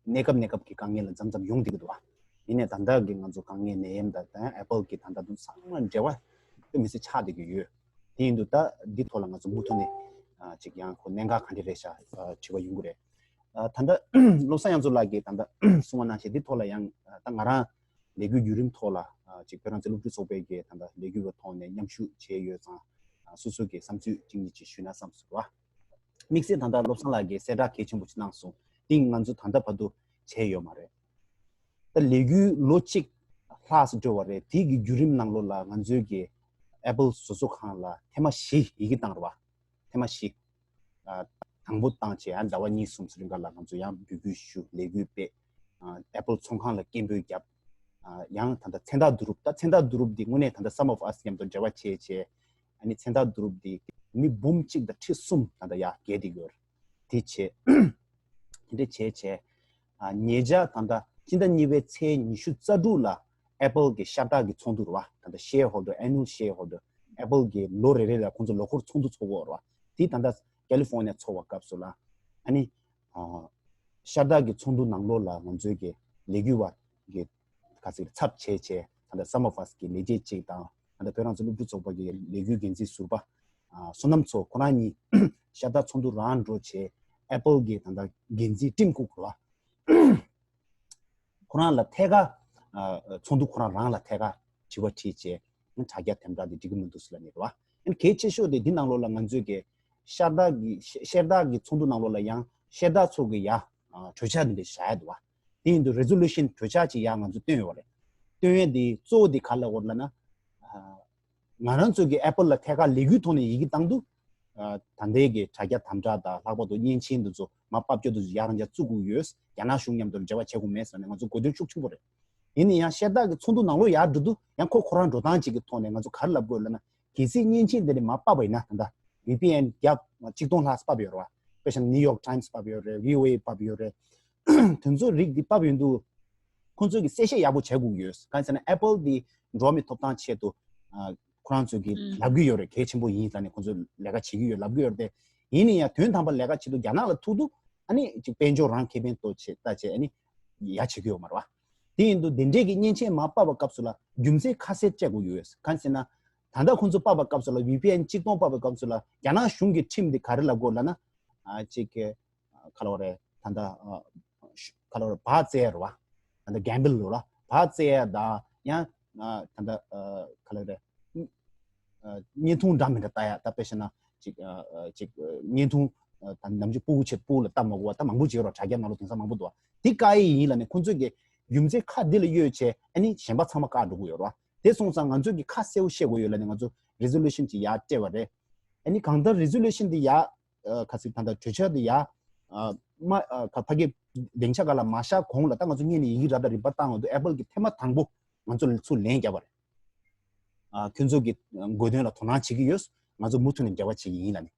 གནས་སྐབས་གནས་སྐབས་ཀྱི་དཀའ་ངལ་ལ་མཚམས་མཚམས་ཡོང་བསྡད་ཀྱི་འདུག་བ། ཡིན་ནའི་ད་ལྟ་གི་ང་ཚོ་དཀའ་ངལ་ནད་ཡམས་དང་ད་Apple་གི་ད་ལྟ་དུང་ཚང་མ་འབྲེལ་བ་དཔེ་མི་སྲིད་ཆགས་བསྡད་ཀྱི་ཡོད། དེ་ཡིན་དུས་ད་འདི་ཐོག་ལ་ང་ཚོ་མུ་མཐུད་ནས་ཨ་ཅིག་ཡང་ཁོ་གནད་འགག་ག་འདྲ་རེད་ཤག་ཨ་དྲི་བ་ཡོང་གི་རེད། ཨ་ད་ལྟ་བློ་བཟང་དབྱངས་མཚོ་ལགས་ཀྱིས་ད་ལྟ་གསུངས་པ་ནང་བཞིན་འདི་ཐོག་ལ་ཡང་ཨ་ད་ང་རང་ལས་འགུལ་བརྒྱུད་རིམ་ཐོག་ལ་ཨ་ཅིག་བོད་རང་བཙན་སློབ་ཕྲུག་ཚོགས་པའི་གི་ད་ལྟ་ལས་འགུལ་བའི་ཐོག་ནས་མཉམ་ཞུགས་བྱས་ཡོད་ཙང་ཨ་སོ་སོ་གི་བསམ་ཚུལ་གཅིག་གཉིས་ཅིག་ཞུས་ན་བསམ་སོང་བ། དམིགས་བསལ་ད་ལྟ་བློ་བཟང་ལགས་ཀྱིས་གསལ་བསྒྲགས་གལ་ཆེན་པོ་ཅིག་གནང་སོང་། འདི་ང་ཚོ་ད་ལྟ་བར་དུ་བྱས་ཡོད་མ་རེད། ད་ལས་འགུལ་ལོ་གཅིག་ལྷག་ཙམ་འགྲོ་བ་རེད། དེའི་གི་བརྒྱུད་རིམ་ནང་ལོགས་ལ་ང་ཚོའི་གི་Apple་བཟོ་ཚོགས་ཁང་ལ་ཐེངས་མ་བཞི་ཡི་གེ་བཏང་རེད་བ། ཐེངས་མ་བཞི། ཨ་དང་པོ་བཏང་བྱས་ཡང་ཟླ་བ་གཉིས་གསུམ་ཙམ་རིང་ག་ལ་ང་ཚོ་ཡང་འབོད་སྐུལ་ཞུ། ལས་འགུལ་སྤེལ། ཨ་Apple་ཚོང་ཁང་ལ་སྐད་འབོད་བརྒྱབ། ཨ་ཡང་ད་ལྟ་མཚན་རྟགས་བསྡུ་རུབ། ད་མཚན་རྟགས་བསྡུ་རུབ་འདི་དངོས་གནས་ད་ལྟ་Sum of Us་མཉམ་དུ་འབྲེལ་བ་བྱས་བྱས། ཨ་ནི་མཚན་རྟགས་བསྡུ་རུབ་འདི་མི་འབུམ་གཅིག་དང་ཁྲི་གསུམ་ད་ལྟ་ཡར་བརྒལ་བསྡད་ཡོད་རེད། དེ་བྱས། དེ་འདྲ་བྱས་བྱས། ཨ་ཉེ་ཆར་ད་ལྟ་སྤྱི་ཟླ་གཉིས་པའི་ཚེས་ཉི་ཤུ་རྩ་དྲུག་ལ་Apple་གི་ཤར་སྟག་གི་ཚོགས་འདུ་རེད་བ། ད་ལྟ་Shareholder Annual Shareholder Apple་གི་ལོ་རེ་རེ་ལ་ཁོང་ཚོ་ལོ་འཁོར་ཚོགས་འདུ་ཚོགས་ཀྱི་ཡོད་རེད་བ། དེ་ད་ལྟ་California་ཚོགས་པ་སྐབས་སུ་ལ་ཨ་ནི་ཨ་ཤར་སྟག་གི་ཚོགས་འདུ་ནང་ལོགས་ལ་ང་ཚོའི་གི་ལས་འགུལ་བ་གི་ག་ཚིག་ཚབ་བྱས་བྱས་ད་ལྟ་Sum of Us་གི་ལས་བྱེད་ཅིག་དང་ད་ལྟ་བོད་རང་བཙན་སློབ་ཕྲུག་ཚོགས་པ་གི་ལས་འགུལ་འགན་འཛིན་ཟུར་པ་ཨ་བསོད་ནམས་མཚོ་ཁོ་རང་གཉིས་ཤར་སྟག་ཚོགས་འདུ་རང་འགྲོ་བྱས། Apple་གི་ད་ལྟ་འགན་འཛིན་Tim Cook་རེད་བ། ཁོ་རང་ལ་ཐད་ཀར་ཨ་ཚོགས་འདུ་ཁོ་རང་རང་ལ་ཐད་ཀར་དྲི་བ་དྲིས་བྱས་དྲ་རྒྱ་དམ་དྲག་དེ་འགྲིག་གི་མི་འདུག་ཟེར་ལབ་ནས་རེད་བ། ཨ་ནི་གལ་ཆེ་ཤོས་དེ་འདི་ནང་ལོགས་ལ་ང་ཚོས་ཀྱི་ཤར་སྟག་གི་ཤར་སྟག་གི་ཚོགས་འདུ་ནང་ལོགས་ལ་ཡང་ཤར་སྟག་ཚོགས་ཀྱི་ཡ་ཨ་གྲོས་འཆར་འདི་འདྲ་བཞག་ཡ་འདུག་བ། དེ་ཡིན་དུས་Resolution་གྲོས་འཆར་ཅིག་ཡ་ང་ཚོ་བཏོན་ཡོད་པ་རེད། བཏོན་ཡས་འདི་གཙོ་བོ་འདི་ག་ལ་འོར་ལབ་ན། ཨ་ང་རང་ཚོ་གི་Apple་ལ་ཐད་ཀར་ལས་འགུལ་ཐོག་ནས་ཡི་གེ་བཏང་དུས། ཨ་ད་ལྟའི་གི་དྲ་རྒྱ་དམ་དྲག་དང་ལྷག་པར་དུ་མཉེན་ཆས་འདི་ཚོ་མར་ཕབ་སྐྱོར་འདི་ཚོ་ཡར་རང་རྒྱ་བཙུགས་དགོས་ཡོད། རྒྱ་ནག་གཞུང་མཉམ་དུ་འབྲེལ་བ་བྱེད་དགོས་མེད་ཟེར་ནས་ང་ཚོ་དགོས་འདུན་ཤུགས་ཆེན་པོ་རེད། ཡིན་ན་ཡང་ཤར་སྟག་གི་ཚོགས་འདུ་ནང་ལོགས་ཡར་འགྲོ་དུས་ཡང་ཁོ་ཁོ་རང་འགྲོ་སྟངས་ཅིག་གི་ཐོག་ནས་ང་ཚོ་ག་རེ་ལབ་དགོས་ལབ་ན། གལ་སྲིད་མཉེན་ཆས་འདི་ནས་མར་ཕབ་པ་ཡིན་ན་ད་ལྟ་V P N་རྒྱབ་གཅིག་སྟོང་ལྷག་ཕབ་ཡོད་རེད་བ། དཔེ་བཞག་ན་New York Times་ཕབ་ཡོད་རེད། V O A་ཕབ་ཡོད་རེད། དེ་ཚོ་རིགས་འདི་ཕབ་ཡོང་དུས་ཁོང་ཚོས་ཀྱི་གསལ་བཤད་ཡག་པོ་བྱེད་དགོས་ཀྱི་ཡོད། གང་ཟེར་ན་Apple་འདི་འགྲོ་བ་མིའི་ཐོབ་ཐང་ཆེད་དུ་ཨ་ཁོ་རང་ཚོས་ཀྱི་ཨུམ་ལབ་ཀྱི་ཡོད་རེད། གལ་ཆེན་པོ་ཡིན་ལབ་ནས་ཁོང་ཚོས་ལས་ཀ་བྱེད་ཀྱི་ཡོད་ལབ་ཀྱི་ཡོད་རེད་དེ། ཡིན་ན་ཡང་དོན་དམ་པར་ལས་ཀ་བྱེད་དུས་རྒྱ་ནག་ལ་ཐུག་དུས་ཨ་ནི་ཅིག་དཔལ་འབྱོར་རང་ཁེ་ཕན་ཐོག་ཆེད་ལྟ་བྱས་ཨ་ནི་ཡ་བྱེད་ཀྱི་ཡོད་མ་རེད་བ། དེ་ཡིན་དུས་དེ་འདྲས་ཀྱི་མཉེན་ཆས་མར་ཕབ་པའི་སྐབས་སུ་ལ་རྒྱུ་མཚན་ཁ་གསལ་བཅད་དགོས་ཀྱི་ཡོད། གང་ཟེར་ན་ད་ལྟ་ཁོང་ཚོ་ཕབ་པའི་སྐབས་སུ་ལ་V P N་གཅིག་སྟོང་ཕབ་པའི་སྐབས་སུ་ལ་རྒྱ་ནག་གཞུང་གི་ཁྲིམས་འདི་ག་རེ་ལབ་དགོས་ལབ་ན། ཨ་ཅིག་གི་ག་ལབ་དགོས་རེད། ད་ལྟ་ཨ་ཤ་ག་ལབ་དགོས་རེད། བག་བཙལ་རེད་བ། ད་ལྟ་གེམ་བལ་རེད་བ། བག་བཙལ་ཡ་དང་ཡང་ཨ་ད་ལྟ་ཨ་ག་ལབ་དགོས་རེད། ཨ་བརྙན་ཐུང་འདྲ་མི་འདྲ་ལྟ་ཡ། ད་དཔེ་བཞག་ན་ཅིག་ཨ་ཨ་ཅིག་ཨ་བརྙན་ཐུང་ཨ་ད་ནམ་རྒྱུན་སྤུ་གུ་ཆེད་སྤུ་གུ་ལ་ལྟ་མ་དགོས་པ་ད་མང་པོ་ཅིག་ཡོད་རེད། དྲ་རྒྱ་ནང་ལོགས་དེང་སང་མང་པོ་འདུག་བ། དེ་བཀག་ཡས་ཡིན་ལབ་ནས་ཁོང་ཚོས་ཀྱི་རྒྱུ་མཚན་ཁ་འདི་ལ་གཡོལ་བྱས་ཨ་ནི་གཞན་པ་ཚང་མ་བཀག་འགྲོ་གི་ཡོད་རེད་བ། དེ་སོང་ཙང་ང་ཚོས་ཀྱི་ཁ་གསལ་པོ་བཤད་དགོས་ཡོད་ལབ་ནས་ང་ཚོ་Resolution་ཅིག་ཡར་སྤྲད་པ་རེད། ཨ་ནི་གང་ལྟར་Resolution་འདི་ཡར་ཨ་ཁ་སང་ད་ལྟ་གྲོས་འཆར་འདི་ཡར་ཨ་མ་ཨ་ཁ་ཕ་གི་སྡིངས་ཆ་སྒང་ལ་མ་བཞག་གོང་ལ་ད་ང་ཚོ་སྔོན་ནས་ཡི་གེ་ར་ད་རིམ་པ་བཏང་འོང་དུས་Apple་གིས་ཐེངས་མ་དང་པོ་ང་ཚོ་ལ་ཚུར་ལན་བརྒྱབ་པ་རེད། ཨ་ཁྱོད་ཚོ་གི་དགོས་དོན་ལ་དོ་སྣང་བྱེད་ཀྱི་ཡོད། ང་ཚོ་མུ་མཐུད་ནས་འབྲེལ་བ་བྱེད་ཀྱི་ཡིན་ལབ་ནས།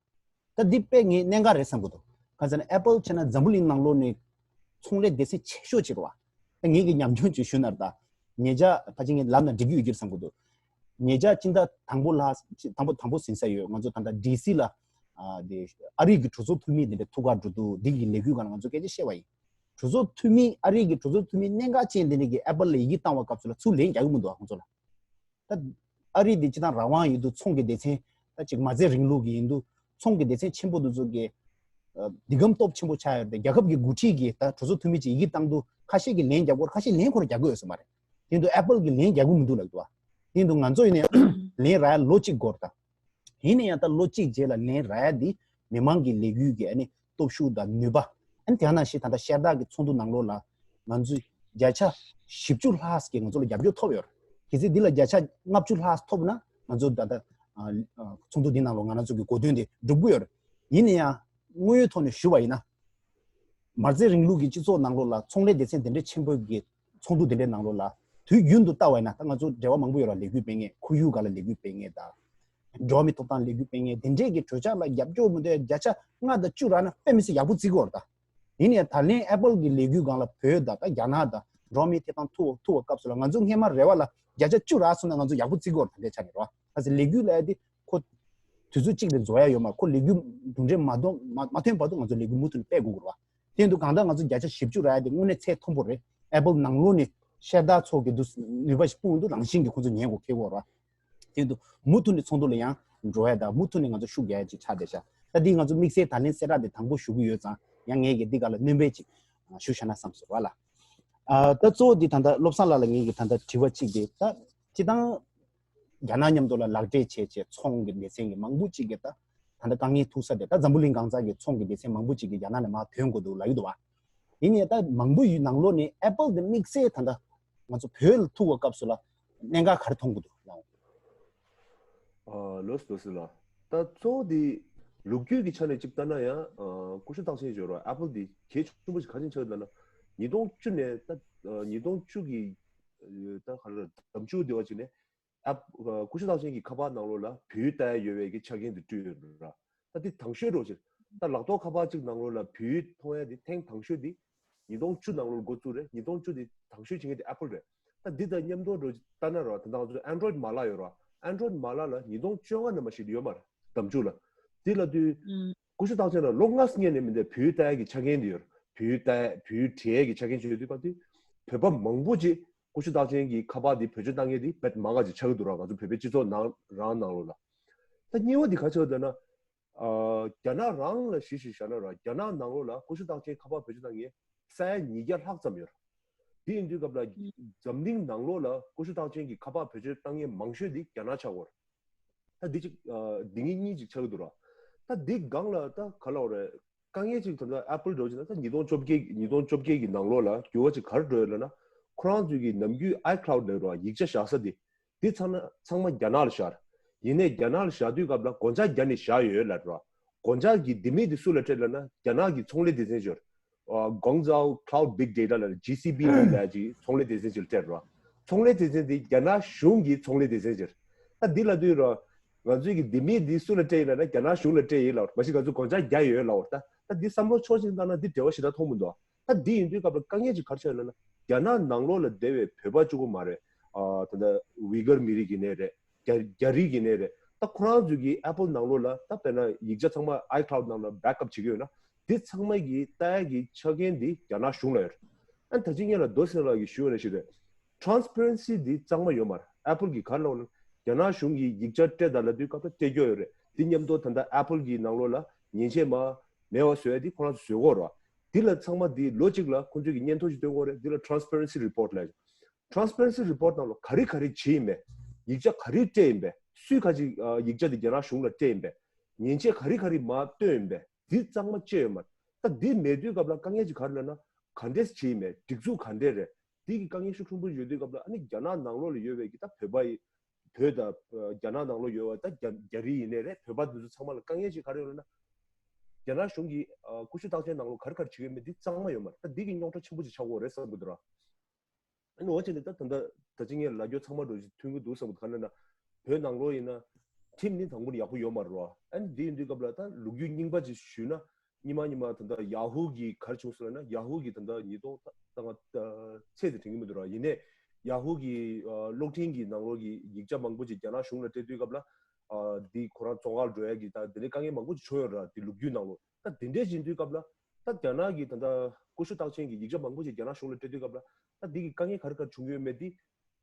ད་འདི་དཔེ་ངས་གནད་འགག་རེད་བསམ་གྱི་འདུག་གང་ཟེར་ན་Apple་བྱས་ན་འཛམ་བུ་གླིང་ནང་ལོགས་ནས་ཚོང་ལས་སྡེ་ཚན་ཆེ་ཤོས་ཅིག་རེད་བ། ད་ངེད་ཀྱི་ཉམས་མྱོང་ཅིག་ཞུ་ན་ད། ཉེ་ཆར་ཕལ་ཆེར་ངས་ལབ་ན་འགྲིག་གི་ཡོད་ཀྱི་རེད་བསམ་གྱི་འདུག་ཉེ་ཆར་སྤྱི་ཟླ་དང་པོ་ལྷག་དང་པོ་དང་པོ་ཟིན་ས་ཡོད། ང་ཚོ་ད་ལྟ་ཌི་སི་ལ་ཨ་དེ་ཨ་རི་གི་གྲོས་ཚོགས་འཐུས་མི་དེ་འདྲ་ཐུག་གར་འགྲོ་དུས་འདི་གི་ལས་འགུལ་སྒང་ལ་ང་ཚོ་སྐད་ཆ་བཤད་པ་ཡིན། གྲོས་ཚོགས་འཐུས་མི་ཨ་རི་གི་གྲོས་ཚོགས་འཐུས་མི་གནད་འགག་ཅན་དེ་འདྲ་གིས་Apple་ལ་ཡི་གེ་བཏང་བ་སྐབས་སུ་ལ་ཚུར་ལན་རྒྱག་གི་མི་འདུག་ཁོང་ཚོ་ལ། ད་ཨ་རི་དེ་སྤྱིར་བཏང་རང་དབང་ཡིན་དུས་ཚོང་གི་སྡེ་ཚན་ད་ཅིག་མ་རྩའི་རིང་ལུགས་ཀྱི་ཡིན་དུས་ཚོང་གི་སྡེ་ཚན་ཆེན་པོ་དེ་ཚོ་གི་ཨ་འདི་གམ་སྟོབས་ཆེན་པོ་ཆགས་ཡོད་རེད། རྒྱལ་ཁབ་ཀྱི་འགོ་ཁྲིད་ཀྱིས་ད་གྲོས་ཚོགས་འཐུས་མི་ཅིག་ཡི་གེ་བཏང་དུས་ཁ་ཤས་ཀྱིས་ལན་རྒྱག་གི་ཡོད་རེད། ཁ་ཤས་ལན་ཁོ་རང་རྒྱག་གི་ཡོད་ས་མ་རེད། དེ་ཡིན་དུས་Apple་གིས་ལན་རྒྱག་གི་མི་འདུག་ལབ་འདུག་བ། དེ་ཡིན་དུས་ང་ཚོ་ཡིན་ན་ཡང་ལན་རག་ཡ་ལོ་གཅིག་འགོར་ད། ཡིན་ན་ཡང་ད་ལོ་གཅིག་རྗེས་ལ་ལན་རག་ཡ་འདི་མི་མང་གི་ལས་འགུལ་གྱི་ཨ་ནི་སྟོབས་ཤུགས་དང་ནུས་པ། ཨ་ནི་དེ་ནང་བཞིན་ད་ལྟ་ཤར་སྟག་གི་ཚོགས་འདུ་ནང་ལོགས་ལ་ང་ཚོས་བརྒྱ་ཆ་བཞི་བཅུ་ལྷག་གིས་ང་ཚོ་ལ་རྒྱབ་སྐྱོར་ཐོབ་ཡོད་རེད། གལ་སྲིད་འདི་ལ་བརྒྱ་ཆ་ལྔ་བཅུ་ལྷག་ཐོབ་ན་ང་ཚོ་ད་ལྟ་ཨ་ཨ་ཚོགས་འདུ་འདི་ནང་ལོགས་ང་རང་ཚོ་གི་དགོས་དོན་དེ་སྒྲུབ་ཀྱི་ཡོད་རེད། ཡིན་ན་ཡང་དངོས་ཡོད་ཐོག་ནས་ཞུ་བ་ཡིན་ན། མ་རྩའི་རིང་ལུགས་ཀྱི་སྤྱི་ཚོགས་ནང་ལོགས་ལ་ཚོང་ལས་སྡེ་ཚན་དེ་འདྲའི་ཆེན་པོ་གི་ཚོགས་འདུ་དེ་འདྲའི་ནང་ལོགས་ལ་དུས་རྒྱུན་དུ་ལྟ་བ་ཡིན་ན་ད་ང་ཚོ་འབྲེལ་བ་མང་པོ་ཡོད་ར། ལས་འགུལ་སྤེལ་མཁན་ཁོར་ཡུག་སྒང་ལ་ལས་འགུལ་སྤེལ་མཁན་དང་། འགྲོ་བ་མིའི་ཐོབ་ཐང་ལས་འགུལ་སྤེལ་མཁན་དེ་འདྲས་ཀྱི་གྲོས་འཆར་ལ་རྒྱབ་སྐྱོར་མི་འདོད་བརྒྱ་ཆ་ལྔ་དང་བཅུ་རག་ན་དཔེ་མི་སྲིད་ཡག་པོ་བརྩི་གི་ཡོད་རེད་ད། ཡིན་ནའི་ད་ལན་Apple་གི་ལས་འགུལ་སྒང་ལ་བོད་དང་ད་རྒྱ་ནག་དང་འགྲོ་བ་མིའི་ཐོབ་ཐང་ཐུག་ཐུག་པའི་སྐབས་སུ་ལ་ང་ཚོ་སྔས་མ་རེ་བ་ལ་ བརྒྱ་ཆ་བཅུ་རག་སོང་ན་ང་ཚོ་ཡག་པོ་བརྩི་གི་ཡོད་རེད། ད་ལྟའི་ཆ་ནས་རེད་བ། གལ་སྲིད་ལས་འགུལ་ལབ་ཡ་དེ་ཁོ་དུས་ཚོད་གཅིག་ལ་རྫོགས་ཡ་ཡོད་མ་རེད། ཁོ་ལས་འགུལ་གྲུབ་འབྲས་མ་ཐོན་མ་མ་ཐོན་བར་དུ་ང་ཚོ་ལས་འགུལ་མུ་མཐུད་ནས་སྤེལ་དགོས་ཀྱི་རེད་བ། དེ་ཡིན་དུས་གང་ལྟར་ང་ཚོ་བརྒྱ་ཆ་བཞི་བཅུ་རག་ཡ་དེ་དངོས་གནས་ཚད་མཐོན་པོ་རེད། Apple་ནང་ལོགས་ནས་ཤེར་དར་ཚོ་གི་འདུག་ནུས་པ་ཞིག་སྤུངས་འདུག་རང་བཞིན་གྱིས་ཁོ་ཚོ་ཉན་དགོས་ཁེལ་གྱི་ཡོད་རེད་བ། དེ་ཡིན་དུས་མུ་མཐུད་ནས་ཚོགས་འདུ་ལ་ཡང་འགྲོ་ཡ་དང་མུ་མཐུད་ནས་ང་ཚོ་ཤུགས་རྒྱག་ཡ་ཅིག་ཆགས་བསྡད་ཤག་ད་འདི་ང་ཚོ་དམིགས་བསལ་ད་ལན་གསལ་བསྒྲགས་དེ་དང་པོ་ཞུ་གི་ཡོད་ཙང་ཡང་ངས་ཀྱི་འདི་ག་ལ་སྣོན་པ་ཅིག་ཞུ་བཞག་ན་བསམ་སོང་བ་ལ། ཨ་ད་གཙོ་བོ་འདི་ད་ལྟ་བློ་བཟང་ལགས་ལ་ངས་ཀྱི་ད་ལྟ་དྲི་བ་གཅིག་དེ་ད་སྤྱི་བཏང་རྒྱ་ནག་མཉམ་དུ་ལ་ལག་འབྲེལ་བྱས་བྱས་ཚོང་གི་སྡེ་ཚན་གྱི་མང་པོ་ཅིག་གིས་ད་ད་ལྟ་དཀའ་ངལ་ཐུག་ས་དེ་ད་འཛམ་བུ་གླིང་གང་ས་གི་ཚོང་གི་སྡེ་ཚན་མང་པོ་ཅིག་གིས་རྒྱ་ནག་ནས་མར་ཐོན་དགོས་འདུག་ལབ་ཀྱི་འདུག་བ། ཡིན་ནའི་ད་མང་པོ་ཡོད་ནང་ལོགས་ནས་Apple་དེ་དམིགས་བསལ་ད་ལྟ་ང་ཚོ་བོད་ལ་ཐུག་པའི་སྐབས་སུ་ལ་གནད་འགག་ག་རེ་མཐོང་གི་འདུག་ལབ། ཨ་ལགས་སོ་ལགས་སོ་ལགས། ད་གཙོ་བོ་དེ་ལོ་རྒྱུས་ཀྱི་ཆ་ནས་གཅིག་ལྟ་ན་ཡང་ཨ་ཀུ་ཤུ་རྟགས་ཅན་ཡོད་རེད། Apple་དེ་གལ་ཆེན་པོ་ཞིག་ག་རེ་ཆགས་ཡོད་ལབ་ན་ཉིས་སྟོང་བཅུ་ནས་ད་ཨ་ཉིས་སྟོང་བཅུ་གི་ཨ་ད་ག་རེ་ཟླ་མཇུག་དེ་བ་ཅིག་ནས་ཨ་ཀུ་ཤུ་རྟགས་ཅན་གྱི་ཁ་པར་ནང་ལོགས་ལ་བོད་ཡིག་ལྟ་ཡ་ཡོད་པའི་གི་ཆ་རྐྱེན་དེ་བསྐྲུན་ཡོད་རེད། ད་དེ་དང་ཤོས་རོ་ཅིག་ད་ལག་ཐོགས་ཁ་པར་གཅིག་ནང་ལོགས་ལ་བོད་ཡིག་མཐོང་ཡ་དེ་ཐེངས་དང་ཤོས་དེ་ཉིས་སྟོང་བཅུ་ནང་ལོགས་འགོ་བཙུགས་རེད། ཉིས་སྟོང་བཅུ་དེ་དང་ཤོས་བྱེད་མཁན་དེ་Apple་རེད། ད་འདི་དང་མཉམ་དུ་རོ་ཅིག་ལྟ་ན་རོ་ད་ང་ཚོ་Android་མ་ལག་ཡོད་རོ། Android་མ་ལག་ལ་ཉིས་སྟོང་བཅོ་ལྔ་ནས་མར་ཞིག་ཡོད་མ་རེད། ཟླ་མཇུག་ལ་དེ་ལ་དུས་ཀུ་ཤུ་རྟགས་ཅན་ལ་ལོ་ལྔ་སྔོན་ནས་མི་འདྲ་བོད་ཡིག་ལྟ་ཡ་གི་ཆ་རྐྱེན་དེ་ཡོད་རེད། བོད་ཡིག་ལྟ་ཡ་བོད་ཡིག་བྲིས་ཡ་གི་ཆ་རྐྱེན་བྱེད་དུས་པ་དེ་བོད་པ་མང་པོ་ཅིག་ཀུ་ཤུ་རྟགས་ཅན་གྱི་ཁ་པར་དེ་བེད་སྤྱོད་བཏང་མཁན་དེ་དཔེ་མང་ག་ཅིག་ཆགས་ཀྱི་འདུག་ར། ང་ཚོ་བོད་པའི་སྤྱི་ཚོགས་ནང་རང་ནང་ལོགས་ལ། ད་གཉིས་པ་དེ་ག་ཆགས་ཡོད་ལབ་ན། ཨ་རྒྱ་ནག་རང་ལ་གཞི་ཞིག་བཞག་ན་ར་རྒྱ་ནག་ནང་ལོགས་ལ་ཀུ་ཤུ་རྟགས་ཅན་ཁ་པར་བེད་སྤྱོད་བཏང་མཁན་ས་ཡ་ཉིས་བརྒྱ་ལྷག་ཙམ་ཡོད་རེད། དེ་ཡིན་དུས་སྐབས་ལ་འཛམ་གླིང་ནང་ལོགས་ལ་ཀུ་ཤུ་རྟགས་ཅན་གྱི་ཁ་པར་བེད་སྤྱོད་བཏང་མཁན་མང་ཤོས་དེ་རྒྱ་ནག་ཆགས་ཡོད་རེད། ད་འདི་གཅིག་ཨ་འདི་གཉིས་གཉིས་གཅིག་ཆགས་ཀྱི་འདུག་ར། ད་འདི་སྒང་ལ་ད་ག་ལབ་དགོས་རེད། དཀའ་ངལ་གཅིག་ད་ལྟ་Apple་འདྲ་བོ་ཅིག་ན་ད་ཉིས་སྟོང་བཅོ་བརྒྱད་ཉིས་སྟོང་བཅོ་བརྒྱད་ཀྱི་ནང་ལོགས་ལ་འགྱུར་བ་ཅིག་ག་རེ་འགྲོ་ཡོད་ལབ་ན། ཁོ་རང་ཚོའི་གི་ནམ་རྒྱུན་iCloud་ལབ་ར་ཡིག་ཆ་བཞག་ས་དེ། དེ་ཚང་ན་ཚང་མ་རྒྱ་ནག་ལ་བཞག་རེད། ཡིན་ནའི་རྒྱ་ནག་ལ་བཞག་དུས་སྐབས་ལ་སྒོ་ལྕགས་རྒྱ་ནས་བཞག་ཡོད་ལབ་ར། སྒོ་ལྕགས་ཀྱི་ལྡེ་མིག་དེ་སུ་ལ་སྤྲད་ལབ་ན་རྒྱ་ནག་གི་ཚོང་ལས་སྡེ་ཚན་ཅིག་ཡོད་རེད། ཨ་Guangzhou Cloud Big Data་ལབ་G C B་ལབ་ཅིག་ཚོང་ལས་སྡེ་ཚན་ཅིག་ལ་སྤྲད་ར། ཚོང་ལས་སྡེ་ཚན་དེ་རྒྱ་ནག་གཞུང་གི་ཚོང་ལས་སྡེ་ཚན་ཅིག་རེད། ད་འདི་ལབ་དུས་ར་ང་ཚོའི་གི་ལྡེ་མིག་འདི་སུ་ལ་སྤྲད་ཡིན་ལབ་ན་རྒྱ་ནག་གཞུང་ལ་སྤྲད་ཡིན་ལབ། མ་གཞི་ང་ཚོ་སྒོ་ལྕགས་རྒྱ་ཡོད་ལབ། ད་ད་འདི་བསམ་བློ་ཕྱོགས་གཅིག་བཏང་ན་འདི་འབྲེལ་བ་ཞེ་དྲག་མཐོང་མི་འདུག་ད་འདི་ཡིན་དུས་སྐབས་ལ་དཀའ་ངལ་ཅིག་ག་རེ་ཆགས་ཡོད་ལབ་ན་རྒྱ་ནག་ནང་ལོགས་ལ་བསྡད་པའི་བོད་པ་གཅིག་པོ་མ་རེད། ཨ་ད་ལྟ་ཝི་གར་མི་རིགས་ཡིན་ནའི་རེད། རྒྱ་རྒྱ་རིགས་ཡིན་ནའི་རེད། ད་ཁོ་རང་ཚོའི་གི་Apple་ནང་ལོགས་ལ་ད་དཔེར་ན་ཡིག་ཆ་ཚང་མ་iCloud་ནང་ལ་backup་བྱེད་ཀྱི་ཡོད་ན་འདི་ཚང་མ་གི་ལྟ་ཡ་གི་ཆ་རྐྱེན་འདི་རྒྱ་ནག་གཞུང་ལ་ཡོད་རེད། ཨ་ད་ཅི་སྔོན་ལ་རྡོ་སེང་ལགས་ཀྱིས་ཞུས་པ་ནང་བཞིན་རེད། Transparency་འདི་གཙང་མ་ཡོད་མ་རེད། Apple་གི་ག་རེ་ལབ་ན་རྒྱ་ནག་གཞུང་གི་ཡིག་ཆ་སྤྲད་དང་ལབ་དུས་སྐབས་ལ་སྤྲད་རྒྱུ་ཡོད་རེད། འདི་མཉམ་དུ་ད་ལྟ་Apple་གི་ནང་ལོགས་ལ་ཉེས་ཆད་མ་མེད་པ་བཟོ་ཡ་འདི་ཁོ་རང་ཚོ་བཟོ་དགོས་རེད། འདི་ལ་ཚང་མ་འདི་ལོ་གཅིག་ལ་ཁོ་ཚོས་ཀྱི་སྙན་ཐོ་ཞིག་སྟོན་དགོས་རེད། འདི་ལ་Transparency Report་ལབ། Transparency Report་ནང་ལ་ག་རེ་ག་རེ་བྱས་ཡིན་པས། ཡིག་ཆ་ག་རེ་སྤྲད་ཡིན་པས། སུས་ག་ཅིག་ཨ་ཡིག་ཆ་འདི་རྒྱ་ནག་གཞུང་ལ་སྤྲད་ཡིན་པས། ཉེས་ཆད་ག་རེ་ག་རེ་མར་བཏོན་ཡིན་པས། འདི་གཙང་མ་བཅད་ཡོད་མ་རེད། ད་འདི་མེད་དུས་སྐབས་ལ་དཀའ་ངལ་ཅིག་ག་རེ་ལབ་ན་ག་འདྲས་བྱས་ཡིན་མས། སྒྲིག་འཛུགས་ག་འདྲས་རེད། འདི་གི་དཀའ་ངལ་ཤུགས་ཆེན་པོ་ཡོད་དུས་སྐབས་ལ་ཨ་ནི་རྒྱ་ནག་ནང་ལོགས་ལ་ཡོད་པའི་གི་ད་བོད་པ་ཡི་བོད་དང་ཨ་རྒྱ་ནག་ནང་ལོགས་ཡོད་པ་ད་རྒྱ་རྒྱ་རིགས་ཡིན་ནའི་རེད། བོད་པ་འདི་ཚོ་ཚང་མ་ལ་དཀའ་ངལ་ཅིག་ག་རེ་ཡོད་ལབ་ན། རྒྱ་ནག་གཞུང་གིས་ཨ་ཀུ་ཤུ་རྟགས་ཅན་ནང་ལོགས་ག་རེ་ག་རེ་བྱེད་ཀྱི་ཡོད་མེད་འདི་གཙང་མ་ཡོད་མ་རེད། ད་འདི་གི་རྙོག་དྲ་ཆེན་པོ་ཅིག་ཆགས་ཀྱི་ཡོད་རེད་བསམ་གྱི་འདུག་ར། ཨ་ནི་འོ་བྱས་ནས་ད་ད་ལྟ་ད་ཅི་ངས་ལབ་རྒྱུ་ཚང་མ་འགྲོ་ཅིག་མཐུན་གྱི་འདུག་བསམ་གྱི་འདུག་ག་རེ་ལབ་ན། བོད་ནང་ལོགས་ཡིན་ན་ཁྲིམས་ནི་དང་པོར་ཡག་པོ་ཡོད་མ་རེད་བ། ཨ་ནི་འདི་ཡིན་དུས་སྐབས་ལ་ད་ལོ་རྒྱུས་རྙིང་པ་ཅིག་ཞུས་ན་སྔོན་མ་སྔོན་མ་ད་ལྟ་Yahoo་གིས་ག་རེ་བྱུང་སོང་ལབ་ན། Yahoo་གིས་ད་ལྟ་ཉིས་སྟོང་ད་ད་ང་ད་ཚད་དེ་དྲན་གྱི་མི་འདུག་ར། ཡིན་ནའི་Yahoo་གི་ཨ་གློག་འཕྲིན་གྱི་ནང་ལོགས་ཀྱི་ཡིག་ཆ་མང་པོ་ཅིག་རྒྱ་ནག་གཞུང་ལ་སྤྲད་དུས་སྐབས་ལ་ཨ་འདི་ཁོ་རང་བཙོན་ཁང་འགྲོ་ཡ་གི་ད་དེ་འདྲའི་དཀའ་ངལ་མང་པོ་ཅིག་བྱུང་ཡོད་ར། དེ་ལོ་རྒྱུས་ནང་ལོགས། ད་དེ་འདྲས་ཡིན་དུས་སྐབས་ལ་ད་རྒྱ་ནག་གི་ད་ལྟ་ཀུ་ཤུ་རྟགས་ཅན་གྱི་ཡིག་ཆ་མང་པོ་ཞིག་རྒྱ་ནག་གཞུང་ལ་སྤྲད་དུས་སྐབས་ལ་ད་འདི་གི་དཀའ་ངལ་ག་རེ་ག་རེ་བྱུང་ཡོད་མེད་འདི་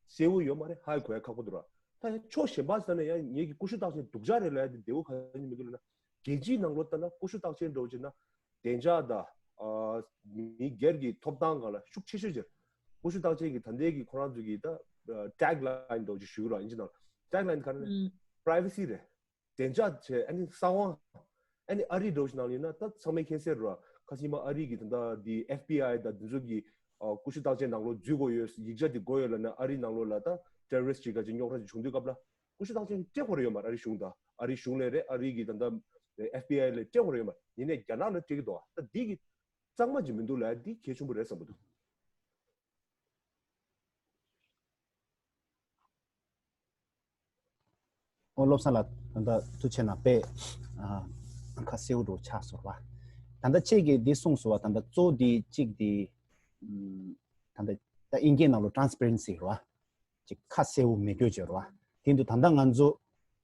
གསལ་བོ་ཡོད་མ་རེད། ཧ་གོ་ཡ་ཁག་པོ་འདུག་ར། ད་ཡང་ཕྱོགས་གཞན་པ་ཟེར་ན་ཡང་ངེད་ཀྱི་ཀུ་ཤུ་རྟགས་ཅན་སྡུག་ཅག་རེད་ལབ་ཡ་འདི་བདེ་བོ་ག་ཡང་མི་འདུག་ལབ་ན། རྒྱལ་སྤྱིའི་ནང་ལོགས་ལྟར་ན་ཀུ་ཤུ་རྟགས་ཅན་འདྲ་བོ་བྱས་ན་བདེ་འཇགས་དང་ཨ་མི་སྒེར་གྱི་ཐོབ་ཐང་སྒང་ལ་ཤུགས་ཆེ་ཤོས་ཅིག་རེད། ཀུ་ཤུ་རྟགས་ཅན་གྱི་ད་ལྟའི་གི་ཁོ་རང་ཚོ་གི་ད་ཨ་tagline་འདྲ་བོ་ཅིག་ཞུ་གི་ར། ཨིན་ཇི་ནང་tagline་ག་རེ་ན་privacy་རེད། བདེ་འཇགས་བྱས། ཨ་ནི་གསང་བ། ཨ་ནི་ཨ་རི་འདྲ་བོ་ཞིག་ནང་ཡིན་ན་ད་ཚང་མས་མཁྱེན་གསལ་རེད། ཁ་སང་མ་ཨ་རི་གི་ད་ལྟ་འདི་F B I་དང་འདི་ཚོ་གི་ཨ་ཀུ་ཤུ་རྟགས་ཅན་ནང་ལོགས་འཛུལ་དགོས་ཡོད། ཡིག་ཆ་འདི་དགོས་ཡོད་ལབ་ན་ཨ་རི་ནང་ལོགས་ལ་ད་terrorist་ཅིག་ག་ཅིག་རྙོག་དྲ་ཅིག་བྱུང་དུས་སྐབས་ལ་ཀུ་ཤུ་རྟགས་ཅན་སྤྲད་དགོས་རེད་ཡོད་མ་རེད། ཨ་རི་གཞུང་དང་ཨ་རི་གཞུང་ལ་རེད། ཨ་རི་གི་ད་ལྟ་F B I་ལ་སྤྲད་དགོས་རེད་ཡོད་མ་རེད། ཡིན་ནའི་རྒྱ་ནག་ལ་སྤྲད་ཀྱི་འདུག་ད་འདི་གི་གཙང་མ་ཅིག་མི་འདུག་ལབ་ཡ་འདི་གལ་ཆེན་པོ་རེད་བསམ་གྱི་འདུག་ཨོ་བློ་བཟང་ལགས། ད་ལྟ་ཐུགས་རྗེ་གནང་། དཔེ་ཨ་ཁ་གསལ་པོ་འདྲ་ཆགས་སོང་བ། ད་ལྟ་ཁྱེད་ཀྱིས་འདི་གསུངས་སོང་བ། ད་ལྟ་གཙོ་བོ་འདི་གཅིག་འདི་ཨམ་ད་ལྟ་ད་ཨིན་སྐད་ནང་ལོགས་transparency་རེད་བ། ཅིག་ཁ་གསལ་བོ་མེད་སྐྱོ་བྱོས་ར་བ། དེ་འདུག་ད་ལྟ་ང་ཚོ་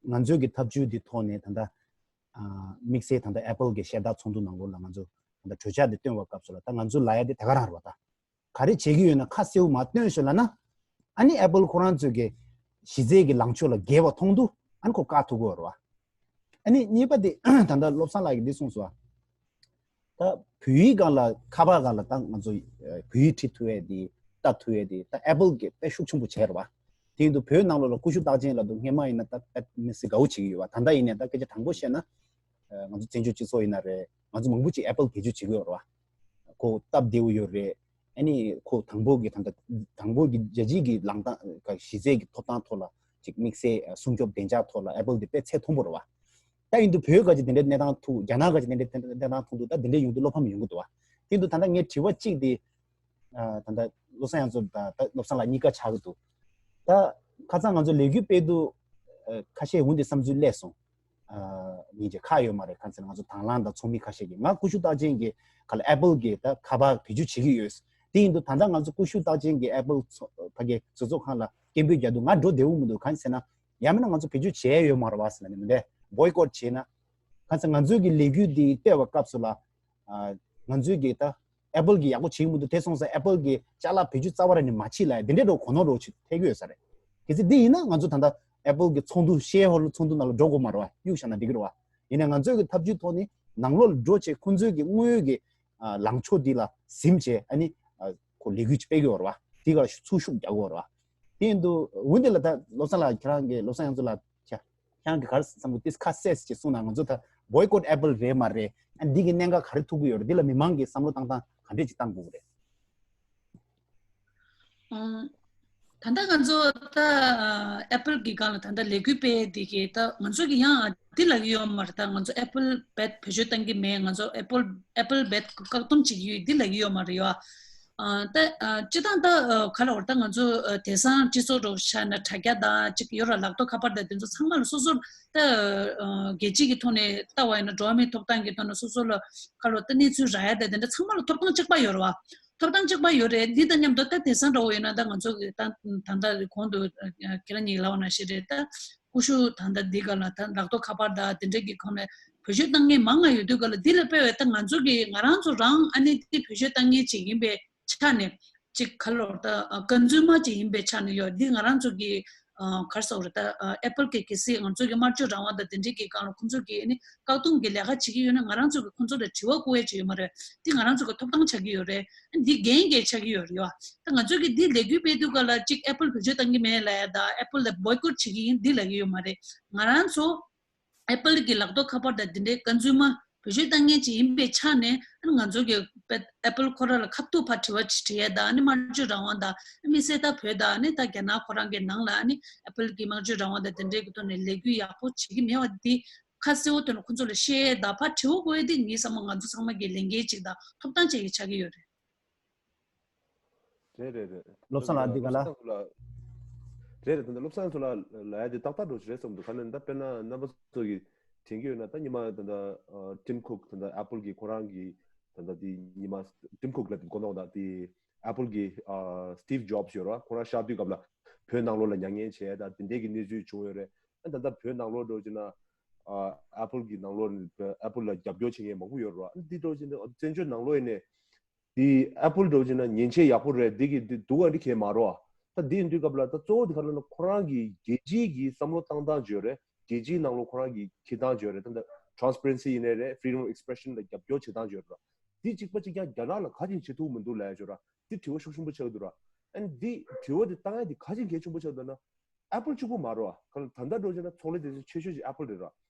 ང་ཚོའི་གི་ཐབས་ཇུས་འདི་ཐོག་ནས་ད་ལྟ་དམིགས་བསལ་ད་ལྟ་Apple་གི་ཤེར་དར་ཚོགས་འདུ་ནང་ལོགས་ལ་ང་ཚོ་ད་ལྟ་གྲོས་འཆར་འདི་བཏོན་པའི་སྐབས་སུ་ལ་ད་ང་ཚོ་ལ་ཡ་དེ་ད་ག་རང་རེད་བ། ད་ག་རེ་བྱེད་ཀྱི་ཡོད་ན་ཁ་གསལ་བོ་མ་བཏོན་ཞོར་ལ་ན་ཨ་ནི་Apple་ཁོ་རང་ཚོའི་གི་གཞི་རྩའི་གི་ལངས་ཕྱོགས་ལ་འགལ་བ་མཐོང་དུས་ཨ་ནི་ཁོ་བཀག་ཐུབ་ཀྱི་ཡོད་རེད་བ། ཨ་ནི་གཉིས་པ་དེ་ད་ལྟ་བློ་བཟང་ལགས་ཀྱིས་འདི་གསུངས་སོང་བ། ད་བོད་ཡིག་སྒང་ལ་ཁ་པར་སྒང་ལ་ད་ང་ཚོ་བོད་ཡིག་བྲིས་ཐུབ་ཡས་དེ་ལྟ་ཐུབ་ཡས་དེ་ད་Apple་གིས་དཔེ་ཤུགས་ཆེན་པོ་བྱས་རེད་བ། དེ་ཡིན་དུས་བོད་ནང་ལོགས་ལ་ཀུ་ཤུ་རྟགས་ཅན་ལབ་དུས་སྔོན་མ་ཡིན་ན་ད་དཔེ་མི་སྲིད་དགའ་བོ་བྱེད་ཀྱི་ཡོད་བ། ད་ལྟ་ཡིན་ནའི་ད་སྐད་ཆ་དྲང་པོ་བཤད་ན་ང་ཚོ་བཙན་བྱོལ་སྤྱི་ཚོགས་ཡིན་ན་རེད། ང་ཚོ་མང་པོ་ཅིག་Apple་བེད་སྤྱོད་བྱེད་ཀྱི་ཡོད་རེད་བ། ཁོ་སྟབས་བདེ་བོ་ཡོད་རེད། ཨ་ནི་ཁོ་དང་པོ་གི་ད་ལྟ་དང་པོ་གི་རྒྱལ་སྤྱིའི་གི་ལངས་སྟངས་གཞི་རྩའི་གི་ཐོབ་ཐང་ཐོག་ལ་ཅིག་དམིགས་བསལ་སྲུང་སྐྱོབ་བདེ་འཇགས་ཐོག་ལ་Apple་དེ་དཔེ་ཚད་མཐོན་པོ་རེད་བ། ད་ཡིན་དུས་བོད་ག་ཅིག་དེ་འདྲའི་གནས་སྟངས་ཐུག་རྒྱ་ནག་ག་ཅིག་དེ་འདྲའི་གནས་སྟངས་ཐུག་འདུག་ད་དེ་འདྲའི་ཡོང་དུས་བློ་ཕམ་ཡོང་གི་འདུག་བ། དེ་འདུག་ད་ལྟ་ངའི་དྲི་བ་གཅིག་དེ་ད་ལྟ་བློ་བཟང་ཡང་ཚོ་ད་ད་བློ་བཟང་ལགས་གཉིས་ཀ་ཆགས་ཀྱི་འདུག་ད་ཁ་སང་ང་ཚོ་ལས་འགུལ་སྤེལ་དུས་ཁ་ཤས་འོན་ཏེ་བསམ་ཚུལ་སླེབས་སོང་། ཉིན་བྱེད་ཁག་ཡོད་མ་རེད། ག་ཚོད་ང་ཚོ་དང་བླངས་དང་ཚོགས་མི་ཁ་ཤས་ཀྱིས་ང་ཀུ་ཤུ་རྟགས་ཅན་གྱི་ག་ལ་Apple་གི་ད་ཁ་པར་བེད་སྤྱོད་བྱེད་ཀྱི་ཡོད། དེ་ཡིན་དུས་ད་ལྟ་ང་ཚོ་ཀུ་ཤུ་རྟགས་ཅན་གྱི་Apple་ཚོ་ཕ་གི་བཟོ་ཚོགས་ཁང་ལ་སྐད་འབོད་རྒྱག་དུས་ང་འགྲོ་བདེ་བོ་མི་འདུག་གང་ཟེར་ན་ཡང་མིན་ན་ང་ཚོ་བེད་སྤྱོད་བྱས་ཡོད་མ་རེད་བ་ཟེར་ན་ནི་མི་འདྲ་བོའི་ཀོཊ་བྱས་ན། གང་ཟེར་ང་ཚོའི་གི་ལས་འགུལ་འདི་སྤེལ་བའི་སྐབས་སུ་ལ་ང་ཚོའི་གི་ད་Apple་གི་ཡག་པོ་བྱེད་ཀྱི་མི་འདུག་དེ་སོང་ཙང་Apple་གི་ཅ་ལག་བེད་སྤྱོད་རྩ་བ་ར་ནས་མ་བྱེད་ལ་དེ་འདྲའི་འགྲོ་གོ་ནོར་འགྲོ་ཆེད་ཐེབས་ཀྱི་ཡོད་ས་རེད། གལ་སྲིད་འདི་ཡིན་ན་ང་ཚོ་ད་ལྟ་Apple་གི་ཚོགས་འདུ་ཤེར་ཧོལ་ཚོགས་འདུ་ནང་ལ་འགྲོ་དགོས་མ་རེད་བ། གཡུག་བཞག་ན་འགྲིག་གི་རེད་བ། ཡིན་ནའི་ང་ཚོའི་གི་ཐབས་ཇུས་ཐོག་ནས་ནང་ལོགས་ལ་འགྲོ་བྱས་ཁོང་ཚོའི་གི་དངོས་ཡོད་གི་ལངས་ཕྱོགས་འདི་ལ་གཟིམ་བྱས་ཨ་ནི་ཁོ་ལས་འགུལ་ཅིག་སྤེལ་གི་ཡོད་རེད་བ། དེ་ག་ལ་ཚུར་ཤུགས་རྒྱག་གི་ཡོད་རེད་བ། དེ་ཡིན་དུས་འོན་ཏེ་ལ་ད་བློ་བཟང་ལགས་ཁྱེད་རང་གི་བློ་བཟང་ཡང་ཚོ་ལ་ཁྱེད་ཁྱེད་རང་གི་ག་རེ་བསམ་གི་འདུག་ཁ་གསལ་ཅིག་གསུངས་ན་ང་ཚོ་ད་བོའི་ཀོཊ་Apple་རེད་མ་རེད། ཨ་འདི་གི་གནད་འགག་ག་རེ་ཐུག་གི་ཡོད་རེད། འདི་ལ་མི་མང་གི་བསམ་བློ་བཏང་སྟངས་ག་འདྲས་ཅིག་བཏང་དགོས་ཀྱི་རེད། ཨང་། ད་ལྟ་ང་ཚོ་ད་Apple་གི་སྒང་ལ་ད་ལྟ་ལས་འགུལ་སྤེལ་འདི་གི་ད་ང་ཚོ་གི་ཡང་འདི་ལབ་ཀྱི་ཡོད་མ་རེད། ད་ང་ཚོ་Apple་རྦད་བེད་སྤྱོད་བཏང་གི་མེད། ང་ཚོ་Apple Apple་རྦད་བཀག་སྡོམ་བྱེད་ཀྱི་ཡོད་འདི་ལབ་ཀྱི་ཡོད་མ་རེད་ཡོད། ཨ་ད་ཨ་སྤྱི་བཏང་ད་ཨ་ག་ལ་བར་ད་ང་ཚོ་ཨ་དེང་སང་སྤྱི་ཚོགས་རོགས་ཤ་ན་དྲ་རྒྱ་དང་ཅིག་ཡོད་ར་ལག་ཐོག་ཁ་པར་དང་དེ་ཚོ་ཚང་མ་ལ་སོ་སོར་ད་ཨ་རྒྱལ་སྤྱི་གི་ཐོག་ནས་ལྟ་བ་ཡིན་ན་འགྲོ་བ་མིའི་ཐོབ་ཐང་གི་ཐོག་ནས་སོ་སོ་ལ་ག་ལ་བར་ད་གནས་ཚུལ་རག་ཡ་དང་དེ་འདྲ་ཚང་མ་ལ་ཐོབ་ཐང་གཅིག་པ་ཡོད་ར་བ། ཐོབ་ཐང་གཅིག་པ་ཡོད་རེད། འདི་དང་མཉམ་དུ་ད་དེང་སང་འདྲ་བོ་ཡིན་ན་ད་ང་ཚོ་གི་ད་ད་ལྟ་གོང་དུ་ཨ་ཁྱེད་རང་གཉིས་ལབ་པ་ནང་བཞིན་རེད། ད་ཀུ་ཤུ་ད་ལྟ་འདི་ག་ལ་ད་ལག་ཐོག་ཁ་པར་ད་དེ་འདྲ་གི་ཁོ་ནས་བེད་སྤྱོད་བཏང་མཁན་མང་ང་ཡོད་དུས་ག་ལ་འདི་ལ་དཔེ་བས་ད་ང་ཚོ་གི་ང་རང་ཚོ་རང་ཨ་ནི་འདི་བེད་སྤྱོད་བཏང་མཁན་ཅིག་ཡིན་པའི་ཆ་ནས་ཅིག་ག་ལོར་ད་ཀོན་སུ་མར་ཅིག་ཡིན་པའི་ཆ་ནས་ཡོད་འདི་ང་རང་ཚོ་གི་ག་རེ་ཟེར་དགོས་རེད། ད་Apple་གི་གལ་སྲིད་ང་ཚོ་གི་སྨྲ་བརྗོད་རང་དབང་དང་དེ་འདྲའི་གི་སྒང་ལ་ཁོང་ཚོ་གི་ཨ་ནི་བཀག་སྡོམ་གི་ལས་ཀ་བྱེད་ཀྱི་ཡོད་ན་ང་རང་ཚོ་གི་ཁོང་ཚོ་ལ་དྲི་བ་བཀོད་ཡ་ཅིག་ཡོད་མ་རེད། འདི་ང་རང་ཚོ་གི་ཐོབ་ཐང་ཆགས་ཀྱི་ཡོད་རེད། འདི་འགན་འགན་ཆགས་ཀྱི་ཡོད་རེད་བ། ད་ང་ཚོ་གི་འདི་ལས་འགུལ་སྤེལ་དུས་ག་ལ་གཅིག་Apple་བེད་སྤྱོད་བཏང་གི་མེད་ལབ་ཡ་ད་Apple་ལ་བོའི་ཀོཊ་བྱེད་ཀྱི་ཡིན་འདི་ལབ་ཀྱི་ཡོད་མ་རེད། ང་རང་ཚོ་Apple་གི་ལག་ཐོག་ཁ་པར་དང་འདི་འདྲའི་ཀོན་སུ་མར་བེད་སྤྱོད་བཏང་མཁན་ཅིག་ཡིན་པའི་ཆ་ནས་ང་ཚོ་གི་Apple་ཁོ་རང་ལ་ཁ་ཐུག་ཕར་དྲི་བ་ཅིག་དྲི་ཡ་ད་ཨ་ནི་སྨྲ་བརྗོད་རང་དབང་ད་དམིགས་བསལ་ད་བོད་ད་ཨ་ནི་ད་རྒྱ་ནག་ཁོ་རང་གི་ནང་ལ་ཨ་ནི་Apple་གི་སྨྲ་བརྗོད་རང་དབང་ད་འདི་འདྲའི་གི་ཐོག་ནས་ལས་འགུལ་ཡག་པོ་བྱེད་ཀྱི་མེད་པ་འདི་ཁ་གསལ་བོ་ཐོན་ནས་ཁོ་ཚོ་ལ་བཤད་ཡས་དང་ཕར་དྲི་བ་བཀོད་ཡས་དེ་ངའི་བསམ་པ་ང་ཚོ་ཚང་མ་གི་ལས་འགན་ཅིག་དང་ཐོབ་ཐང་ཅིག་ཆགས་ཀྱི་ཡོད་རེད། རེད་རེད་རེད། བློ་བཟང་ལགས་འདི་ག་ལ། རེད་རེད། ད་ལྟ་བློ་བཟང་ཚོ་ལ་ལ་ཡ་དེ་ཏག་ཏག་འགྲོ་ཆེ་རེད་བསམ་འདུག་ག་ནས་ད་དཔེར་ན་རྣམ་པ་ཚོ་གི་དྲན་གྱི་ཡོད་ན་ད་ཉི་མ་ད་ལྟ་Tim Cook་ད་ལྟ་Apple་གི་ཁོ་རང་གི་ད་ལྟ་དེ་ཉི་མ་Tim Cook་ལ་དེ་གོ་ནོ་ད་དེ་Apple་གི་Steve Jobs་ཡོད་ར་ཁོ་རང་ཤར་དུས་སྐབས་ལ་བོད་ནང་ལོགས་ལ་མྱ་ངན་བྱས་ད་དེ་འདྲའི་གི་གནས་ཚུལ་བྱུང་ཡོད་རེད། ད་ལྟ་བོད་ནང་ལོགས་འགྲོ་ཅེ་ན་Apple་གི་ནང་ལོགས་Apple་ལ་རྒྱབ་སྐྱོར་བྱེད་མཁན་མང་པོ་ཡོད་ར་འདི་འགྲོ་ཅེ་ན་བཙན་བྱོལ་ནང་ལོགས་ཡིན་ནས། དེ་Apple་འདྲ་བོ་བྱས་ན་ཉེས་ཆད་ཡག་པོ་རེད། འདི་གི་འདི་སྡུག་ག་འདི་གས་མ་རོ། ད་འདི་ཡིན་དུས་སྐབས་ལ་ད་གཙོ་བོ་དེ་ག་ལ་ན་ཁོ་རང་གི་རྒྱལ་སྤྱིའི་གི་བསམ་བློ་བཏང་སྟངས་བརྗོད་རེད། རྒྱལ་སྤྱིའི་ནང་ལོགས་ཁོ་རང་གི་འཁྱེར་སྟངས་བརྗོད་རེད། ད་ད་transparency་ཡིན་ནའི་རེད། freedom of expression་ལ་རྒྱབ་སྐྱོར་བྱེད་སྟངས་བརྗོད་རེད། འདི་གཅིག་པ་གཅིག་རྐྱང་རྒྱ་ནག་ལ་ག་ཅིག་བྱེད་ཐུབ་མི་འདུག་ལབ་ཡ་བརྗོད་ར། འདི་དྲི་བ་ཤུགས་ཆེན་པོ་ཆགས་འདུག་ར། ཨན་འདི་དྲི་བ་འདི་བཏང་ཡ་འདི་ག་ཅིག་གལ་ཆེན་པོ་ཆགས་འདུག་ན། Apple་གཅིག་པུ་མ་རེད་བ། གང་ལ་ད་ལྟ་འགྲོ་བྱས་ན་ཚོང་ལས་སྡེ་ཚན་ཆེ་ཤོས་ཅིག་Apple་རེད་ར།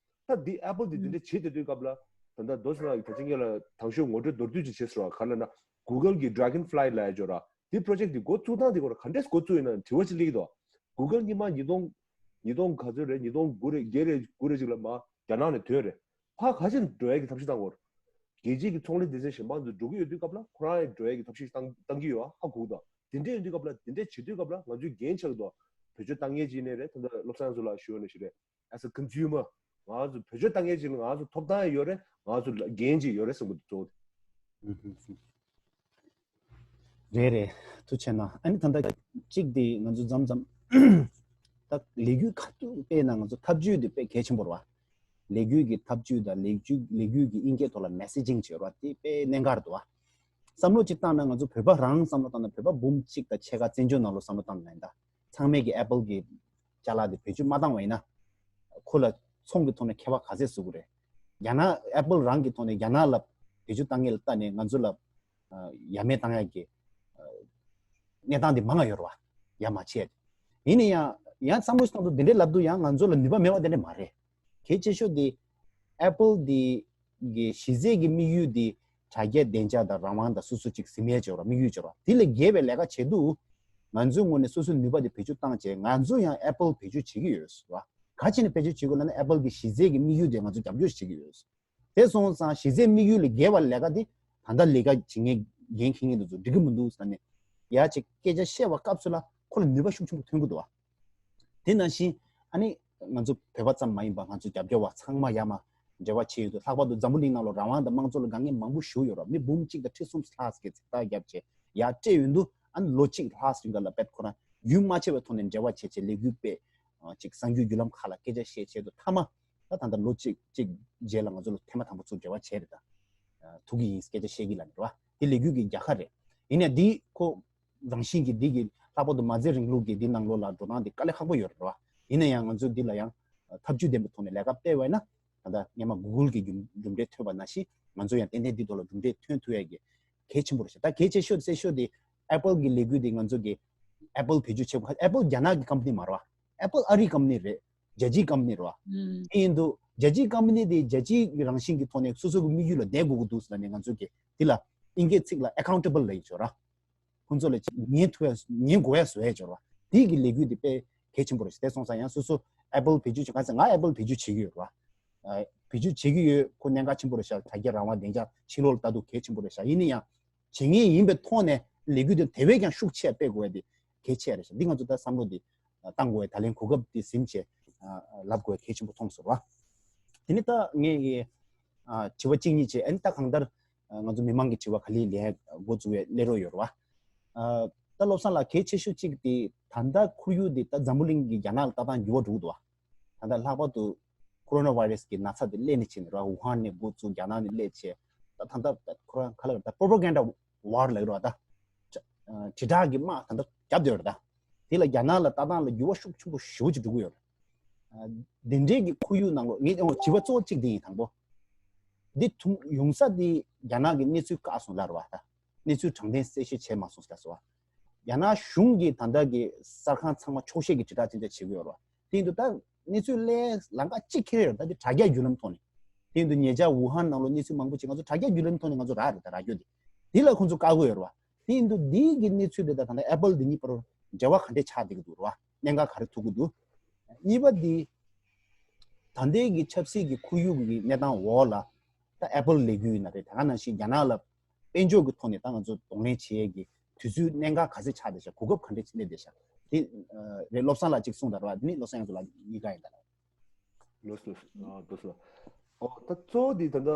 ད་འདི་Apple་འདི་འདི་འདྲ་བྱེད་བསྡད་དུས་སྐབས་ལ་ད་ལྟ་རྡོ་སོང་ལ་ད་ཅི་ངས་ལ་དང་ཤོས་ངོ་སྤྲོད་མདོར་བསྡུས་ཅིག་བྱས་སོང་ར། ག་ལ་ན་Google་གི་Dragonfly་ལ་ཡ་འཇོག་ར། འདི་project་འདི་འགོ་བཙུགས་སྟངས་འདི་སྐོར་ག་འདྲས་འགོ་བཙུགས་ཡིན་ན་དྲི་བ་ཅིག་སླེབས་ཀྱི་འདུག Google་སྔོན་མ་ཉིས་སྟོང་ཉིས་སྟོང་ག་ཚོད་རེད། ཉིས་སྟོང་དགུ་རེད། བརྒྱད་རེད། དགུ་རེད་ཅིག་ལ་མ་རྒྱ་ནག་ནས་ཐོན་རེད། ཕ་ག་ཅིག་འགྲོ་ཡ་གི་ཐབས་ཤེས་བཏང་གོ་ར། རྒྱལ་སྤྱིའི་གི་ཚོང་ལས་སྡེ་ཚན་གཞན་པ་ཚོ་འགྲོ་གི་ཡོད་དུས་སྐབས་ལ་ཁོ་རང་ཡང་འགྲོ་ཡ་གི་ཐབས་ཤེས་བཏང་བཏང་གི་ཡོད་ཨ་ཧ་གོ་གི་འདུག་དེ་འདྲ་ཡོད་དུས་སྐབས་ལ་དེ་འདྲ་བྱེད་དུས་སྐབས་ལ་ང་ཚོའི་འགན་ཆགས་འདུག་བེད་སྤྱོད་བཏང་མཁན་ཅིག་ནས་རེད། ད་ལྟ་བློ་བཟང་ཚོ་ལ་ཞུ་བ་ནང་བཞིན་རེད། As a consumer་ང་ཚོ་བེད་སྤྱོད་བཏང་མཁན་ཅིག་ལ་ང་ཚོ་ཐོབ་ཐང་ཡང་ཡོད་རེད། ང་ཚོ་འགན་ཅིག་ཡོད་རེད་བསམ་གི་འདུག་གཙོ་བོ་དེ། རེད་རེད། ཐུགས་ཆེ་གནང་། ཨ་ནི་ད་ལྟ་གཅིག་དེ་ང་ཚོ་མཚམས་མཚམས་ ད་ལས་འགུལ་ཁ་ཐུག་སྤེལ་ན་ང་ཚོ་ཐབས་ཇུས་དེ་དཔེ་གལ་ཆེན་པོ་རེད་བ། ལས་འགུལ་གྱི་ཐབས་ཇུས་དང་ལས་འགུལ་ལས་འགུལ་གྱི་དབྱིན་སྐད་ཐོག་ལ་མེ་སེ་ཇིང་བྱེད་རོགས་དེ་དཔེ་གནད་འགག་རེད་འདུག་བ། བསམ་བློ་གཅིག་བཏང་ན་ང་ཚོ་བོད་པ་རང་བསམ་བློ་བཏང་ན་བོད་པ་འབུམ་གཅིག་དང་ཕྱེད་ཀ་བཙན་བྱོལ་ནང་ལོགས་བསམ་བློ་བཏང་ན་ཡིན་ད། ཚང་མས་ཀྱི་ཨེ་པལ་གྱི་ཅ་ལག་དེ་བེད་སྤྱོད་མ་བཏང་བ་ཡིན་ན། ཁོ་ལ་ཚོང་གི་ཐོག་ནས་ཁེ་བ་ག་ཚད་བཟོ་གི་རེད། རྒྱ་ནག་ཨེ་པལ་རང་གི་ཐོག་ནས་རྒྱ་ནག་ལ་བེད་སྤྱོད་བཏང་མཁན་ལ་ལྟ་ནས་ང་ཚོ་ལ་ཡ་མེད་བཏང་ཡག་གི་གནས་སྟངས་དེ་མང་ང་ཡོད་རེད་བ། ཡ་མ་བྱས། ཡིན་ན་ཡང་ཡང་བསམ་བློ་ཞིག་བཏང་དུས་དེ་འདྲའི་ལབ་དུས་ཡང་ང་ཚོ་ལ་ནུས་པ་མེད་པ་དེ་འདྲ་མ་རེད། གལ་ཆེ་ཤོས་དེ་ཨེ་པལ་དེ་གི་གཞི་རྩའི་གི་དམིགས་ཡུལ་དེ་དྲ་རྒྱའི་བདེ་འཇགས་དང་རང་དབང་དང་སོ་སོ་ཅིག་ཟིན་མེད་བྱོས་ར་དམིགས་ཡུལ་བྱོས་ར་དེ་ལས་བརྒལ་བའི་ལས་ཀ་བྱེད་དུས། ང་ཚོའི་ངོས་ནས་སོ་སོའི་ནུས་པ་དེ་བེད་སྤྱོད་བཏང་བྱས་ང་ཚོ་ཡང་ཨེ་པལ་བེད་སྤྱོད་བྱེད་ཀྱི་ཡོད་ར། ག་བྱས་ནས་བེད་སྤྱོད་བྱེད་དགོས་ལབ་ན་ཨེ་པལ་གི་གཞི་རྩའི་གི་དམིགས་ཡུལ་དེ་ང་ཚོ་རྒྱབ་སྐྱོར་བྱེད་ཀྱི་ཡོད། དེ་སོང་ཙང་གཞི་རྩའི་དམིགས་ཡུལ་ལས་བརྒལ་བ་ལས་ཀ་དེ་ད་ལྟ་ལས་ཀ་བྱེད་མཁན་འགན་འཁྱེར་མཁན་དེ་ཚོ་འགྲིག་གི་མི་འདུག་ཟེར་ནས་ཡ་ཅིག་སྐད་ཆ་བཤད་པ་སྐབས་སུ་ལ་ཁོ་ལ་ནུས་པ་ཤུགས་ཆེན་པོ་ཐོན་གི་འདུག་བ། དེ་ནང་བཞིན་ཨ་ནི་ང་ཚོ་བོད་པ་ཙམ་མ་ཡིན་པ་ང་ཚོ་རྒྱབ་སྐྱོར་བ་ཚང་མ་ཡ་མ་འབྲེལ་བ་བྱས་ཡོད་དུས་ལྷག་པར་དུ་འཛམ་བུ་གླིང་ནང་ལ་རང་དབང་དང་དམངས་གཙོ་ལ་དགའ་མཁན་མང་པོ་ཞིག་ཡོད་ར་མི་འབུམ་གཅིག་དང་ཁྲི་གསུམ་ལྷག་ཙམ་གྱིས་ཚིག་ཐག་བརྒྱབ་བྱས་ཡ་སྤྲད་ཡོད་འདུག་ཨ་ནི་ལོ་གཅིག་ལྷག་རིང་ག་ལ་བེད་ཁོ་རང་རྒྱུན་མ་ཆད་པའི་ཐོག་ནས་འབྲེལ་བ་བྱས་བྱས་ལས་འགུལ་སྤེལ་ཅིག་གསར་འགྱུར་བརྒྱུད་ལམ་ཁག་ལ་སྐད་ཆ་བཤད་བྱས་དུས་མཐའ་མ། ད་ད་ལྟ་ལོ་གཅིག་གཅིག་རྗེས་ལ་ང་ཚོ་ལ་ཐེངས་མ་དང་པོ་ཚུར་འབྲེལ་བ་བྱས་རེད་ད། ཐུག་གི་ཡིན་སྐད་ཆ་བཤད་ཀྱི་ལབ་ནས་རེད་བ། དེ་ལས་འགུལ་གྱི་རྒྱལ་ཁ་རེད། ཡིན་ནའི་འདི་ཁོ་རང་བཞིན་གྱི་འདི་གི་ལྷག་པར་དུ་མ་རྩའི་རིང་ལུགས་ཀྱི་འདི་ནང་ལོགས་ལ་འགྲོ་སྟངས་འདི་དཀའ་ལས་ཁག་པོ་ཡོད་རེད་བ། ཡིན་ན་ཡང་ང་ཚོས་འདི་ལ་ཡང་ཐབས་ཇུས་ལྡན་པའི་ཐོག་ནས་ལས་ཀ་སྤེལ་བ་ཡིན་ན་ད་ལྟ་སྔོན་མ་གུ་གུལ་གྱི་གྲུབ་འབྲས་ཐོན་པ་ནང་བཞིན་ང་ཚོ་ཡང་ཏན་ཏན་འདི་ཐོག་ལ་གྲུབ་འབྲས་ཐོན་ཐུབ་ཡས་ཀྱི་གལ་ཆེན་པོ་རེད་ཤག་ད་གལ་ཆེ་ཤོས་གསལ་ཤོས་དེ་ཨེ་པལ་གྱི་ལས་འགུལ་དེ་ང་ཚོ་གི་ཨེ་པལ་བེད་སྤྱོད་བྱེད་དགོས་ཨེ་པལ་རྒྱ་ནག་གི་ཀམ་པ་ནི་མ་རེད་བ། ཨེ་པལ་ཨ་རིའི་ཀམ་པ་ནི་རེད། རྒྱལ་སྤྱིའི་ཀམ་པ་ནི་རེད་བ། ཨུམ། དེ་ཡིན་དུས་རྒྱལ་སྤྱིའི་ཀམ་པ་ནི་དེ་རྒྱལ་སྤྱིའི་རང་བཞིན་གྱི་ཐོག་ནས་སོ་སོ་གི་དམིགས་ཡུལ་ལ་བསྡད་དགོས་ཀྱི་འདུག་ཟེར་ནས་ང་ཚོ་གི་དེ་ལ་ཨིན་སྐད་ཚིག་ལ་ཨེ་ཁའུན་ཊེ་བལ་ལབ་ཡོད་ཅོག་ར། ཁོང་ཚོ་ལ་ཉན་ཐུབ་ཡ་ཉན་དགོས་ཡ་བཟོ་ཡ་ཅོག་ར། དེ་གི་ལས་འགུལ་དེ་དཔེ་གལ་ཆེན་པོ་རེད་ཤག་དེ་སོང་ཙང་ཡང་སོ་སོ་ཨེ་པལ་བེད་སྤྱོད་བྱེད་ག་ཚད་ང་ཨེ་པལ་བེད་སྤྱོད་བྱེད་ཀྱི་ཡོད་ར། ཨ། བེད་སྤྱོད་བྱེད་ཀྱི་ཡོད་ཁོ་གནད་འགག་ཆེན་པོ་རེད་ཤག་དྲ་རྒྱ་རང་དབང་བདེ་འཇགས་ཕྱི་ལོགས་ལ་ལྟ་དུས་གལ་ཆེན་པོ་རེད་ཤག་ཡིན་ན་ཡང་། བྱེད་མཁན་ཡིན་པའི་ཐོག་ནས་ལས་འགུལ་དེ་དེ་བས་ཀྱང་ཤུགས་ཆེ་སྤེལ་དགོས་ཡ་དེ་གལ་ཆེ་རེད་ཤག་འདི་ང་ཚོ་ད་བསམ་བློ་དེ་བཏང་དགོས་ཡ་ད་ལན་གོ་སྐབས་དེ་ཟིན་བྱས་ལབ་དགོས་ཡ་གལ་ཆེན་པོ་མཐོང་སོང་ར། དེ་ནས་ད་ངས་ཀྱི་དྲི་བ་གཅིག་གཉིས་བྱས་ཨ་ནི་ད་གང་ལྟར་ང་ཚོ་མི་མང་གི་དྲི་བ་ག་ལེ་ལེ་འགོ་འཛུགས་པའི་སླེབས་རོགས་ཡོད་ར་བ། ད་བློ་བཟང་ལགས་གལ་ཆེ་ཤོས་གཅིག་དེ་ད་ལྟ་ཁོར་ཡུག་དེ་ད་འཛམ་བུ་གླིང་གི་རྒྱ་ནག་ལ་ལྟ་སྟངས་འགྱུར་བ་འགྲོ་གི་འདུག་བ། ད་ལྟ་ལྷག་པར་དུ་ཁོ་རོ་ན་བྷའི་རེ་སི་གི་ན་ཚ་དེ་སླེབས་ནས་བྱས་ནས་ར་ཝུ་ཧན་ནས་འགོ་བཙུགས་རྒྱ་ནག་ནས་སླེབས་བྱས་ད་ད་ལྟ་ཁོ་རང་ག་ལ་ད་པོ་པོ་གྷན་ཌ་ཝར་ལབ་ཀྱི་རེད་བ་ད། དྲིལ་བསྒྲགས་ཀྱི་དམག་ད་ལྟ་བརྒྱབ་བསྡད་ཡོད་རེད་ད། དེ་ལ་རྒྱ་ནག་ལ་ལྟ་སྟངས་ལ་འགྱུར་བ་ཤུགས་ཆེན་པོ་ཞེ་པོ་ཅིག་འགྲོ་གི་ཡོད་རེད། འདི་འདྲའི་གི་ཁོར་ཡུག་ནང་ལོགས་ངས་དྲི་བ་གཙོ་བོ་གཅིག་དེ་ཡིན་དང་པོ། འདི་ཐུག་ཡོང་ས་དེ་རྒྱ་ནག་གི་གནས་ཚུལ་བཀག་སོང་ལབ་རེད་བ་ད། གནས་ཚུལ་དྲང་བདེན་གསལ་བཤད་བྱས་མ་སོང་ཟེར་སོང་བ། རྒྱ་ནག་གཞུང་གིས་ད་ལྟ་གི་གསར་ཁང་ཚང་མ་འཁྱོག་བཤད་ཀྱི་དྲིལ་བསྒྲགས་ཅི་འདྲ་བྱེད་ཀྱི་ཡོད་རེད་བ། དེ་ཡིན་དུས་ད་གནས་ཚུལ་གླེང་ལམ་ཁ་གཅིག་ཁེལ་ཡོད་རེད་ད་དེ་དྲ་རྒྱ་བརྒྱུད་ལམ་ཐོག་ནས། དེ་ཡིན་དུས་ཉེ་ཆར་ཝུ་ཧན་ནང་ལོགས་གནས་ཚུལ་མང་པོ་ཅིག་ང་ཚོ་དྲ་རྒྱ་བརྒྱུད་ལམ་ཐོག་ནས་ང་ཚོ་རག་རེད་ད་རག་རྒྱུ་དེ། དེ་ལ་ཁོང་ཚོ་བཀག་གི་ཡོད་རེད་བ། དེ་ཡིན་དུས་འདི་གི་གནས་ཚུལ་དེ་དང་ད་ལྟ་ཨེ་པལ་འདི་གཉིས་བར་འབྲེལ་བ་ག་འདྲས་ཆགས་བསྡད་ཀྱི་འདུག་རེད་བ། གནད་འགག་ག་རེ་ཐུག་གི་འདུག་གཉིས་པ་འདི། ད་ལྟའི་གི་ཆབ་སྲིད་ཀྱི་ཁོར་ཡུག་གི་གནས་སྟངས་འོག་ལ། ད་ཨེ་པལ་ལས་འགུལ་ཡིན་ན་རེད་ད་ག་ནང་བཞིན་རྒྱ་ནག་ལ་དཔལ་འབྱོར་གྱི་ཐོག་ནས་ད་ང་ཚོ་གདོང་ལེན་བྱེད་ཡས་ཀྱི་དུས་ཚོད་གནད་འགག་ག་ཚད་ཆགས་བསྡད་ཤག་གོ་སྐབས་ག་འདྲས་སླེབས་བསྡད་ཤག་དེ་རེད་བློ་བཟང་ལགས་གཅིག་གསུངས་དང་རེད་བ་འདི་ནི་བློ་བཟང་ཡང་ཚོ་ལགས་གཉིས་ཀ་ཡིན་ད་ལ། ལོས་ལོས། ཨ་ལོས་ལོས། ཨོ་ད་གཙོ་བོ་འདི་ད་ལྟ་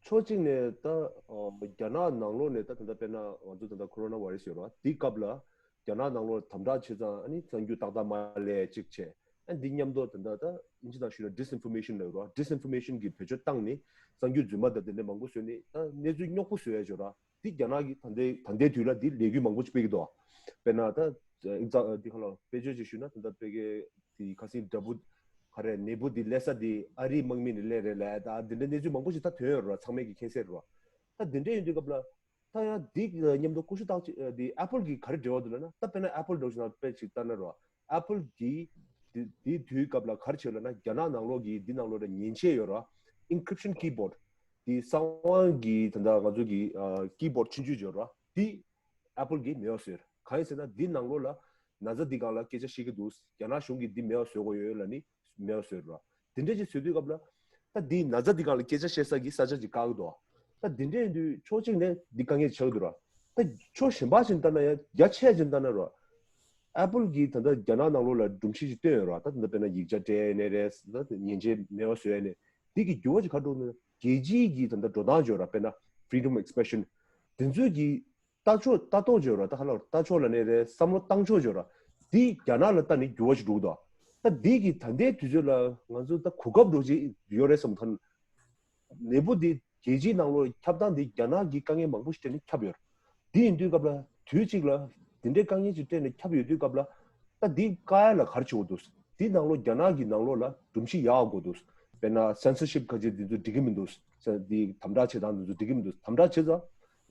ཕྱོགས་གཅིག་ནས་ད་ཨོ་རྒྱ་ནག་ནང་ལོགས་ནས་ད་ད་ལྟ་དཔེར་ན་ང་ཚོ་ད་ལྟ་ཁོ་རོ་ན་བྷའི་རེ་སི་ཡོད་རེད་བ་འདི་སྐབས་ལ་རྒྱ་ནག་ནང་ལོགས་དམ་དྲག་བྱས་ཙང་ཨ་ནི་གསར་འགྱུར་ཏག་ཏག་མ་ལས་གཅིག་བྱས་ཨ་འདི་མཉམ་དུ་ད་ལྟ་ད་ཨིན་ཇི་ནང་ཞུས་ན་ཌིས་ཨིན་ཕོར་མེ་ཤན་ལབ་ཡོད་རེད་བ། ཌིས་ཨིན་ཕོར་མེ་ཤན་གྱི་བེད་སྤྱོད་བཏང་ནས་གསར་འགྱུར་རྫུན་མ་དང་དེ་འདྲ་མང་པོ་བཟོས་ནས་ད་གནས་ཚུལ་རྙོག་པོ་བཟོ་ཡ་ཡོད་རེད་བ། འདི་རྒྱ་ནག་གིས་ད་ལྟའི་ད་ལྟའི་དུས་ལ་འདི་ལས་འགུལ་མང་པོ་ཅིག་སྤེལ་གྱི་འདུག་དཔེར་ན་ད་ཨིག་ཛ་འདི་ག་ལ་དཔེ་བརྗོད་ཅིག་ཞུས་ན་ད་ལྟ་དཔེ་གའི་དེ་ཁ་སང་དགྲ་བོ་ག་རེ་ནད་འབུ་འདི་སླེབས་ས་འདི་ཨ་རིའི་དམག་མི་ནས་སླེབས་རེད་ལབ་ད་འདི་འདྲའི་གནས་ཚུལ་མང་པོ་ཞིག་ད་ཐོན་ཡོད་རེད་བ། ཚང་མས་ཀྱི་མཁྱེན་གསལ་རེད་བ། ད་འདི་འདྲ་ཡིན་དུས་སྐབས་ལ་ད་ཡང་འདི་མཉམ་དུ་ཀུ་ཤུ་རྟགས་ཅིག་འདི་ཨེ་པལ་གྱི་ག་རེ་འབྲེལ་བ་འདུག་ལབ་ན་ད་དཔེར་ན་ཨེ་པལ་འདྲ་བོ་ཞིག་ནང་དཔེ་ཅིག་ལྟ་ན་རེད་བ། ཨེ་པལ་གྱིས་འདི་འདི་དུས་སྐབས་ལ་ག་རེ་བྱས་ལབ་ན་རྒྱ་ནག་ནང་ལོགས་ཀྱི་འདི་ནང་ལོགས་ལ་མཉེན་ཆས་ཡོད་རེད་བ། ཨིན་ཀྲིབ་ཤན་ཀི་བྷོཌ། དེ་གསང་བའི་གི་ད་ལྟ་ང་ཚོ་གི་ཀི་བྷོཌ་ཆུང་ཆུང་ཡོད་རེད་བ། དེ་ཨེ་པལ་གྱིས་མེད་པ་བཟོས་རེད། གང་ཡིན་ཟེར་ན་འདི་ནང་ལོགས་ལ་ན་ཚ་འདི་སྒང་ལ་སྐད་ཆ་བཤད་ཀྱི་འདུག་རྒྱ་ནག་གཞུང་གིས་འདི་མེད་པ་བཟོ་དགོས་ཡོད་ལབ་ནི་མེད་པ་བཟོས་རེད་བ། དེ་འདྲ་ཅིག་བཟོས་དུས་སྐབས་ལ་ད་འདི་ན་ཚ་འདི་སྒང་ལ་སྐད་ཆ་བཤད་ས་གི་ས་ཆ་ཅིག་བཀག་གི་འདུག་ད་འདི་འདྲ་ཡིན་དུས་ཕྱོགས་གཅིག་ནས་འདི་དཀའ་ངལ་ཆགས་ཀྱི་འདུག་ར། ད་ཕྱོགས་གཞན་པ་ཅིག་ལྟ་ན་ཡང་རྒྱ་ཆེ་ཅིག་ལྟ་ན་ར། ཨེ་པལ་གྱིས་ད་ལྟ་རྒྱ་ནག་ནང་ལོགས་ལ་སྒྲོམ་གཞི་ཅིག་བཏོན་ཡོད་ར། ད་ད་ལྟ་དཔེར་ན་ཡིག་ཆ་སྤྲད་ནས་རེད། ད་མཉེན་ཆས་མེད་པ་བཟོས་ནས་འདི་གི་འགྱུར་བ་ཅིག་ག་འགྲོ་ན་རྒྱལ་སྤྱིའི་གི་ད་ལྟ་འགྲོ་སྟངས་ཅིག་ཡོད་ར། དཔེར་ན་freedom of expression དེ་ཚོས་ཀྱི་ལྟ་ཕྱོགས་ལྟ་རྟོག་ཅིག་ཡོད་ར། ད་ཧ་ལ་ལྟ་ཕྱོགས་ལ་ནས་རེད་བསམ་བློ་བཏང་ཕྱོགས་ཅིག་ཡོད་ར། འདི་རྒྱ་ནག་ལ་ལྟ་ནས་འགྱུར་བ་ཞིག་འགྲོ་གི་འདུག་ད་འདི་གི་ད་ལྟའི་དུས་ཚོད་ལ་ང་ཚོ་ད་གོ་སྐབས་འགྲོ་ཅིག་ཡོད་རེད་བསམ་ཐོན། ནད་འབུ་འདི་རྒྱལ་སྤྱིའི་ནང་ལོགས་ཁྱབ་སྟངས་འདི་རྒྱ་ནག་གི་དཀའ་ངལ་མང་པོ་ཞིག་སྤྲད་ནས་ཁྱབ་ཡོད་རེད། འདི་ཡིན་དུས་སྐབས་ལ་དུས་གཅིག་ལ་འདི་འདྲའི་དཀའ་ངལ་ཅིག་སྤྲད་ནས་ཁྱབ་ཡོད་དུས་སྐབས་ལ་ད་འདི་བཀག་ཡ་ལ་ག་རེ་བྱེད་དགོས་འདུག་འདི་ནང་ལོགས་རྒྱ་ནག་གི་ནང་ལོགས་ལ་སྒྲོམ་གཞི་ཡག་དགོས་འདུག་དཔེར་ན་censorship ག་ཅིག་འདི་ཚོ་འགྲིག་གི་མི་འདུག་འདི་དམ་དྲག་བྱེད་སྟངས་འདི་ཚོ་འགྲིག་གི་མི་འདུག་དམ་དྲག་བྱེད་ཙང་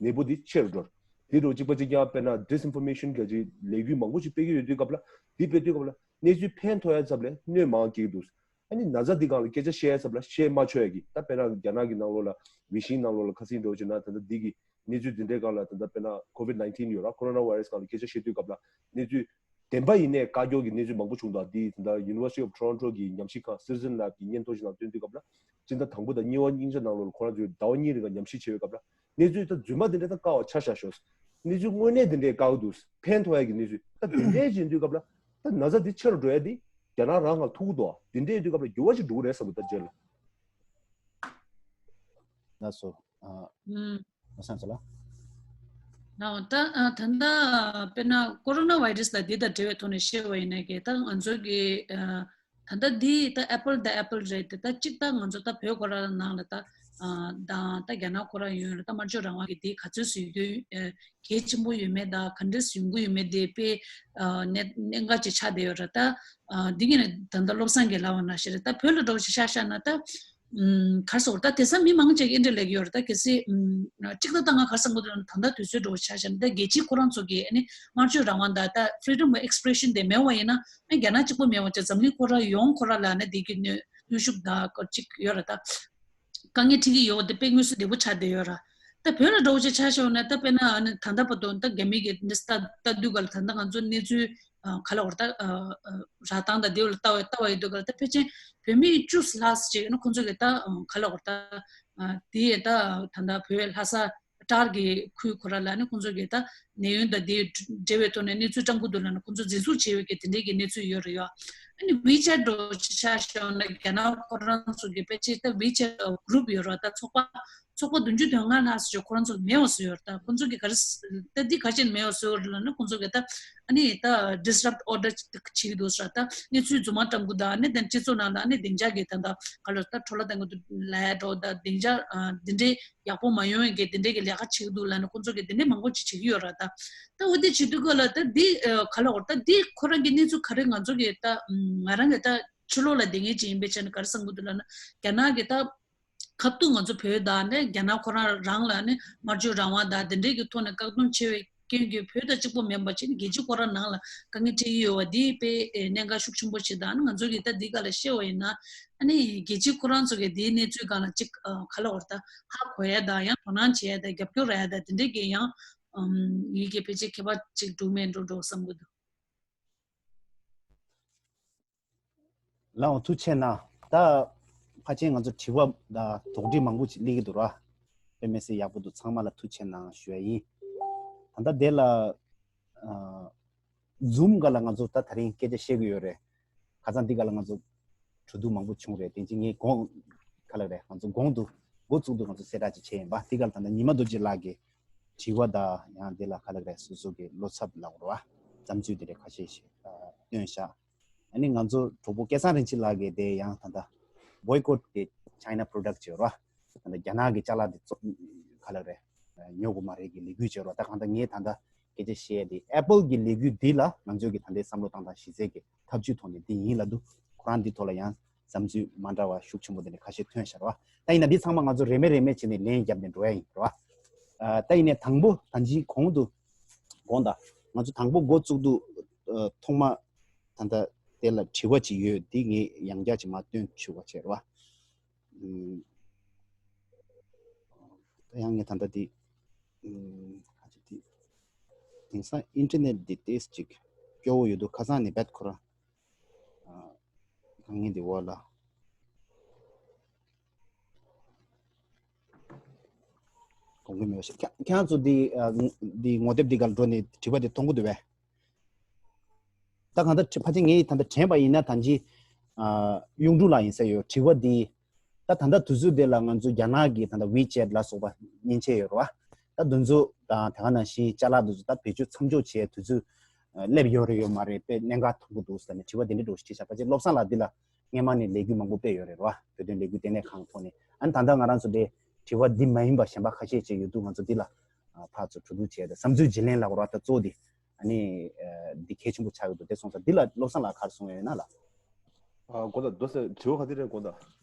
ནད་འབུ་འདི་ཆེ་རུ་འགྲོ། འདི་རུ་གཅིག་པ་གཅིག་རྐྱང་དཔེར་ན་disinformation ག་ཅིག་ལས་འགུལ་མང་པོ་ཞིག་སྤེལ་གྱི་ཡོད་དུས་སྐབས་ལ་འདི་སྤེལ་དུས་སྐབས་ལ་གནས་ཚུལ་ཕན་ཐོགས་ཡ་ཚབ་ལས་གནོད་མང་སྐྱེལ་གྱི་འདུག་ཨ་ནི་ན་ཚ་འདི་སྒང་ལ་སྐད་ཆ་བཤད་ཡ་ཚབ་ལ་བཤད་མ་ཆོག་ཡ་གི་ད་དཔེར་ན་རྒྱ་ནག་གི་ནང་ལོགས་ལ་ཝེ་ཤིང་ནང་ལོགས་ལ་ཁ་སང་འགྲོ་བྱས་ན་ད་ལྟ་འདི་གི་གནས་ཚུལ་འདི་འདྲའི་སྒང་ལ་ད་ལྟ་དཔེར་ན་COVID nineteen ཡོད་ར་corona virus སྒང་ལ་སྐད་ཆ་བཤད་དུས་སྐབས་ལ་གནས་ཚུལ་བདེན་པ་ཡིན་ནའི་བཀའ་བཀྱོག་གི་གནས་ཚུལ་མང་པོ་བྱུང་འདུག་འདི་ད་ལྟ་University of Toronto གི་ཉམས་ཞིབ་ཁང་Citizen Lab གི་སྙན་ཐོ་ཞིག་ནང་བཏོན་དུས་སྐབས་ལ་སྤྱི་ཟླ་དང་པོ་དང་གཉིས་པ་སྙིང་རྗེ་ནང་ལོགས་ལ་ཁོ་རང་ཚོས་ཟླ་བ་གཉིས་རིང་ག་ཉམས་ཞིབ་བྱས་པའི་སྐབས་ལ་གནས་ཚུལ་ད་རྫུན་མ་འདི་འདྲའི་ད་བཀག་པ་ཆ་བཞག་ཤོག་གནས་ཚུལ་དངོས་གནས་འདི་འདྲའི་བཀག་འདུག་ཕན་ཐོགས་ཡ་གི་གནས་ཚུལ་ད་འདི་འདྲའི་བྱེད་དུས་སྐབས་ལ་ད་ན་ཚ་འདི་ཆེ་རུ་འགྲོ་ཡ་འདི་རྒྱ་ནག་རང་ག་ཐུག་གི་འདུག་འདི་འདྲའི་དུས་སྐབས་ལ་འགྱུར་བ་ཞིག་འགྲོ་གི་རེད་བསམ་གི་ད་རྗེས་ལ། ལགས་སོ། ཨ། ཨུམ། མ་སང་ཚོ་ལ། ཨ། ད་ཨ། ད་ལྟ་དཔེར་ན་ཀོ་རོ་ན་བྷའི་རེ་སི་ལ་འདི་དང་འབྲེལ་བའི་ཐོག་ནས་བཤད་པ་ཡིན་ན་གི་ད་ང་ཚོ་གི་ཨ། ད་ལྟ་འདི་ད་apple དང་apple རེད་དེ་ད་གཅིག་ད་ང་ཚོ་ད་བོད་ཁོ་ར་ནང་ལ་ད་ཨ། དང་ད་རྒྱ་ནག་ཁོ་ར་ཡོད་རེད། ད་སྨྲ་བརྗོད་རང་དབང་གི་འདི་ག་ཚོད་སུ་ཡོད་དུས་ཨ། གལ་ཆེན་པོ་ཡོད་མེད་དང་ག་འདྲས་ཡོང་གི་ཡོད་མེད་དེ་དཔེ་ཨ། གནད་གནད་འགག་ཅིག་ཆགས་བསྡད་ཡོད་རེད། ད་ཨ། འདི་གི་ནས་ད་ལྟ་བློ་བཟང་གིས་ལབ་པ་ནང་བཞིན་རེད། ད་བོད་ལ་འགྲོ་ཞིག་ཤ་ཤ་ན་ད་ཨམ། ག་རེ་ཟེར་ད་དེང་སང་མི་མང་ཆེ་གིས་ཨེ་འདྲ་ལབ་ཀྱི་ཡོད་རེད། ད་གལ་སྲིད་ཨམ། གཅིག་ད་ད་ང་ག་རེ་བསམ་གྱི་འདུག་ད་ལྟ་དུས་ཚོད་འགྲོ་ཤ་ཤ་ན་ད་རྒྱལ་སྤྱིའི་ཁོ་རང་ཚོ་གིས་ཨ་ནི་སྨྲ་བརྗོད་རང་དབང་དང་ད་freedom of expression དེ་མེད་པ་ཡིན་ན་ཨ། རྒྱ་ནག་གཅིག་པོ་མེད་པ་བྱས་འཛམ་གླིང་ཁོ་རང་ཡོངས་ཁོ་རང་ལ་ཨ་ནི་འདི་གི་གནོན་གནོན་ཤུགས་དང་གཅིག་ཡོད་རེད་ད། དཀའ་ངལ་འཕྲད་ཀྱི་ཡོད་དེ་དཔེ་དངོས་སུ་བདེ་པོ་ཆགས་བསྡད་ཡོད་ར། ད་བོད་ལ་འགྲོ་བྱེད་ཆ་བཞག་ན་ད་དཔེར་ན་ཨ་ནི་ད་ལྟ་བར་དུ་ད་རྒྱ་མི་གི་འདི་ལྟ་ལྟ་དུས་ག་ལ་ད་ལྟ་ང་ཚོ་གནས་ཚུལ་ཨ། ག་ལ་བར་ད་ཨ། ཨ། རག་སྟངས་དང་དེ་ལ་ལྟ་བ་ལྟ་བ་ཡོད་དུས་ག་ལ་ད་ཕལ་ཆེར་བོད་མི་བཅུ་ལྷག་ཅིག་ནི་ཁོང་ཚོ་གི་ད་ཨ། ག་ལ་བར་ད་ཨ། དེ་ད་ད་ལྟ་བོད་ལྷ་ས་ཊར་གི་ཁུལ་ཁོ་ར་ལ་ནི་ཁོང་ཚོ་གི་ད་ནད་ཡམས་དང་དེ་འབྲེལ་བའི་ཐོག་ནས་གནས་ཚུལ་བཀྲམ་གི་འདུག་ལབ་ན་ཁོང་ཚོ་འཛིན་བཟུང་བྱས་ཡོད་ཀྱི་དེ་འདྲའི་གི་གནས་ཚུལ་ཡོད་རེད་ཡ། ཨ་ནི་ཝི་ཆེ་ཊི་འདྲ་བོ་ཆ་བཞག་ན་རྒྱ་ནག་ཁོ་རང་ཚོ་གི་ཕལ་ཆེར་ད་ཝི་ཆེ་ཊི་གུ་རུབ་ཡོད་རེད། ད་ཚོགས་པ་ཚོགས་པ་བདུན་ཅུ་དོན་ལྔ་ལྷག་ཙམ་ཅིག་ཁོ་རང་ཚོ་མེད་པ་བཟོས་ཡོད་རེད། ད་ཁོང་ཚོ་གི་ག་རེ་ད་འདི་ག་ཅན་མེད་པ་བཟོས་ཡོད་རེད་ལབ་ན་ཁོང་ཚོ་གི་ད་ཨ་ནི་ད་ཌི་སི་རབ་ཊི་ཨོར་ཌར་བྱེད་ཀྱི་འདུག་ཟེར། ད་གནས་ཚུལ་རྫུན་མ་བཀྲམ་གི་འདུག་ཨ་ནི་དེ་སྤྱི་ཚོགས་ནང་ལ་ཨ་ནི་བདེ་འཇགས་ཀྱི་ད་ད་ག་ལ་ད་འཕྲོ་བརླག་བཏང་གི་འདུག་ལབ་ཡ་འདྲ་བོ་ད་བདེ་འཇགས་ཨ། འདི་འདྲའི་ཡག་པོ་མ་ཡོང་བའི་གི་དེ་འདྲའི་གི་ལས་ཀ་བྱེད་ཀྱི་འདུག་ལབ་ནས་ཁོང་ཚོ་གི་དེ་འདྲའི་མང་པོ་ཅིག་བྱེད་ཀྱི་ཡོད་ར། ད་ད་འོ་དེ་བྱེད་དུས་སྐབས་ལ་ད་འདི་ཨ། ག་ལ་འོ་ད་འདི་ཁོ་རང་གི་གནས་ཚུལ་ག་རེ་ང་ཚོ་གི་ད་ང་རང་གི་ད་ཕྱི་ལོགས་ལ་བསྡད་མཁན་ཅིག་ཡིན་པའི་ཆ་ནས་ག་རེ་བསམ་གྱི་འདུག་ལབ་ན་རྒྱ་ནག་གི་ད་ཁ་ཐུག་ང་ཚོ་བོད་དང་ནི་རྒྱ་ནག་ཁོ་རང་རང་ལ་ནི་སྨྲ་བརྗོད་རང་དབང་དང་དེ་འདྲའི་གི་ཐོག་ནས་བཀག་སྡོམ་ཆེ་བའི་རྐྱེན་གྱིས་བོད་དང་གཅིག་པོ་མིན་པ་བྱས་ནས་རྒྱལ་སྤྱི་ཁོ་རང་ནང་ལ་དཀའ་ངལ་འཕྲད་ཀྱི་ཡོད་པ་འདི་དཔེ་གནད་འགག་ཤུགས་ཆེན་པོ་ཞིག་དང་ང་ཚོ་གིས་ད་འདི་སྒང་ལ་བཤད་པ་ཡིན་ན་ཨ་ནི་རྒྱལ་སྤྱི་ཁོ་རང་ཚོ་གིས་འདིའི་གནས་ཚུལ་སྒང་ལ་ཅིག་ག་ལ་བར་ད་ཧ་གོ་ཡ་དང་ཡང་དོ་སྣང་བྱེད་ཡ་དང་རྒྱབ་སྐྱོར་རག་ཡ་དང་དེ་འདྲའི་གི་ཡང་ཡིན་གྱི་ཕལ་ཆེར་ཁྱད་པར་ཅིག་འགྲོ་མེད་འགྲོ་འགྲོ་བསམ་གྱི་འདུག་ལགས་འོང་། ཐུགས་རྗེ་གནང་། ད་ཕལ་ཆེར་ང་ཚོ་དྲི་བ་དང་དོགས་འདྲི་མང་པོ་ཅིག་སླེབས་ཀྱི་འདུག་ར། དཔེ་མི་སྲིད་ཡག་པོ་འདུག་ཚང་མ་ལ་ཐུགས་རྗེ་གནང་ཞུ་ཡ་ཡིན། ད་ལྟ་དེ་ལ་ཨ། ཛུམ་སྒང་ལ་ང་ཚོ་ད་དེ་རིང་སྐད་ཆ་བཤད་ཀྱི་ཡོད་རེད། ཁ་སང་འདི་སྒང་ལ་ང་ཚོ་གྲོས་བསྡུར་མང་པོ་བྱུང་རེད། དེ་རྗེས་ངས་གོང་ག་ལ་རེད་ང་ཚོ་གོང་དུ་འགོ་བཙུགས་དུས་ང་ཚོ་གསལ་བསྒྲགས་ཅིག་བྱས་ཡིན་པ། འདི་སྒང་ལ་ད་ལྟ་ཉི་མ་རྡོ་རྗེ་ལགས་ཀྱིས་དྲི་བ་དང་ཡང་འདི་ལ་ག་ལ་རེད་སོ་སོ་གི་བློ་འཚབ་ལབ་དགོས་རེད་བ། བསམ་ཚུལ་དེ་འདྲ་ཁ་ཤས་ཤིག་ཨ། བཏོན་བཞག་ཨ་ནི་ང་ཚོ་གྲོགས་པོ་སྐལ་བཟང་རིན་ཆེན་ལགས་ཀྱིས་དེ་ཡང་ད་ལྟ་boycott the China product ཅེས་ར། ད་ལྟ་རྒྱ་ནག་གི་ཅ་ལག་དེ་ཚོ་ག་ལ་རེད། ཉོ་དགོས་མ་རེད་ཀྱི་ལས་འགུལ་ཅེས་ར། ད་གང་ལྟར་ངས་ད་ལྟ་སྐད་ཆ་བཤད་དེ་Apple གི་ལས་འགུལ་འདི་ལ་ང་ཚོས་ཀྱི་ད་ལྟའི་བསམ་བློ་བཏང་སྟངས་གཞི་རྩའི་གི་ཐབས་ཇུས་ཐོག་ནས་འདི་ཡིན་ལབ་འདུག་ཁོ་རང་འདི་ཐོག་ལ་ཡང་བསམ་ཚུལ་མ་འདྲ་བ་ཤུགས་ཆེན་པོ་དེ་འདྲ་ཁ་ཤས་ཐོན་ཤར་བ། ད་ཡིན་ན་འདི་ཚང་མ་ང་ཚོ་རེ་མེད་རེ་མེད་བྱས་ནས་ལན་བརྒྱབ་ནས་འགྲོ་ཡ་ཡིན་ར་བ། ཨ། ད་ཡིན་ནའི་དང་པོ་ད་ཅི་གོང་དུ་དགོངས་དག་ང་ཚོ་དང་པོ་འགོ་བཙུགས་དུས་ཨ། ཐོག་མ་ད་ལྟ་དེ་ལ་དྲི་བ་ཅིག་ཡོད། འདི་ངས་ཡང་བསྐྱར་ཅིག་མར་སྟོན་ཆོག་པ་བྱས་ར་བ། ཨུམ། ད་ཡང་ངས་ད་ལྟ་འདི་ཨུམ། ག་ཅིག་འདི་དེང་སང་ཨིན་ཊར་ནེཊ་འདི་ཏོག་ཙམ་ཅིག་སྐྱོ་བོ་ཡོད་འདུག་ཁ་སང་ནས་རྦད་ཁོ་རང་ཨ། དཀའ་ངལ་འདི་འོག་ལ་གོང་གི་མེད་པ་ཞིག་ཁྱེད་ཁྱེད་རང་ཚོ་འདི་ཨ། འདི་ངོ་དེབ་འདི་གར་འགྲོ་ནས་དྲི་བ་འདི་མཐོང་གི་འདུག་པས། ད་གང་ལྟར་ཕལ་ཆེར་ངས་ད་ལྟ་དྲན་པ་ཡིན་ན་ད་ཅི་ཨ། གཡུང་དྲུང་ལགས་ཡིན་ས་ཡོད། དྲི་བ་འདི་ད་ད་ལྟ་དུས་ཚོད་འདི་ལ་ང་ཚོ་རྒྱ་ནག་གི་ད་ལྟ་ཝི་ཆེ་ཊི་ལ་སོགས་པ་མཉེན་ཆས་ཡོད་རེད་བ། ད་དེ་ཚོ་དང་དེ་ག་ནང་བཞིན་ཅ་ལག་དེ་ཚོ་ད་བེད་སྤྱོད་མཚམས་འཇོག་བྱས་དུས་ཚོད་ སླེབས་ཡོད་རེད་ཡོད་མ་རེད། དཔེ་གནད་འགག་མཐོང་གི་འདུག་ཟེར་ནས་དྲི་བ་དེ་འདྲ་འདྲ་བོ་ཞིག་དྲིས་ཤག་ཕལ་ཆེར་བློ་བཟང་ལགས་འདི་ལ་སྔས་མ་ནས་ལས་འགུལ་མང་པོ་སྤེལ་ཡོད་རེད་བ། བོད་དོན་ལས་འགུལ་ལྟེ་གནས་ཁང་ཐོག་ནས། ཨ་ནི་ད་ལྟ་ང་རང་ཚོ་འདི་དྲི་བ་འདི་མ་ཡིན་པ་གཞན་པ་ཁ་ཤས་ཅིག་ཡོད་འདུག་ང་ཚོ་འདི་ལ་ཕར་ཚུར་གྲོས་བསྡུར་བྱས་ཏེ་བསམ་ཚུལ་བརྗེ་ལེན་ལབ་དགོས་རེད་བ། ད་གཙོ་བོ་འདི་ཨ་ནི་འདི་གལ་ཆེན་པོ་ཆགས་ཡོད་འདུག་དེ་སོང་ཙང་འདི་ལ་བློ་བཟང་ལགས་ག་རེ་གསུང་ཡོད་ན་ལགས། ཨ་གོ་ད་དོ་ཟེར་དྲི་བ་ག་དེ་རེད་གོ་ད།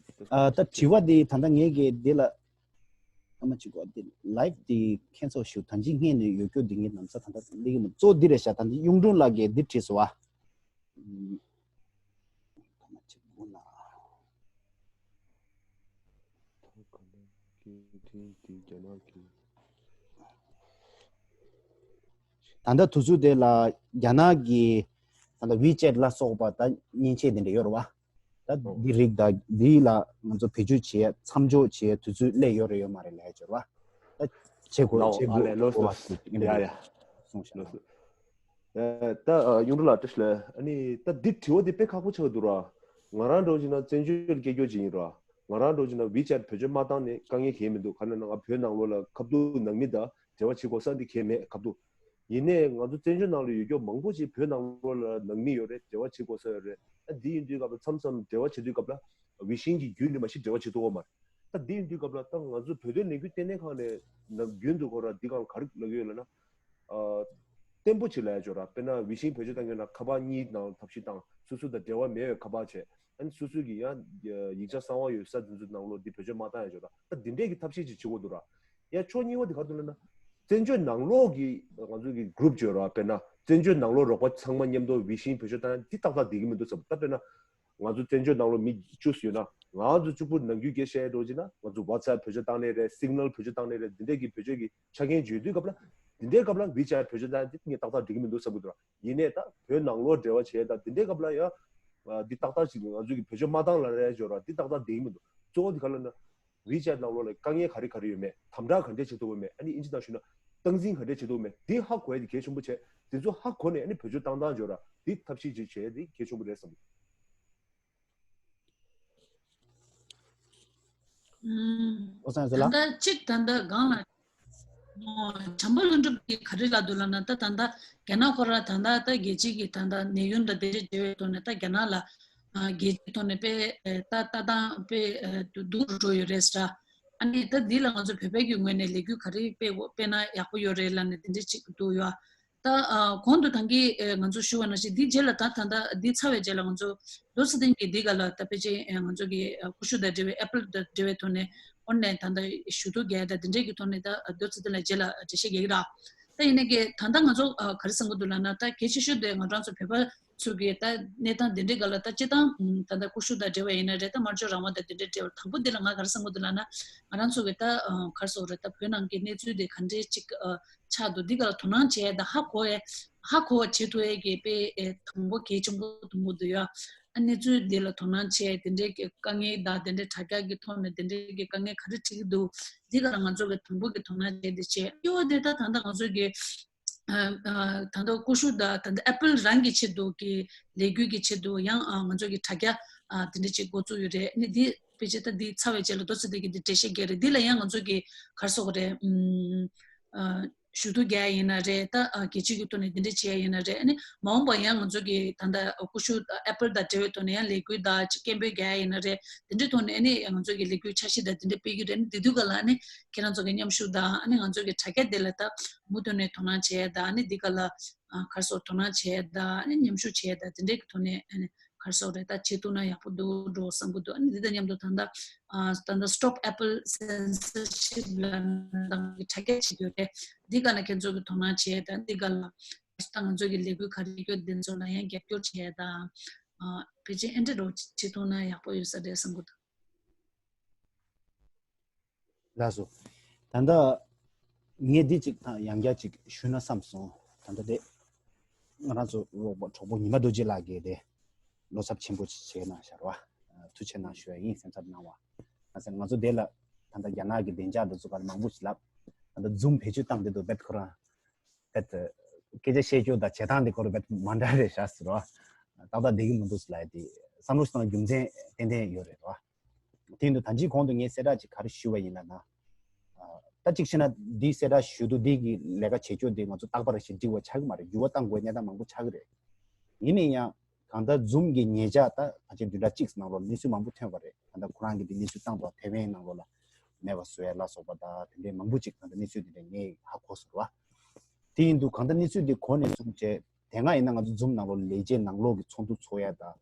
ཨ་ད་དྲི་བ་འདི་ད་ལྟ་ངས་གི་འདི་ལ། ཨ་མ་ཅིག་གོ་འདི་ལའིབ་འདི་ཁེན་སལ་ཞུ། ད་ཅི་སྔས་ནས་ཡོད་རྒྱུ་འདི་ངས་ནམ་ས་ད་ལྟ་སླེབས་ཀྱི་མི་གཙོ་འདི་རེད་ཤག་ད་འདི་གཡུང་དྲུང་ལགས་ཀྱིས་འདི་བྲིས་སོང་བ། ཨ་མ་ཅིག་གོ་ན། ད་ལྟ་དུས་ཚོད་དེ་ལ་རྒྱ་ནག་གི་ད་ལྟ་ཝི་ཅེཊ་ལ་སོགས་པ་ད་མཉེན་ཆས་དེ་འདྲ་ཡོད་རེད་བ། ད་འདི་རིགས་ད་འདི་ལ་ང་ཚོ་བེད་སྤྱོད་བྱེད་མཚམས་འཇོག་བྱེད་དུས་ཚོད་སླེབས་ཡོད་རེད་ཡོད་མ་རེད་ལབ་ཡ་ཅིག་ཡོད་རེད་བ། ད་བྱེད་དགོས་ལའོ་བྱེད་ཨ་ལས་ལོ་དགོས་སོ་བ་ཞིག་ཡ་ཡ་གསུངས་ཤག་ལོ་སོ། ད་གཡུང་དྲུང་ལགས་བཀྲ་ཤིས་བདེ་ལེགས། ཨ་ནི་ད་འདི་དྲི་བ་འདི་དཔེ་ཁག་པོ་ཆགས་འདུག་ར། ང་རང་འདྲ་བོ་བྱས་ན་བཙན་བྱོལ་སྐད་སྒྱུར་ཅིག་ཡིན་ར། ང་རང་འདྲ་བོ་བྱས་ན་ཝི་ཅེཊ་བེད་སྤྱོད་མ་བཏང་ནས་དཀའ་ངལ་གང་ཡང་མི་འདུག་ག་རེ་ན་ང་བོད་ནང་ལོགས་ལ་ཁ་ཐུག་ནང་མི་དང་འབྲེལ་བ་བྱེད་དགོས་ས་འདི་གང་ཡང་མེད་ཁ་ཐུག་ཡིན་ནའི་ང་ཚོ་བཙན་བྱོལ་ནང་ལ་ཡོད་རྒྱུ་མང་པོ་ཅིག་བོད་ནང་ལོགས་ལ་ནང་མི་ཡོད་རེད། འབྲེལ་བ་བྱེད་དགོས་ས་ཡོད་རེད། ཨ་འདི་ཡིན་དུས་སྐབས་ལ་མཚམས་མཚམས་འབྲེལ་བ་བྱེད་དུས་སྐབས་ལ་ཝི་ཤིང་གི་བརྒྱུད་ནས་མ་གཞི་འབྲེལ་བ་བྱེད་ཐུབ་ཀྱི་ཡོད་མ་རེད། ད་འདི་ཡིན་དུས་སྐབས་ལ་ད་ང་ཚོ་བོད་དོན་ལས་འགུལ་ལྟེ་གནས་ཁང་ནས་ནམ་རྒྱུན་དུ་ཁོ་ར་འདི་སྒང་ག་རེ་ལབ་ཀྱི་ཡོད་ལབ་ན། ཨ་བརྟན་པོ་ཅིག་ལབ་ཡ་ཅིག་ཡོད་ར། དཔེར་ན་ཝི་ཤིང་བེད་སྤྱོད་བཏང་གི་ཡོད་ན་ཁ་པར་གཉིས་ནང་ཐབས་ཤེས་བཏང་། སོ་སོ་དང་འབྲེལ་བ་མེད་པའི་ཁ་པར་བྱས། ཨ་ནི་སོ་སོ་གི་ཡང་ཡིག་ཆ་གསང་བ་ཡོད་ས་དེ་ཚོ་ནང་ལོགས་འདི་བེད་སྤྱོད་མ་བཏང་ཡ་ཅིག་ཡོད་ར། ད་འདི་འདྲས་ཀྱི་ཐབས་ཤེས་ཅིག་བྱེད་དགོས་འདུག་ར། ཡང་ཕྱོགས་གཉིས་པ་དེ་ག་རེ་འདུག་ལབ་ན། བཙན་བྱོལ་ནང་ལོགས་ཀྱི་ང་ཚོ་གི་གུ་རུབ་ཅིག་ཡོད་ར། དཔེར་ན་བཙན་བྱོལ་ནང་ལོགས་རོགས་པ་ཚང་མ་མཉམ་དུ་ཝི་ཤིང་བེད་སྤྱོད་བཏང་ཡ་འདི་ཏག་ཏག་བསྡད་ཀྱི་མི་འདུག་བསམ། ད་དཔེར་ན། ང་ཚོ་བཙན་བྱོལ་ནང་ལོགས་མི་བཅུ་ཡོད་ན། ང་ཚོ་གཅིག་པུ་ནམ་རྒྱུན་སྐད་བཤད་འགྲོ་ཅིག་ན་ང་ཚོ་ཝ་ཚབ་བེད་སྤྱོད་བཏང་ནའི་རེད། སིག་ནལ་བེད་སྤྱོད་བཏང་ནའི་རེད། འདི་འདྲས་ཀྱི་བེད་སྤྱོད་ཀྱི་ཆ་རྐྱེན་བརྗོད་དུས་སྐབས་ལ། འདི་འདྲའི་སྐབས་ལ་ཝི་ཅེཊ་བེད་སྤྱོད་བཏང་ཡ་འདི་ངས་ཏག་ཏག་འགྲིག་གི་མི་འདུག་བསམ་གྱི་འདུག་ར། ཡིན་ནའི་ད་བོད་ནང་ལོགས་འབྲེལ་བ་བྱས་ད་འདི་འདྲའི་སྐབས་ལ་ཡང་། ཨ་འདི་ཏག་ཏག་ཅིག་ང་ཚོ་གི་བེད་སྤྱོད་མ་བཏང་ལབ་རེད་ཅོ་ར། འདི་ཏག་ཏག་འགྲིག་གི་མི་འདུག་གཙོ་བོ་འདི་ག་ལབ་ན། ཝི་ཅེཊ་ནང་ལོགས་ལ་དཀའ་ངལ་ག་རེ་ག་རེ་ཡོད་མེད། དམ་དྲག་ག་འདྲས་བྱེད་ཐུབ་ཀྱི་མེད། ཨ་ནི་ཨིན་ཇི་ནང་ཞུས་ན་སྟངས་འཛིན་ག་འདྲས་བྱེད་ཐུབ་ཀྱི་མེད། འདི་ཧ་གོ་ཡ་འདི་གལ་ཆེན་པོ་བྱས། འདི་ཚོ་ཧ་གོ་ནས་ཨ་ནི་བེད་སྤྱོད་བཏང་སྟངས་ཅོ་ར་འདི་ཐབས་ཤེས་ཅིག་བྱས་འདི་གལ་ཆེན་པོ་རེད་བསམ་གྱི། ཨོ་སང་ཟེར་ལ། ད་ལྟ་གཅིག་ད་ལྟ་སྒང་ལ། ཨོ་བྱམས་པ་ཀླུ་སྒྲུབ་ཀྱིས་ག་རེ་ལབ་འདུག་ལབ་ན། ད་ད་ལྟ་རྒྱ་ནག་ཁོ་ར་ད་ལྟ་ད་རྒྱལ་སྤྱི་གི་ད་ལྟ་གནས་ཡུན་དང་དེ་འདྲ་འབྲེལ་བའི་ཐོག་ནས་ད་རྒྱ་ནག་ལ་ཨ་རྒྱལ་སྤྱིའི་ཐོག་ནས་དཔེ་ཨེ་ད་ལྟ་སྟངས་དཔེ་ཨེ་སྡུག་རུ་འགྲོ་ཡོད་རེད་ཟེར། ཨ་ནི་ད་འདི་ལ་ང་ཚོ་བོད་པའི་གི་ངོས་ནས་ལས་འགུལ་ག་རེ་སྤེལ་དགོས་སྤེལ་ན་ཡག་པོ་ཡོད་རེད་ལབ་ནས་དེ་འདྲ་ཅིག་འདུག་ཡོད། ད་ཨ་གོང་དུ་ད་གིན་ཨེ་ང་ཚོ་ཞུ་བ་ནང་བཞིན་འདི་རྗེས་ལ་ད་ད་ལྟ་འདི་ཚར་བའི་རྗེས་ལ་ང་ཚོ་རྡོ་རྩེ་གདན་གྱིས་འདི་ག་ལ་ད་ཕལ་ཆེར་ཨེ་ང་ཚོ་གི་ཨ་ཀུ་ཤུ་དང་འབྲེལ་བའི་ཨེ་པལ་དང་འབྲེལ་བའི་ཐོག་ནས་ཨོན་ལན་ད་ལྟ་ཞུ་གཏུག་རྒྱག་ཡ་ད་འདི་འདྲའི་གི་ཐོག་ནས་ད་རྡོ་རྩེ་གདན་ལ་རྗེས་ལ་འགྲེལ་བཤད་རྒྱག་གི་ར། ད་ཡིན་ནའི་གི་ད་ལྟ་ང་ཚོ་ཨ་ག་རེ་བསམ་གི་འདུག་ལབ་ན། ད་གལ་ཆེ་ཤོས་དེ་ང་རང་ཚོ་བོད་པ་ཚོ་གི་ད་གནས་སྟངས་དེ་འདྲའི་སྒང་ལ་ད་སྤྱིར་བཏང་ད་ལྟ་ཀུ་ཤུ་དང་འབྲེལ་བ་ཡིན་ན་རེད། ད་དམར་ཕྱོགས་རང་དབང་དང་དེ་འདྲའི་འབྲེལ་བ་དང་པོ་འདི་ལ་ང་ག་རེ་བསམ་གི་འདུག་ལབ་ན། ང་རང་ཚོ་གི་ད་ཨ་ག་རེ་ཟེར་དགོས་རེད། ད་བོད་ནང་གི་གནས་ཚུལ་དེ་ག་འདྲའི་ཅིག་ཨ་ཆགས་འདུག་འདི་ག་ལ་དོ་སྣང་བྱས་ད་ཧ་གོ་ཡ་ཧ་གོ་བ་བྱེད་ཐུབ་ཡ་གི་དཔེ་ཨེ་དང་པོ་གལ་ཆེན་པོ་དང་པོ་འདུག་ཡ། ཨ་གནས་ཚུལ་འདི་ལ་དོ་སྣང་བྱས་དེ་འདྲའི་གི་དཀའ་ངལ་དང་དེ་འདྲའི་དྲ་རྒྱ་གི་ཐོག་ནས་དེ་འདྲའི་གི་དཀའ་ངལ་ག་རེ་འཕྲད་ཀྱི་འདུག་འདི་ག་ལ་ང་ཚོ་གི་དང་པོ་གི་དོ་སྣང་བྱས་ཏེ་བྱས་ཡོད་དེ། ད་ད་ལྟ་ང་ཚོ་གི་ཨ་ཨ་ད་ལྟ་ཀུ་ཤུ་དང་ད་ལྟ་ཨེ་པལ་རང་གི་ཆེད་དུ་གི་ལས་འགུལ་གྱི་ཆེད་དུ་ཡང་ཨ་ང་ཚོ་གི་དྲ་རྒྱ་ཨ་དེ་འདྲ་ཅིག་འགོ་བཙུགས་ཡོད་རེད། ཨ་ནི་འདི་ཕལ་ཆེར་ད་འདི་ཚར་བའི་རྗེས་ལ་རྡོ་རྩེ་གདན་གྱིས་འདི་འགྲེལ་བཤད་རྒྱག་རེད། འདི་ལ་ཡང་ང་ཚོ་གི་ག་རེ་ཟེར་དགོས་རེད། ཨུམ་ཨ་ཞུ་གཏུག་རྒྱག་ཡ་ཡིན་ན་རེད། ད་ཨ་རྒྱལ་སྤྱི་གི་ཐོག་ནས་འདི་འདྲ་བྱེད་ཡ་ཡིན་ན་རེད། ཨ་ནི་མ་འོངས་པ་ཡང་ང་ཚོ་གི་ད་ལྟ་ཀུ་ཤུ་ཨེ་པལ་དང་འབྲེལ་བའི་ཐོག་ནས་ཡང་ལས་འགུལ་དང་ཅིག་སྐད་འབོད་རྒྱག་ཡ་ཡིན་ན་རེད། དེ་འདྲའི་ཐོག་ནས་ཨ་ནི་ང་ཚོ་གི་ལས་འགུལ་འཆར་གཞི་དང་དེ་འདྲ་སྤེལ་གྱི་རེད། ཨ་ནི་དེ་དུས་ག་ལ་ཨ་ནི་ཁྱེད་རང་ཚོ་གི་མཉམ་ཞུགས་དང་ཨ་ནི་ང་ཚོ་གི་དྲ་རྒྱ་དེ་ལ་ད་མུ་མཐུད་ནས་དོ་སྣང་བྱེད་ཡ་དང་། ཨ་ནི་འདི་ག་ལ་ཨ་ག་རེ་ཟེར་དགོས་དོ་སྣང་བྱེད་ཡ་དང་ཨ་ནི་མཉམ་ཞུགས་བྱེད་ཡ་དང་དེ་འདྲའི་གི་ཐོག་ནས་ཨ་ནི་ག་རེ་ཟེར་དགོས་རེད། ད་བྱེད་ཐུབ་ན་ཡག་པོ་འདུག་འགྲོ་བསམ་གི་འདུག་ཨ་ནི་འདི་དང་མཉམ་དུ་ད་ལྟ་ཨ་ད་ལྟ་Stop Apple Censorship ལབ་ནས་ད་གི་དྲ་རྒྱ་ཅིག་ཡོད་རེད། འདི་ག་ལ་ཁྱེད་ཚོ་གི་དོ་སྣང་བྱེད་ཡ་དང་འདི་ག་ལ་ད་ང་ཚོ་གི་ལས་འགུལ་ག་རེ་ཡོད་འདི་ཚོ་ལ་ཡང་རྒྱབ་སྐྱོར་བྱེད་ཡ་དང་། ཨ་ཕལ་ཆེར་ཨེ་འདྲ་རོགས་བྱེད་ཐུབ་ན་ཡག་པོ་ཡོད་ས་རེད་བསམ་གི་འདུག་ལགས་སོ། ད་ལྟ་ངས་འདི་གཅིག་དང་ཡང་བསྐྱར་གཅིག་ཞུས་ན་བསམ་སོང་། ད་ལྟ་དེ་ང་རང་ཚོ་རོགས་པ་གྲོགས་པོ་ཉི་མ་རྡོ་རྗེ་ལགས་ཀྱིས་དེ་བློ་འཚབ་ཆེན་པོ་ཞིག་བྱས་གནང་བཞག་རེད་བ། ཐུགས་རྗེ་གནང་ཞུ་ཡ་ཡིན། སེམས་འཚབ་གནང་བ། ང་ཚོ་ང་ཚོ་དེ་ལ་ད་ལྟ་རྒྱ་ནག་གི་བདེ་འཇགས་འདི་ཚོ་ག་ལ་མང་པོ་ཞིག་ལབ། ད་ལྟ་ཛུམ་བེད་སྤྱོད་བཏང་དེ་འདུག་བེད་ཁོ་རང་བེད་སྐད་ཆ་བཤད་རྒྱུ་དང་བྱེད་སྟངས་དེ་ཁོ་རང་བེད་མ་འདྲ་རེད་ཤག་ཟེར་བ། ཏག་ཏག་བསྡད་ཀྱི་མི་འདུག་ཟེར་ལབ་ཡ་དེ་བསམ་བློ་ཞིག་བཏང་རྒྱུ་མཚན་ཏན་ཏན་ཡོད་རེད་བ། དེ་ཡིན་དུས་ད་ཅི་གོང་དུ་ངས་གསལ་བསྒྲགས་ཅིག་ག་རེ་ཞུས་པ་ཡིན་ལབ་ན། ཨ་ ད་གཅིག་བྱས་ན་འདི་གསལ་བསྒྲགས་ཞུ་དུས་འདི་གི་ལས་ཀ་བྱེད་ཕྱོགས་འདི་ང་ཚོ་རྟག་པར་ཞིག་འགྲིག་པ་ཆགས་ཀྱི་མ་རེད། འགྱུར་བ་གཏང་དགོས་གནས་སྟངས་མང་པོ་ཆགས་ཀྱི་རེད། ཡིན་ན་ཡང་གང་ལྟར་Zoom་གི་ཉེ་ཆར་ད་ཕལ་ཆེར་བདུན་ཕྲག་གཅིག་ནང་ལོགས་གནས་ཚུལ་མང་པོ་ཐོན་པ་རེད། གང་ལྟར་ཁོ་རང་གིས་འདི་གནས་ཚུལ་བཏང་འདུག་ཐེ་ཝན་ནང་ལོགས་ལ་མེ་འབར་བཟོ་ཡ་ལ་སོགས་པ་དང་དེ་འདྲའི་མང་པོ་ཅིག་གང་ལྟར་གནས་ཚུལ་དེ་འདྲ་ངས་ཧ་གོ་སོང་ར། དེ་ཡིན་དུས་གང་ལྟར་གནས་ཚུལ་འདི་གོ་ནས་བཟུང་བྱས་དེ་སྔ་ཡིན་ན་ང་ཚོ་Zoom་ནང་ལོགས་ལས་བྱེད་ནང་ལོགས་ཀྱི་ཚོགས་འདུ་ཚོགས་ཡ་དང་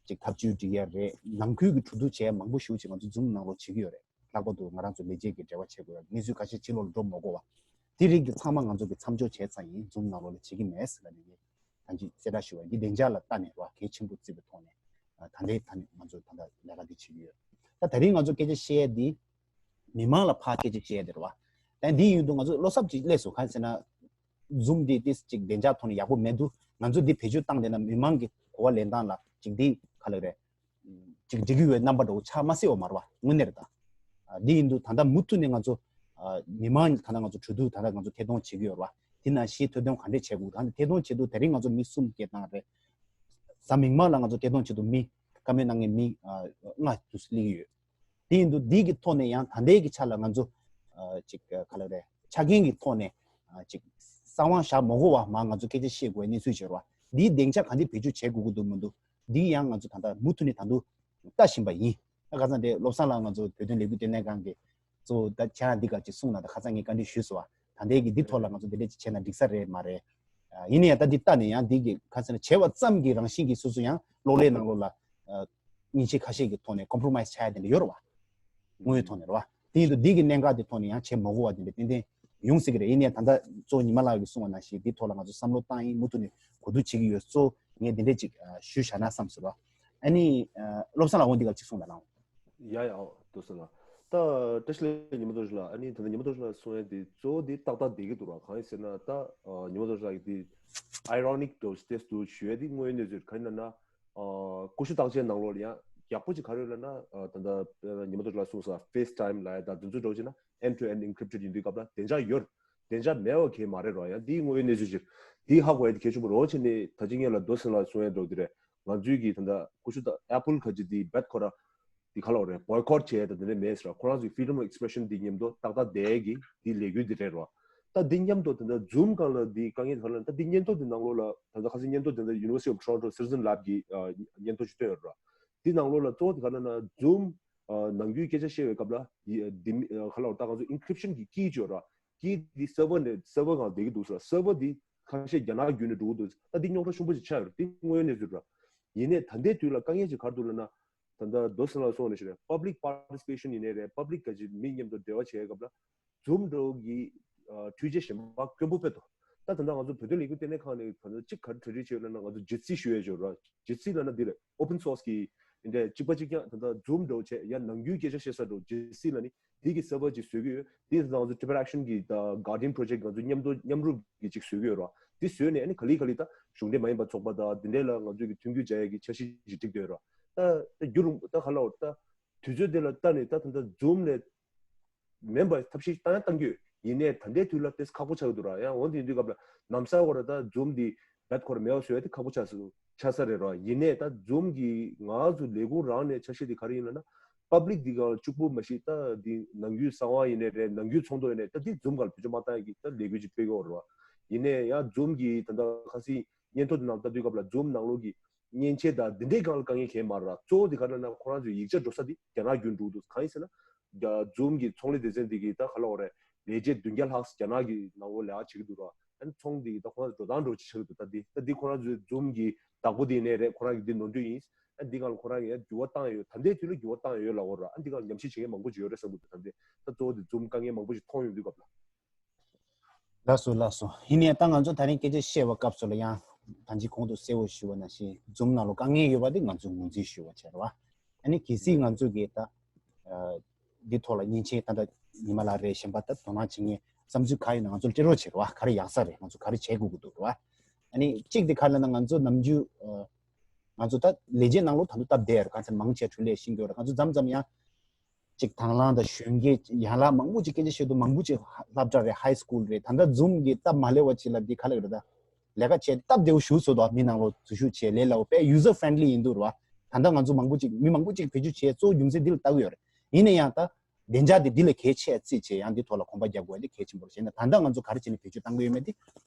ཅིག་ཐབས་བྱུས་སྒྲིག་ཡ་རེད། ནང་ཁུལ་གྱི་གྲོས་བསྡུར་བྱས་མང་པོ་ཞེ་པོ་ཅིག་ང་ཚོ་Zoom་ནང་ལོགས་བྱེད་ཀྱི་ཡོད་རེད། ལྷག་པར་དུ་ང་རང་ཚོ་ལས་བྱེད་ཀྱི་འབྲེལ་བ་བྱེད་དགོས་ཡ་གནས་ཚུལ་ཁ་ཤས་ཕྱི་ལོགས་ལ་འགྲོ་མ་དགོས་པ། དེ་རིགས་ཀྱི་ཚང་མ་ང་ཚོ་གི་མཚམས་འཇོག་བྱས་ཚར་ཡིན། Zoom་ནང་ལོགས་ལ་བྱེད་ཀྱི་མེད་ཟེར་ལབ་ནས་ངས་ད་ཅི་གསལ་བསྒྲགས་ཞུ་བ་འདི་བདེ་འཇགས་ལ་ལྟ་ནས་ར་གལ་ཆེན་པོ་བརྩི་བའི་ཐོག་ནས་ད་ལྟའི་ཐ་ནས་ང་ཚོ་ད་ལྟ་ལས་ཀ་འདི་བྱེད་ཀྱི་ཡོད། ད་ད་རིང་ང་ཚོ་སྐད་ཆ་བཤད་ཡ་འདི་མི་མང་ལ་ཕར་སྐད་ཆ་བཤད་ཡ་དེ་རེད་བ། ད་འདི་ཡིན་དུས་ང་ཚོ་བློ་འཚབ་ཅིག་སླེབས་སོང་། གང་ཟེར་ན་Zoom་འདི་ཏིས་ཅིག་བདེ་འཇགས་ཐོག་ནས་ཡག་པོ་མེད་དུས་ང་ཚོ་འདི་བེད་སྤྱོད་བཏང་བསྡད་ན་མི་མང་གི་གོ་བ་ལེན་སྟངས་ལ་ཅིག་འདི་ག་ལབ་རེད། ཅིག་འགྲིག་གི་ཡོད་རྣམ་པ་འདྲ་བོ་ཆགས་མ་སྲིད་པ་མ་རེད་བ། དངོས་གནས་རེད་ད། ཨ། འདི་ཡིན་དུས་ད་ལྟ་མུ་མཐུད་ནས་ང་ཚོ་ཨ། མི་མང་ད་ལྟ་ང་ཚོ་གྲོས་བསྡུར་ད་ལྟ་ང་ཚོ་ཐད་གཏོང་བྱེད་ཀྱི་ཡོད་རེད་བ། དེ་ནང་བཞིན་ཐད་གཏོང་ག་འདྲས་བྱེད་དགོས། ད་ལྟ་ཐད་གཏོང་བྱེད་དུས་དེ་རིང་ང་ཚོ་མི་གསུམ་སྐད་བཏང་རེད། གཟའ་མིག་དམར་ལ་ང་ཚོ་ཐད་གཏོང་བྱེད་དུས་མི་བཀའ་མོལ་གནང་མཁན་མི་ཨ། ལྔ་དུ་སླེབས་ཀྱི་ཡོད། དེ་ཡིན་དུས་འདི་གི་ཐོག་ནས་ཡང་ད་ལྟའི་གི་ཆ་ལ་ང་ཚོ་ཨ། ཅིག་ག་ལབ་རེད། ཆ་རྐྱེན་གི་ཐོག་ནས་ཨ། ཅིག་གསང་བ་བཞག་མ་དགོས་པ་མ་ང་ཚོ་སྐད་ཆ་བཤད་དགོས་པའི་གནས་ཚུལ་ཞིག་རེད་བ། འདིའི་སྡིངས་ཆ་ག་འདྲས་བེད་སྤྱོད་བྱེད་དགོས་ཀྱི་འདུག་མི་འདུག་འདི་ཡང་ང་ཚོ་ད་ལྟ་མུ་མཐུད་ནས་ད་དུང་ལྟ་བཞིན་པ་ཡིན། ད་ཁ་སང་དེ་བློ་བཟང་ལགས་ང་ཚོ་བོད་དོན་ལས་འགུལ་ལྟེ་གནས་ཁང་གི་གཙོ་བོ་ད་ཁྱེད་རང་འདི་ག་ཅིག་གསུངས་ན་ད་ཁ་སང་ངས་བཀའ་འདྲི་ཞུས་སོང་བ། ད་ལྟའི་གི་འདི་ཐོག་ལ་ང་ཚོ་འདི་འདྲས་ཅིག་བྱས་ན་འགྲིག་ས་རེད་མ་རེད། ཡིན་ན་ཡང་ད་འདི་ལྟ་ནས་ཡང་འདི་གི་ཁ་སང་བྱས་པ་ཙམ་གྱི་རང་བཞིན་གྱིས་སོ་སོ་ཡང་གློག་ཀླད་ནང་ལོགས་ལ་མཉེན་ཆས་ཁ་ཤས་ཀྱི་ཐོག་ནས་compromise་བྱ་ཡ་དེ་འདྲ་ཡོད་རེད་བ། དངོས་ཡོད་ཐོག་ནས་རེད་བ། དེ་ཡིན་དུས་འདི་གི་གནད་འགག་དེ་ཐོག་ནས་ཡང་བྱེད་མ་དགོས་པ་དེ་འདྲ་ཏན་ཏན་ཡོང་སྲིད་ཀྱི་རེད། ཡིན་ནའི་ད་ལྟ་གཙོ་བོ་ཉི་མ་ལགས་ཀྱིས་གསུངས་པ་ནང་བཞིན་འདི་ཐོག་ལ་ང་ཚོ་བསམ་བློ་བཏང་ཡིན། མུ་མཐུད་ནས་གོ་བསྡུར་བྱེད་ཀྱི་ཡོད། གཙོ་བོ་ངས་འདི་འདྲས་ཅིག་ཞུས་བཞག་ན་བསམ་ཟེར་བ། ཨ་ནི་བློ་བཟང་ལགས་འོང་འདི་ག་ཅིག་གསུངས་དང་ལགས། ཡ་ཡ་ཨོ་ཏོ་སོ་ལ། ད་བཀྲ་ཤིས་བདེ་ལེགས་ཉི་མ་རྡོ་རྗེ་ལགས། ཨ་ནི་ད་ལྟ་ཉི་མ་རྡོ་རྗེ་ལགས་གསུངས་ཡ་འདི་གཙོ་བོ་འདི་ཏག་ཏག་བསྡད་ཀྱི་འདུག་ར། གང་ཡིན་ཟེར་ན་ད་ཉི་མ་རྡོ་རྗེ་ལགས་ཀྱིས་འདི་ironic་འདྲ་བོ་ཞིག་ཏོག་ཙམ་ཞུ་ཡ་འདི་དངོས་ཡོད་གནས་ཚུལ་གང་ཡིན་ན་ན། ཨ། ཀུ་ཤུ་བརྟག་དཔྱད་ནང་ལོགས་ལ་ཡང་ཡག་པོ་ཅིག་ག་རེ་ཡོད་ལབ་ན། ཨ། ད་ལྟ་ཉི་མ་རྡོ་རྗེ་ལགས་གསུངས་སོང་། FaceTime་ལབ་ཡ་དང་དེ་ཚོ་འདྲ་བོ་བྱས་ན་end to end encrypted་ཡིན་དུས་སྐབས་ལ་བདེ་འཇགས་ཡོད། བདེ་འཇགས་མེད་པ་གང་ཡང་མ་རེད་ར། ཡང་འདིའི་དངོས་ཡོད་གནས་ཚུལ་ཅིག་འདི་ཧ་གོ་ཡ་དེ་གལ་ཆེན་པོ་རེད། འོ་བྱས་ནས་ད་ཅི་སྔོན་ལ་རྡོ་སེང་ལགས་གསུངས་ཡ་འདྲ་བོ་དེ་རེད། ང་ཚོའི་གི་ད་ལྟ་ཀུ་ཤུ་ད་Apple་ག་ཅིག་འདི་རྦད་ཁོ་ར་འདི་ག་ལབ་དགོས་རེད། boycott་བྱས་ཡ་ད་དེ་འདྲ་མེད་ཟེར་ར། ཁོ་རང་ཚོའི་freedom of expression་འདི་མཉམ་དུ་ཏག་ཏག་བསྡད་ཡ་གི་འདི་ལས་འགུལ་འདི་རེད་ར། ད་འདི་མཉམ་དུ་ད་ལྟ་Zoom་སྒང་ལ་འདི་དཀའ་ངལ་ག་རེ་ལབ་ན། ད་འདི་སྙན་ཐོ་འདི་ནང་ལོགས་ལ་ད་ལྟ་ཁ་སང་སྙན་ཐོ་འདི་ད་University of Toronto Citizen Lab་གི་ཨ་སྙན་ཐོ་ཞིག་བཏོན་ཡོད་ར། འདི་ནང་ལོགས་ལ་གཙོ་བོ་དེ་ག་རེ་ལབ་ན་Zoom་ཨ་ནང་ཁུལ་སྐད་ཆ་བཤད་པའི་སྐབས་ལ་ཡི་འདི་མི་ཨ་ག་རེ་ལབ་དགོས། ད་ང་ཚོ་encryption་གི་key་ཅིག་ཡོད་ར། key་འདི་server་ནས་server་སྒང་བསྡད་ཀྱི་འདུག་ཟེར་ར། server་འདི་ཁ་ཤས་རྒྱ་ནག་བརྒྱུད་ནས་འགྲོ་གི་འདུག་ད་འདི་རྙོག་དྲ་ཆེན་པོ་ཅིག་ཆགས་ཡོད་ར། འདི་དངོས་ཡོད་གནས་ཚུལ་ར། ཡིན་ནའི་ད་ལྟའི་དུས་ལ་དཀའ་ངལ་ཅིག་ག་རེ་འདུག་ལབ་ན། ད་ལྟ་རྡོ་སེང་ལགས་གསུངས་ནང་བཞིན་རེད། public participation་ཡིན་ནའི་རེད། public་ག་ཅིག་མི་མཉམ་དུ་འབྲེལ་བ་བྱེད་སྐབས་ལ་Zoom་འདྲ་བོ་གི་ཨ་འཕྲུལ་ཆས་གཞན་པ་དཀོན་པོ་དཔེ་འདུག་ད་ད་ལྟ་ང་ཚོ་བོད་དོན་ལས་འགུལ་ལྟེ་གནས་ཁང་ནས་ད་ལྟ་གཅིག་ག་རེ་གྲ་སྒྲིག་བྱས་ཡོད་ལབ་ན། ང་ཚོ་Jitsi་ཞུ་ཡས་ཅིག་ཡོད་ར། Jitsi་ལབ་ན་འདི་རེད། open source་གི་འདི་འདྲའི་གཅིག་པ་གཅིག་རྐྱང་ད་ལྟ་Zoom་འདྲ་བོ་བྱས་ཡང་ནང་ཁུལ་སྐད་ཆ་བཤད་ས་འདྲ་བོ་Jitsi་ལབ་ནི་འདི་གི་server་ཅིག་བཟོ་གི་ཡོད། འདི་ད་ལྟ་ང་ཚོ་Tibet Action་གི་ད་Guardian Project་ང་ཚོ་མཉམ་དུ་མཉམ་རུབ་གི་ཅིག་བཟོ་གི་ཡོད་ར། འདི་བཟོས་ནས་ཨ་ནི་ག་ལེ་ག་ལེ་ད་གཞུང་འབྲེལ་མ་ཡིན་པ་ཚོགས་པ་དང་འདི་འདྲའི་ལ་ང་ཚོ་གི་མཐུན་འགྱུར་སྦྱར་ཡས་ཀྱི་འཆར་གཞི་ཅིག་སྒྲིག་བསྡད་ཡོད་ར། ད་ད་རྒྱུན་རིང་ད་ག་ལབ་དགོས་རེད། ད་དུས་ཚོད་འདི་ལ་ལྟ་ནས་ད་ད་ལྟ་Zoom་ལས་མེད་པའི་ཐབས་ཤེས་བཏང་ཡང་བཏང་གི་ཡོད། ཡིན་ནའི་ད་ལྟའི་དུས་ལ་ཏོག་ཙམ་ཁག་པོ་ཆགས་ཀྱི་འདུག་ར། ཡང་འོ་དེ་ཡིན་དུས་སྐབས་ལ་ལམ་སང་ཁོ་ར་ད་Zoom་འདི་རྦད་ཁོ་ར་མེད་པ་བཟོ་ཡ་དེ་ཁག་པོ་ཆགས་སོང་། ཆགས་ས་རེད་ར། ཡིན་ནའི་ད་Zoom་གི་ང་ཚོ་ལས་ཁུངས་རང་ནས་འཆར་གཞི་དེ་ག་རེ་ཡིན་ལབ་ན། public་འདི་ག་ལ་གཅིག་པུ་མ་གཞི་ད་འདི་ནང་ཁུལ་གསང་བ་ཡིན་ནའི་རེད། ནང་ཁུལ་ཚོགས་འདུ་ཡིན་ནའི་ད་འདི་Zoom་སྒང་ལ་བེད་སྤྱོད་མ་བཏང་ཡ་གི་ད་ལས་འགུལ་ཅིག་སྤེལ་གི་ཡོད་རེད་བ། ཡིན་ནའི་ཡང་Zoom་གི་ད་ལྟ་ཁ་སང་སྙན་ཐོ་འདི་ནང་ལྟ་དུས་སྐབས་ལ་Zoom་ནང་ལོགས་ཀྱི་མཉེན་ཆས་དང་འདི་འདྲའི་སྒང་ལ་དཀའ་ངལ་གང་ཡང་མ་རེད་ར། གཙོ་བོ་དེ་ག་རེ་ལབ་ན་ཁོ་རང་ཚོའི་ཡིག་ཆ་འགྲོ་ས་དེ་རྒྱ་ནག་བརྒྱུད་འགྲོ་འདུག་གང་ཡིན་ཟེར་ན། རྒྱ་Zoom་གི་ཚོང་ལས་སྡེ་ཚན་དེ་གིས་ད་ག་ལབ་དགོས་རེད། ལས་བྱེད་བདུན་བརྒྱ་ལྷག་རྒྱ་ནག་གི་ནང་ལོགས་ལས་ཀ་བྱེད་ཀྱི་འདུག་ར། ཨ་ནི་ཚོང་དེ་གིས་ད་ཁོ་རང་ཚོ་འགྲོ་སྟངས་འདྲ་བོ་ཅིག་ཆགས་ཀྱི་འདུག་ད་འདི་ད་འདི་ཁོ་རང་ཚོའི་Zoom་གི་བདག་པོ་དེ་ཡིན་ནའི་རེད། ཁོ་རང་གིས་འདི་ནོར་འཁྲུལ་ཡིན། ཨ་འདི་སྒང་ལ་ཁོ་རང་གིས་ཡང་འགྱུར་བ་བཏང་ཡོད། ད་ལྟའི་དུས་ལ་འགྱུར་བ་བཏང་ཡོད་ལབ་དགོས་ར། ཨ་འདི་སྒང་ལ་ཉམས་ཞིབ་བྱེད་མཁན་མང་པོ་ཅིག་ཡོད་རེད་བསམ་གྱི་འདུག་ད་འདི་ད་གཙོ་བོ་དེ་Zoom་དཀའ་ངལ་མང་པོ་ཅིག་མཐོང་ཡོང་དུས་སྐབས་ལ། ལགས་སོ་ལགས་སོ། ཡིན་ནའི་ད་ང་ཚོ་ད་རིང་སྐད་ཆ་བཤད་པའི་སྐབས་སུ་ལ་ཡང་ད་ཅི་གོང་དུ་གསལ་བོ་ཞུས་པ་ནང་བཞིན་Zoom་ནང་ལ་དཀའ་ངལ་ཡོད་པ་དེ་ང་ཚོས་ངོས་འཛིན་ཞུས་པ་བྱས་རེད་བ། ཨ་ནི་གལ་སྲིད་ང་ཚོ་གིས་ད་འདི་ཐོག་ལ་མཉེན་ཆས་ད་ལྟ་ཉི་མ་ལགས་རེད། གཞན་པ་ད་དོ་སྣང་བྱེད་མཁན་བསམ་ཚུལ་ག་ཡོད་ན་ང་ཚོར་སྤྲད་རོགས་བྱེད་རེད་བ། ག་རེ་ཡག་ས་རེད། ང་ཚོ་ག་རེ་བྱེད་དགོས་ཀྱི་འདུག་རེད་བ། ཨ་ནི་གཅིག་དེ་ག་རེ་ལབ་ན་ང་ཚོ་ནམ་རྒྱུན་ང་ཚོ་ད་ལས་བྱེད་ནང་ལོགས་ད་དུང་སྟབས་བདེ་རེད། གང་ཚེ་མང་ཆེ་འཕྲུལ་ལས་ཤེས་ཀྱི་ཡོད་རེད། ང་ཚོ་མཚམས་མཚམས་ཡང་ཅིག་དང་བླངས་དང་གཞོན་སྐྱེས་ཡན་ལག་མང་པོ་ཅིག་སྐད་ཆ་བཤད་དུས་མང་པོ་ཅིག་སློབ་གྲྭ་རེད། High School་རེད། ད་ལྟ་Zoom་གི་སྟབས་མ་ལེགས་པ་ཅིག་ལ་འདི་ག་ལབ་རེད། ད་ལས་ཀ་བྱས་སྟབས་བདེ་པོ་ཞིག་བཟོས་འདུག་མི་ནང་ལོགས་འཛུལ་ཞུགས་བྱས་ལས་སླ་པོ་དཔེ་user friendly་ཡིན་འདུག་རེད་བ། ད་ལྟ་ང་ཚོ་མང་པོ་ཅིག་མི་མང་པོ་ཅིག་བེད་སྤྱོད་བྱས་གཙོ་བོ་རྒྱུ་མཚན་འདི་ལ་ལྟ་གི་ཡོད་རེད། ཡིན་ན་ཡང་ད་ བདེ་འཇགས་དེ་འདི་ལ་གལ་ཆེ་བརྩིས་བྱས་ཡང་འདི་ཐོག་ལ་གོམ་པ་རྒྱག་དགོས་དེ་གལ་ཆེན་པོ་རེད། བྱས་ན་ད་ལྟ་ང་ཚོ་ག་རེ་བྱས་ནས་བེད་སྤྱོད་བཏང་གི་ཡོད་མེད་དེ་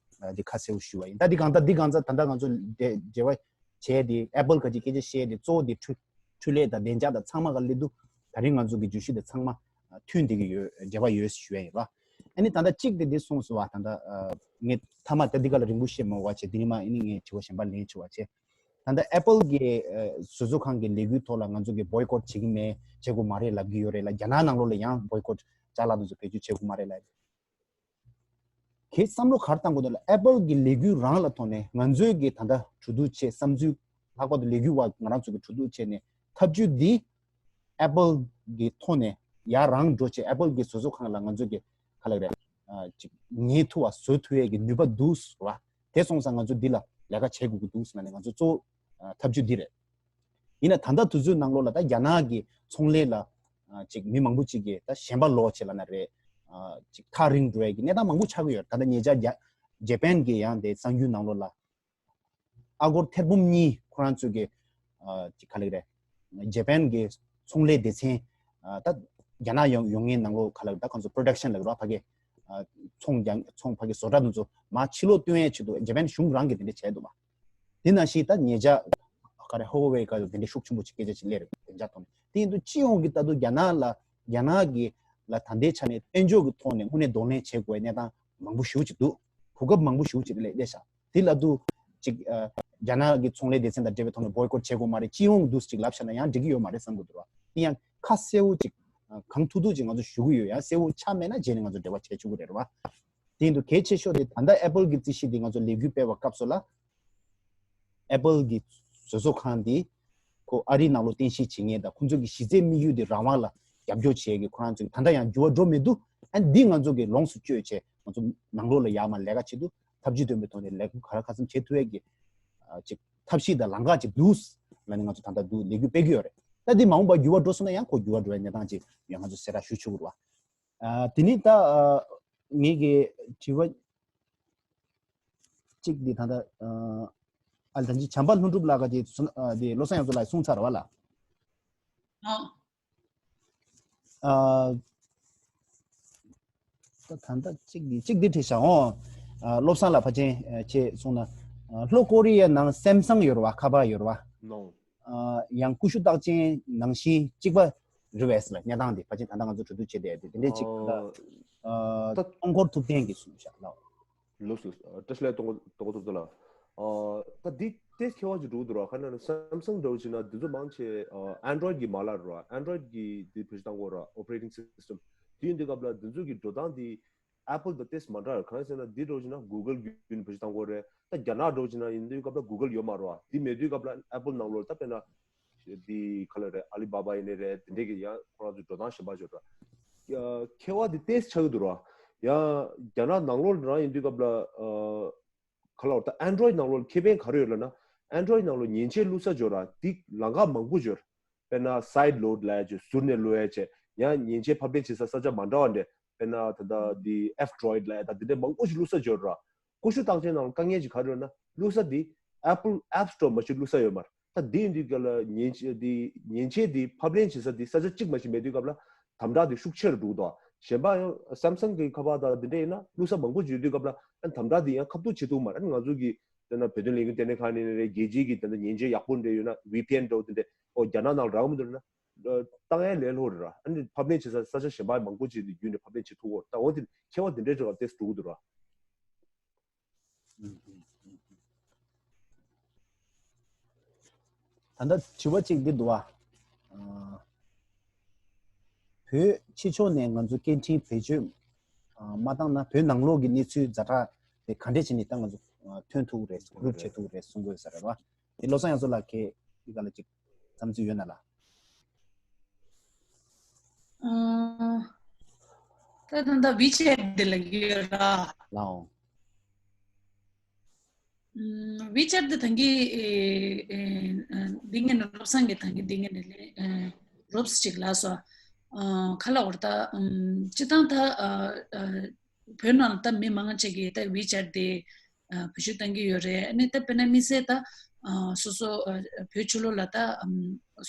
འདི་ཁ་གསལ་པོ་ཞུ་བ་ཡིན། ད་འདི་གང་ལྟར་འདི་གང་ཚ་ད་ལྟ་ང་ཚོ་འབྲེལ་བ་བྱས་དེ་Apple་ག་ཅིག་སྐད་ཆ་བཤད་དེ་གཙོ་བོ་དེ་འཕྲུལ་འཕྲུལ་ལས་དང་བདེ་འཇགས་དང་ཚང་མ་ག་ལེ་འདུག་ད་རིང་ང་ཚོ་གི་བརྗོད་གཞི་དེ་ཚང་མ་མཐུན་བསྡད་ཀྱི་ཡོད། འབྲེལ་བ་ཡོད་ཞུ་ཡ་ཡིན་ར། ཨ་ནི་ད་ལྟ་གཅིག་དེ་འདི་གསུངས་སོང་བ། ད་ལྟ་ངས་མཐའ་མ་ད་འདི་ག་ལ་རིང་པོ་བཤད་མ་དགོས་པ་བྱས། འདི་ནི་མ་ཨ་ནི་ངས་དྲི་བ་གཞན་པ་ལན་དྲི་བ་བྱས། ད་ལྟ་Apple་གི་བཟོ་ཚོགས་ཁང་གི་ལས་འགུལ་ཐོག་ལ་ང་ཚོ་གི་boycott་བྱེད་ཀྱི་མེད་བྱེད་དགོས་མ་རེད་ལབ་ཀྱི་ཡོད་རེད་ལ། རྒྱ་ནག་ནང་ལོགས་ལ་ཡང་boycott་ཅ་ལག་དེ་ཚོ་བེད་སྤྱོད་བྱེད་དགོས་མ་རེད་ལབ། ཁྱེད་བསམ་བློ་ག་རེ་བཏང་དགོས་འདུག་ལ། Apple་གི་ལས་འགུལ་རང་ལ་ཐོག་ནས་ང་ཚོའི་གི་ད་ལྟ་གྲོས་བསྡུར་བྱས་བསམ་ཚུལ་ལྷག་པར་དུ་ལས་འགུལ་བ་ང་རང་ཚོ་གི་གྲོས་བསྡུར་བྱས་ནས་ཐབས་ཇུས་འདི་Apple་གི་ཐོག་ནས་ཡར་རང་འགྲོ་བྱས་Apple་གི་བཟོ་ཚོགས་ཁང་ལ་ང་ཚོ་གི་ག་ལབ་རེད། ཅིག་ཉན་ཐུབ་པ་བཟོ་ཐུབ་ཡས་ཀྱི་ནུས་པ་འདུག་ཟེར་བ། དེ་སོང་ཙང་ང་ཚོ་འདི་ལ་ལས་ཀ་བྱེད་དགོས་ཀྱི་འདུག་ཟེར་ནས་ང་ཚོ་གཙོ་བོ་ཐབས་ཇུས་འདི་རེད། ཡིན་ན་ད་ལྟ་དུས་ཚོད་ནང་ལོགས་ལ་ད་རྒྱ་ནག་གི་ཚོང་ལས་ལ་ཅིག་མི་མང་པོ་ཅིག་གིས་ད་ཞེན་པ་ལོག་བྱས་ལབ་ན་རེད། ཅིག་ཐག་རིང་འགྲོ་ཡས་ཀྱི་གནས་སྟངས་མང་པོ་ཆགས་ཀྱི་ཡོད། ད་ལྟ་ཉེ་ཆར་རྒྱ་ཇེ་པན་གི་ཡང་དེ་གསར་འགྱུར་ནང་ལོགས་ལ་ཨ་སྒོར་ཐེར་འབུམ་གཉིས་ཁོ་རང་ཚོས་ཀྱི་ཅིག་ག་ལབ་རེད། ཇེ་པན་གི་ཚོང་ལས་སྡེ་ཚན་ད་རྒྱ་ནག་ཡོང་ཡོང་མཁན་ནང་ལོགས་ག་ལབ་ད་ཁོང་ཚོ་production་ལབ་རོགས་ཕ་གི་ཚོང་རྒྱག་ཚོང་ཕ་གི་བཟོ་གྲྭ་དེ་ཚོ་མར་ཕྱི་ལོགས་བཏོན་ཡས་ཆེད་དུ་ཇེ་པན་གཞུང་རང་གིས་དེ་འདྲ་བྱས་འདུག་བ། དེ་ནང་བཞིན་ད་ཉེ་ཆར་ག་རེ་Huawei་ག་ཡོད་དེ་འདྲ་ཤུགས་ཆེན་པོ་ཅིག་སྐད་ཆ་ཅིག་སླེབས་རེད། བདེ་འཇགས་ཐོག་ནས་དེ་ཡིན་དུས་སྤྱི་ཡོངས་ཀྱི་ལྟ་དུས་རྒྱ་ནག་ལ་རྒྱ་ནག་གི་ལ་ད་ལྟའི་ཆ་ནས་དཔལ་འབྱོར་གྱི་ཐོག་ནས་དངོས་གནས་གདོང་ལེན་བྱེད་དགོས་པའི་གནས་སྟངས་མང་པོ་ཞེ་པོ་ཅིག་འདུག་གོ་སྐབས་མང་པོ་ཞེ་པོ་ཅིག་སླེབས་བསྡད་ཤག་དེ་ལ་དུ་ཅིག་རྒྱ་ནག་གི་ཚོང་ལས་སྡེ་ཚན་དང་འབྲེལ་བའི་ཐོག་ནས་boycott་བྱེད་དགོས་མ་རེད། སྤྱི་ཡོངས་འདུག་ཅིག་ལབ་བཞག་ན་ཡང་འགྲིག་གི་ཡོད་མ་རེད་བསམ་གི་འདུག་ར། དེ་ཡང་ཁ་གསལ་བོ་ཅིག་གང་ཐུབ་ཐུབ་ཅིག་ང་ཚོ་ཞུ་གི་ཡོད། ཡང་གསལ་བོ་ཆགས་མེད་ན་རྗེས་ནས་ང་ཚོ་འབྲེལ་བ་བྱེད་ཆོག་གི་རེད་ར། དེ་ཡིན་དུས་གལ་ཆེ་ཤོས་དེ་ད་ལྟ་Apple་གི་རྩིས་གཞི་དེ་ང་ཚོ་ལས་འགུལ་སྤེལ་བའི་སྐབས་སུ་ལ། Apple་གི་བཟོ་ཚོགས་ཁང་དེ་ཁོ་ཨ་རིའི་ནང་ལོགས་རྟེན་གཞི་བྱེད་མཁན་དང་ཁོང་ཚོ་གི་གཞི་རྩའི་དམིགས་ཡུལ་དེ་རང་དབང་ལ་རྒྱབ་སྐྱོར་བྱེད་ཀྱི་ཁོ་རང་ཚོ་གི་ད་ལྟ་ཡང་འགྱུར་བ་འགྲོ་མི་འདུག་ཨ་འདི་ང་ཚོ་གི་ལོངས་སུ་སྤྱོད་བྱས་ང་ཚོ་ནང་ལོགས་ལ་ཡར་མར་ལས་ཀ་བྱེད་དུས་ཐབས་ཇུས་བཏོན་པའི་ཐོག་ནས་ལས་ཁུངས་ག་རེ་ག་ཚོད་བྱེད་ཐུབ་ཡས་ཀྱི་ཨ་ཅིག་ཐབས་ཤེས་དང་ལམ་ཁ་ཅིག་འདུག་ལབ་ནས་ང་ཚོ་ད་ལྟ་འདུག་ལས་འགུལ་སྤེལ་གྱི་ཡོད་རེད། ད་འདི་མ་འོངས་པར་འགྱུར་བ་འགྲོ་སོང་ན་ཡང་ཁོ་འགྱུར་བ་འགྲོ་ཡས་གནས་སྟངས་ཅིག་ཡང་ང་ཚོ་གསལ་བསྒྲགས་ཞུ་ཆོག་གི་རེད་བ། ཨ་དེ་ནི་ད་ཨ་ངེད་ཀྱི་དྲི་བ་གཅིག་འདི་ད་ལྟ་ཨ་ཨ་ད་ཅི་བྱམས་པ་ལྷུན་གྲུབ་ལགས་ཀྱིས་གསུང་ཨ་འདི་བློ་བཟང་ཡང་རྩེ་ལགས་གསུངས་ཚར་བ་ལ། ཨ། ཨ་ད་ད་ལྟ་གཅིག་འདི་གཅིག་འདི་དྲིས་བྱ་འོང་། ཨ་བློ་བཟང་ལགས་ཕལ་ཆེར་ཨ་ཅེས་གསུངས་ན་ཨ་ལྷོ་ཀོ་རི་ཡའི་ནང་སེམ་སང་ཡོད་རེད་བ། ཁ་པར་ཡོད་རེད་བ། No། ཨ་ཡང་ཀུ་ཤུ་རྟགས་ཅན་ནང་བཞིན་གཅིག་པ་རེད་བས་ལ་གནས་སྟངས་འདི་ཕལ་ཆེར་ད་ལྟ་ང་ཚོ་གྲོས་བསྡུར་བྱས་ཏེ་དེ་འདྲའི་གཅིག་ད་ལྟ་ཨ་ད་སྟོང་འཁོར་ཐུབ་བསྟན་གྱིས་གསུངས་བཞག་ལ། ལགས་སོ། བཀྲ་ཤིས་བདེ་ལེགས་སྟོང་འཁོར་ཐུབ་བསྟན་ལགས། ཨ་ད་འདི་ཏེས་ཁྱད་པར་ཅིག་འགྲོ་གི་འདུག་ར། ཁ་ན་སེམ་སང་འདྲ་བོ་ཅིག་ན་འདི་ཚོ་མང་ཆེ་ཨ་Android་གི་མ་ལག་ར། Android་གི་འདི་བེད་སྤྱོད་བཏང་གོ་ར། Operating system་དེ་ཡིན་དུས་སྐབས་ལ་འདི་ཚོ་གི་འགྲོ་སྟངས་འདི་Apple་དང་ཏེས་མ་འདྲ་ར། གང་ཡིན་ཟེར་ན་འདི་འདྲ་བོ་ཅིག་ན་Google་བརྒྱུད་ནས་བེད་སྤྱོད་བཏང་གོ་རེད། ད་རྒྱ་ནག་འདྲ་བོ་ཅིག་ན་ཡིན་དུས་སྐབས་ལ་Google་ཡོད་མ་ར། འདི་མེད་དུས་སྐབས་ལ་Apple་ནང་ལོགས་ད་དཔེར་ན་འདི་ག་ལ་རེད། Alibaba་ཡིན་ནི་རེད། དེ་འདྲས་ཀྱི་ཡང་ཁོ་རང་ཚོ་འགྲོ་སྟངས་གཞན་པ་ཅིག་ཡོད་ར། ཁྱད་པར་འདི་ཏེས་ཆགས་ཀྱི་འདུག་ར། ཡང་རྒྱ་ནག་ནང་ལོགས་རང་ཡིན་དུས་སྐབས་ལ་ཨ། ག་ལ་བར་ད་Android་ནང་ལོགས་ཁེ་ཕན་ག་རེ་ཡོད་ལབ་ན། Android་ནང་ལོགས་མཉེན་ཆས་བླུགས་ས་ཅིག་ཡོད་ར། འདི་ལམ་ཁ་མང་པོ་ཅིག་ཡོད་ར། དཔེར་ན་side load་ལབ་ཡ་ཅིག་ཟུར་ནས་བླུགས་ཡ་ཅིག་ཡང་མཉེན་ཆས་ཕབ་ལེན་བྱེད་ས་ས་ཆ་མ་འདྲ་བ་འདྲ། དཔེར་ན་ད་ལྟ་འདི་F-Droid་ལབ་ཡ་ད་འདི་འདྲ་མང་པོ་ཞིག་བླུགས་ས་ཅིག་ཡོད་ར། ཀུ་ཤུ་རྟགས་ཅན་ནང་ལ་དཀའ་ངལ་ཅིག་ག་རེ་ཡོད་ན་བླུགས་ས་འདི་Apple App Store་མ་གཏོགས་བླུགས་ས་ཡོད་མ་རེད། ད་འདི་ཡིན་དུས་སྐབས་ལ་མཉེན་ཆས་འདི་མཉེན་ཆས་འདི་ཕབ་ལེན་བྱེད་ས་འདི་ས་ཆ་གཅིག་མ་ཞིག་མེད་དུས་སྐབས་ལ་དམ་དྲག་འདི་ཤུགས་ཆེ་རུ་འགྲོ་གི་འདུག་གཞན་པ་ཡང་Samsung་གི་ཁ་པར་དང་འདི་འདྲ་ཡིན་ན་བླུགས་ས་མང་པོ་ཅིག་ཡོད་དུས་སྐབས་ལ་ཨ་དམ་དྲག་འདི་ཡང་ཁ་ཐུག་བྱེད་ཐུབ་མ་རེད། ང་ཚོ་གི་དཔེར་ན་བོད་དོན་ལས་འགུལ་ལྟེ་གནས་ཁང་ནས་རེད། རྒྱལ་སྤྱིའི་གི་དེ་འདྲ་མཉེན་ཆས་ཡག་པོ་འདྲ་ཡོད་ན་V P N་འདྲ་བོ་དེ་འདྲ་ཨོ་རྒྱ་ནག་ནང་རག་མི་འདུག་ན་བཏང་ཡ་ལས་སླ་རེད་ར། ཨ་ནི་ཕབ་ལེན་བྱེད་ས་ས་ཆ་གཞན་པ་མང་པོ་ཅིག་བརྒྱུད་ནས་ཕབ་ལེན་བྱེད་ཐུབ་ཀྱི་ཡོད་རེད། ད་འོ་དེ་ཁྱད་པར་དེ་འདྲའི་ཅིག་ལ་ཏོག་ཙམ་འགྲོ་གི་འདུག་ར། ད་ལྟ་དྲི་བ་གཅིག་འདི་འདུག་བ། ཨ། བོད་ཕྱི་ཕྱོགས་ནས་ང་ཚོ་སྐད་འཕྲིན་བེད་སྤྱོད་ཨ་མ་བཏང་ན་བོད་ནང་ལོགས་ཀྱི་གནས་ཚུལ་ཛ་དྲག་དེ་ག་འདྲས་བྱས་ནས་ད་ང་ཚོ་ཨ་ཐོན་ཐུབ་ཀྱི་རེད། གོ་སྒྲིག་བྱེད་ཐུབ་ཀྱི་རེད་གསུང་གི་ཡོད་ས་རེད་བ། དེ་བློ་བཟང་ཡང་རྩེ་ལགས་ཁྱེད་འདི་ག་ལ་ཅིག་བསམ་ཚུལ་ཡོད་ན་ལ། ཨ། ད་ད་ད་WeChat་འདི་ལ་ཡོད་ར། ལའོ། ཨམ། WeChat་འདི་ད་གིན་ཨེ་ཨེ་འདི་ངས་ནི་བློ་བཟང་གིས་ད་གིན་འདི་ངས་ནི་ལན་ཨེ་རོབ་ཙམ་ཅིག་ལབ་སོང་། ཨ། ག་ལབ་དགོས་རེད་ད། ཨམ། སྤྱིར་བཏང་ད་ཨ་ཨ་བོད་ནང་ལ་ད་མི་མང་ཆེ་གིས་ད་WeChat་འདི་ བེད་སྤྱོད་གཏང་གི་ཡོད་རེད། ཨ་ནི་ད་དཔེར་ན་དམིགས་བསལ་ད་སོ་སོ་བོད་ཕྱི་ལོགས་ལ་ད་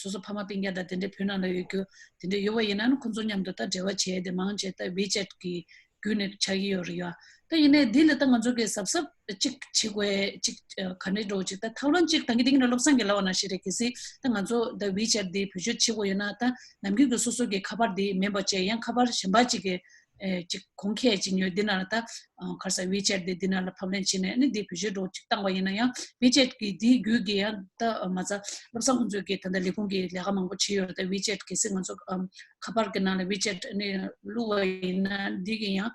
སོ་སོ་ཕ་མ་སྤུན་ཀྱག་དང་དེ་འདྲའི་བོད་ནང་ལ་ཡོད་རྒྱུ་དེ་འདྲ་ཡོད་པ་ཡིན་ན་ཁོང་ཚོ་མཉམ་དུ་ད་འབྲེལ་བ་བྱས་ཏེ་མང་ཆེ་ད་ཝི་ཅེཊ་གི་བརྒྱུད་ནས་ཆགས་ཀྱི་ཡོད་རེད་ཡ། ད་ཡིན་ནའི་འདི་ལ་ད་ང་ཚོ་གི་གཟབ་གཟབ་ཅིག་བྱེད་དགོས་ཅིག་ག་འདྲ་འགྲོ་ཅིག་ད་ཐབས་ལམ་ཅིག་ད་གིན་དེ་གིན་བློ་བཟང་གིས་ལབ་པ་ནང་བཞིན་རེད། གལ་སྲིད་ད་ང་ཚོ་ད་ཝི་ཅེཊ་འདི་བེད་སྤྱོད་བྱེད་དགོས་ཡོད་ན་ད་ནམ་རྒྱུན་གྱི་སོ་སོ་གི་ཁ་པར་འདི་མིན་པ་བྱས་ཡང་ཁ་པར་གཞན་པ་ཅིག་གི་ཅིག་གོང་ཁེ་ཅིག་ཉོས་འདི་ནང་ལ་ད་ག་རེ་ཟེར་ཝི་ཅེཊ་འདི་འདི་ནང་ལ་ཕབ་ལེན་བྱས་ནས་ཨ་ནི་འདི་བེད་སྤྱོད་འགྲོ་ཅིག་བཏང་བ་ཡིན་ན་ཡང་ཝི་ཅེཊ་གི་འདི་བརྒྱུད་ཀྱི་ཡང་ད་མ་རྩ་བློ་བཟང་ཁོང་ཚོས་ཀྱི་ད་ལྟ་ལས་ཁུངས་ཀྱི་ལས་ཀ་མང་པོ་བྱས་ཡོད་རེད། ད་ཝི་ཅེཊ་གལ་སྲིད་ང་ཚོ་ཁ་པར་གྱི་ནང་ལ་ཝི་ཅེཊ་ཨ་ནི་བླུགས་པ་ཡིན་ན་འདི་གི་ཡང་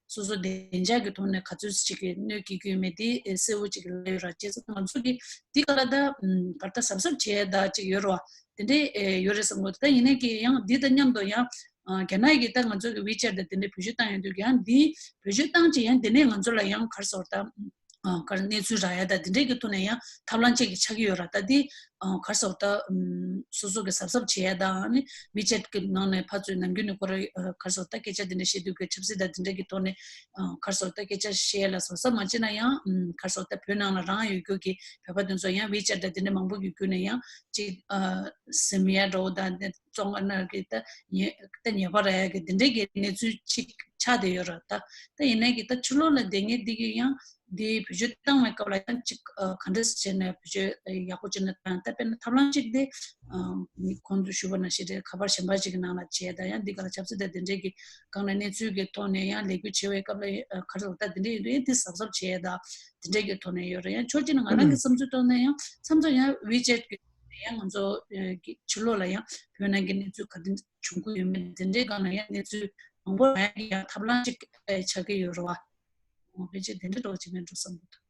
སོ་སོ་བདེ་འཇགས་ཀྱི་ཐོག་ནས་ག་ཚོད་ཅིག་གི་གནོད་སྐྱེལ་གྱི་ཡོད་མེད་དེ་གསལ་བོ་ཅིག་ལབ་ཡོད་ར། བྱས་ཙང་ང་ཚོ་གི་དེ་ག་ལ་ད་ག་ལ་ད་གཟབ་གཟབ་བྱས་ད་ཅིག་ཡོད་ར་བ། དེ་འདྲའི་ཡོད་རེད་བསམ་གི་འདུག་ད་ཡིན་ནའི་གི་ཡང་འདི་དང་མཉམ་དུ་ཡང་རྒྱ་ནག་གི་ད་ང་ཚོ་གི་ཝི་ཅེཊ་དང་དེ་འདྲའི་བེད་སྤྱོད་བཏང་ཡོང་དུས་ཡང་འདི་བེད་སྤྱོད་བཏང་ཅིག་ཡང་དེ་ནས་ང་ཚོ་ལ་ཡང་ག་རེ་ཟེར་ད། ག་རེ་གནས་ཚུལ་རག་ཡ་ད་དེ་འདྲས་ཀྱི་ཐོག་ནས་ཡང་ཐབས་ལམ་ཅིག་གི་ཆགས་ཀྱི་ཡོད་ར། ད་དེ་ག་རེ་ཟེར་ད་སོ་སོ་གི་གཟབ་གཟབ་བྱེད་ཡ་དང་ནི་ཝི་ཅེཊ་གི་ནང་ནས་ཕར་ཚུར་ནམ་རྒྱུན་ནས་ཁོ་ར་ག་རེ་ཟེར་ད་སྐད་ཆ་དེ་འདྲ་བཤད་དུས་ཀྱི་ཆབ་སྲིད་དང་དེ་འདྲས་ཀྱི་ཐོག་ནས་ག་རེ་ཟེར་ད་སྐད་ཆ་བཤད་ཡ་ལ་གཟབ་གཟབ་མ་བྱས་ན་ཡང་ག་རེ་ཟེར་ད་བོད་ནང་ལ་རང་ཡོད་རྒྱུ་གི་བོད་པ་དེ་ཚོ་ཡང་ཝི་ཅེཊ་དང་དེ་འདྲས་མང་པོ་ཡོད་རྒྱུ་ནས་ཡང་ཅིག་སེམས་ཡ་འགྲོ་དང་བཙོང་ཨ་ནི་གི་ད་ཉེས་ད་ཉེས་པ་རག་ཡ་གི་དེ་འདྲས་ཀྱི་གནས་ཚུལ་ཅིག་ཆགས་བསྡད་ཡོད་ར། ད་ད་ཡིན་ནའི་གི་ད་ཕྱི་ལོགས་ལ་བསྡད་མཁན་འདི་གི་ཡང་འདི་བེད་སྤྱོད་བཏང་བའི་སྐབས་ལ་ཡང་ཅིག་ཨ་ག་འདྲ་བྱས་ནས་བེད་སྤྱོད་ཡག་པོ་བྱས་ནས་བཏང་། ད་དཔེར་ན་ཐབས་ལམ་ཅིག་དེ་ཨ་ཁོང་ཚོས་ཞུས་པ་ནང་བཞིན་རེད། ཁ་པར་གཞན་པ་ཅིག་གི་ནང་ལ་བྱས་ད་ཡང་འདི་ག་ལ་ཆབ་སྲིད་དང་དེ་འདྲའི་གི་སྒང་ལ་གནས་ཚུལ་གི་ཐོག་ནས་ཡང་ལས་འགུལ་བྱེད་པའི་སྐབས་ལ་ཨ་ག་རེ་ཟེར་ད་དེ་འདྲ་ཡིན་དུས་ཡང་འདི་གཟབ་གཟབ་བྱས་ད་དེ་འདྲའི་གི་ཐོག་ནས་ཡོད་རེད། ཡང་ཕྱོགས་གཅིག་ནས་ང་རང་གི་བསམ་ཚུལ་ཐོག་ནས་ཡང་མཚམས་མཚམས་ཡང་ཝི་ཅེཊ་གི་ཡང་ང་ཚོ་ཨ་གི་ཕྱི་ལོགས་ལ་ཡང་བོད་ནང་གི་གནས་ཚུལ་ག་དེ་འདྲ་བྱུང་གི་ཡོད་མེད་དེ་འདྲའི་སྒང་ལ་ཡང་གནས་ཚུལ་མང་པོ་རག་ཡ་གི་ཡང་ཐབས་ལམ་ཅིག་ཨ་ཆགས་ཀྱི་ཡོད་རེད་བ། འོ་ཕལ་ཆེར་དེ་འདྲ་འགྲོ་བྱེད་མིན་འགྲོ་བསམ་གྱི་འདུག་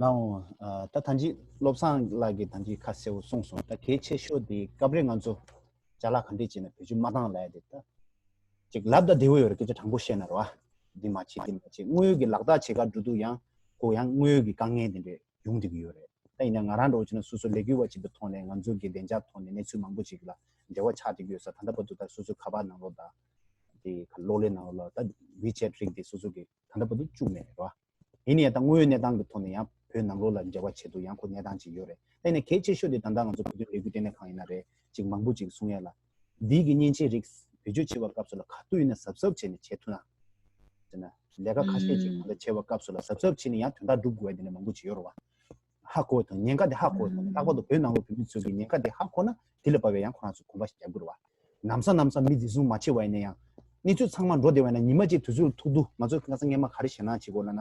ལའོ། ཨ་ད་ཐང་ཅིག་བློ་བཟང་ལགས་ཀྱིས་ཐང་ཅིག་ཁ་གསལ་བོ་གསུངས་སོང་། ད་གལ་ཆེ་ཤོས་དེ་སྐབས་རེ་ང་ཚོ་ཅ་ལག་ག་འདྲས་བྱས་ནས་བེད་སྤྱོད་མ་བཏང་ལབ་ཡ་དེ་ད་ཅིག་ལབ་ད་བདེ་བོ་ཡོད་རེད། སྐད་ཆ་དྲང་པོ་བཤད་ན་རེད་བ། འདི་མ་བྱེད་འདི་མ་བྱེད་དངོས་ཡོད་ཀྱི་ལག་བསྟར་བྱེད་ག་འགྲོ་དུས་ཡང་ཁོ་ཡང་དངོས་ཡོད་ཀྱི་དཀའ་ངལ་དེ་འདྲས་ཡོང་བསྡད་ཀྱི་ཡོད་རེད། ད་ཡིན་ན་ང་རང་འདྲ་བོ་བྱས་ན་སོ་སོ་ལས་འགུལ་བ་ཅིག་གི་ཐོག་ནས་ང་ཚོ་གི་བདེ་འཇགས་ཐོག་ནས་གནས་ཚུལ་མང་པོ་ཅིག་ལ་འབྲེལ་བ་ཆགས་བསྡད་ཀྱི་ཡོད་ས། ད་ལྟ་བར་དུ་ད་སོ་སོའི་ཁ་པར་ནང་ལོགས་དང་དེ་ག་གློག་ཀླད་ནང་ལོགས་ལ་ད་ཝི་ཅེཊ་རིགས་དེ་སོ་སོ་གི་ད་ལྟ་བར་དུ་བཅུག་མེད་རེད་བ། ཡིན་ན་ཡང་ད་དངོས་ཡོད་གནས་སྟངས་ཀྱི་ཐོག་ནས་ཡང་བོད་ནང་ལོགས་ལ་འབྲེལ་བ་བྱེད་དུས་ཡང་ཁོ་གནས་སྟངས་ཅིག་ཡོད་རེད། ད་ཡིན་ན་གལ་ཆེ་ཤོས་དེ་ད་ལྟ་ང་ཚོ་བོད་དོན་ལས་འགུལ་ལྟེ་གནས་ཁང་ཡིན་ན་རེད། ཅིག་མང་པོ་ཅིག་གསུང་ཡ་ལ། འདི་གི་མཉེན་ཆས་རིགས་བེད་སྤྱོད་བྱེད་པའི་སྐབས་སུ་ལ་ག་དུས་ཡིན་ན་གཟབ་གཟབ་བྱས་ནས་བྱེད་ཐུབ་ན། ཟེར་ན། ལས་ཀ་ཁ་ཤས་ཅིག་ད་ལྟ་བྱེད་པའི་སྐབས་སུ་ལ་གཟབ་གཟབ་བྱས་ནས་ཡང་དོན་དག་སྒྲུབ་དགོས་ཡ་དེ་འདྲ་མང་པོ་ཅིག་ཡོད་རེད་བ། ཧ་གོ་བ་དང་ཉེན་ཁ་དེ་ཧ་གོ་བ་དང་ལྷག་པར་དུ་བོད་ནང་ལོགས་བོད་མི་ཚོས་ཀྱི་ཉེན་ཁ་དེ་ཧ་གོ་ན་དེ་ལ་བབས་པའི་ཡང་ཁོ་རང་ཚོ་གོམ་པ་ཞིག་རྒྱག་དགོས་རེད་བ། ནམ་སང་ནམ་སང་མི་འཛིན་བཟུང་མ་བྱས་པ་ཡིན་ན་ཡང་། གནས་ཚུལ་ཚང་མ་འགྲོ་བསྡད་པ་ཡིན་ན་ཉི་མ་གཅིག་དུས་ཚོད་ལ་ཐུག་དུས་ང་ཚོས་ཁ་སང་སྔས་མ་ག་རེ་བྱས་ན་བྱེད་དགོས་ལབ་ན།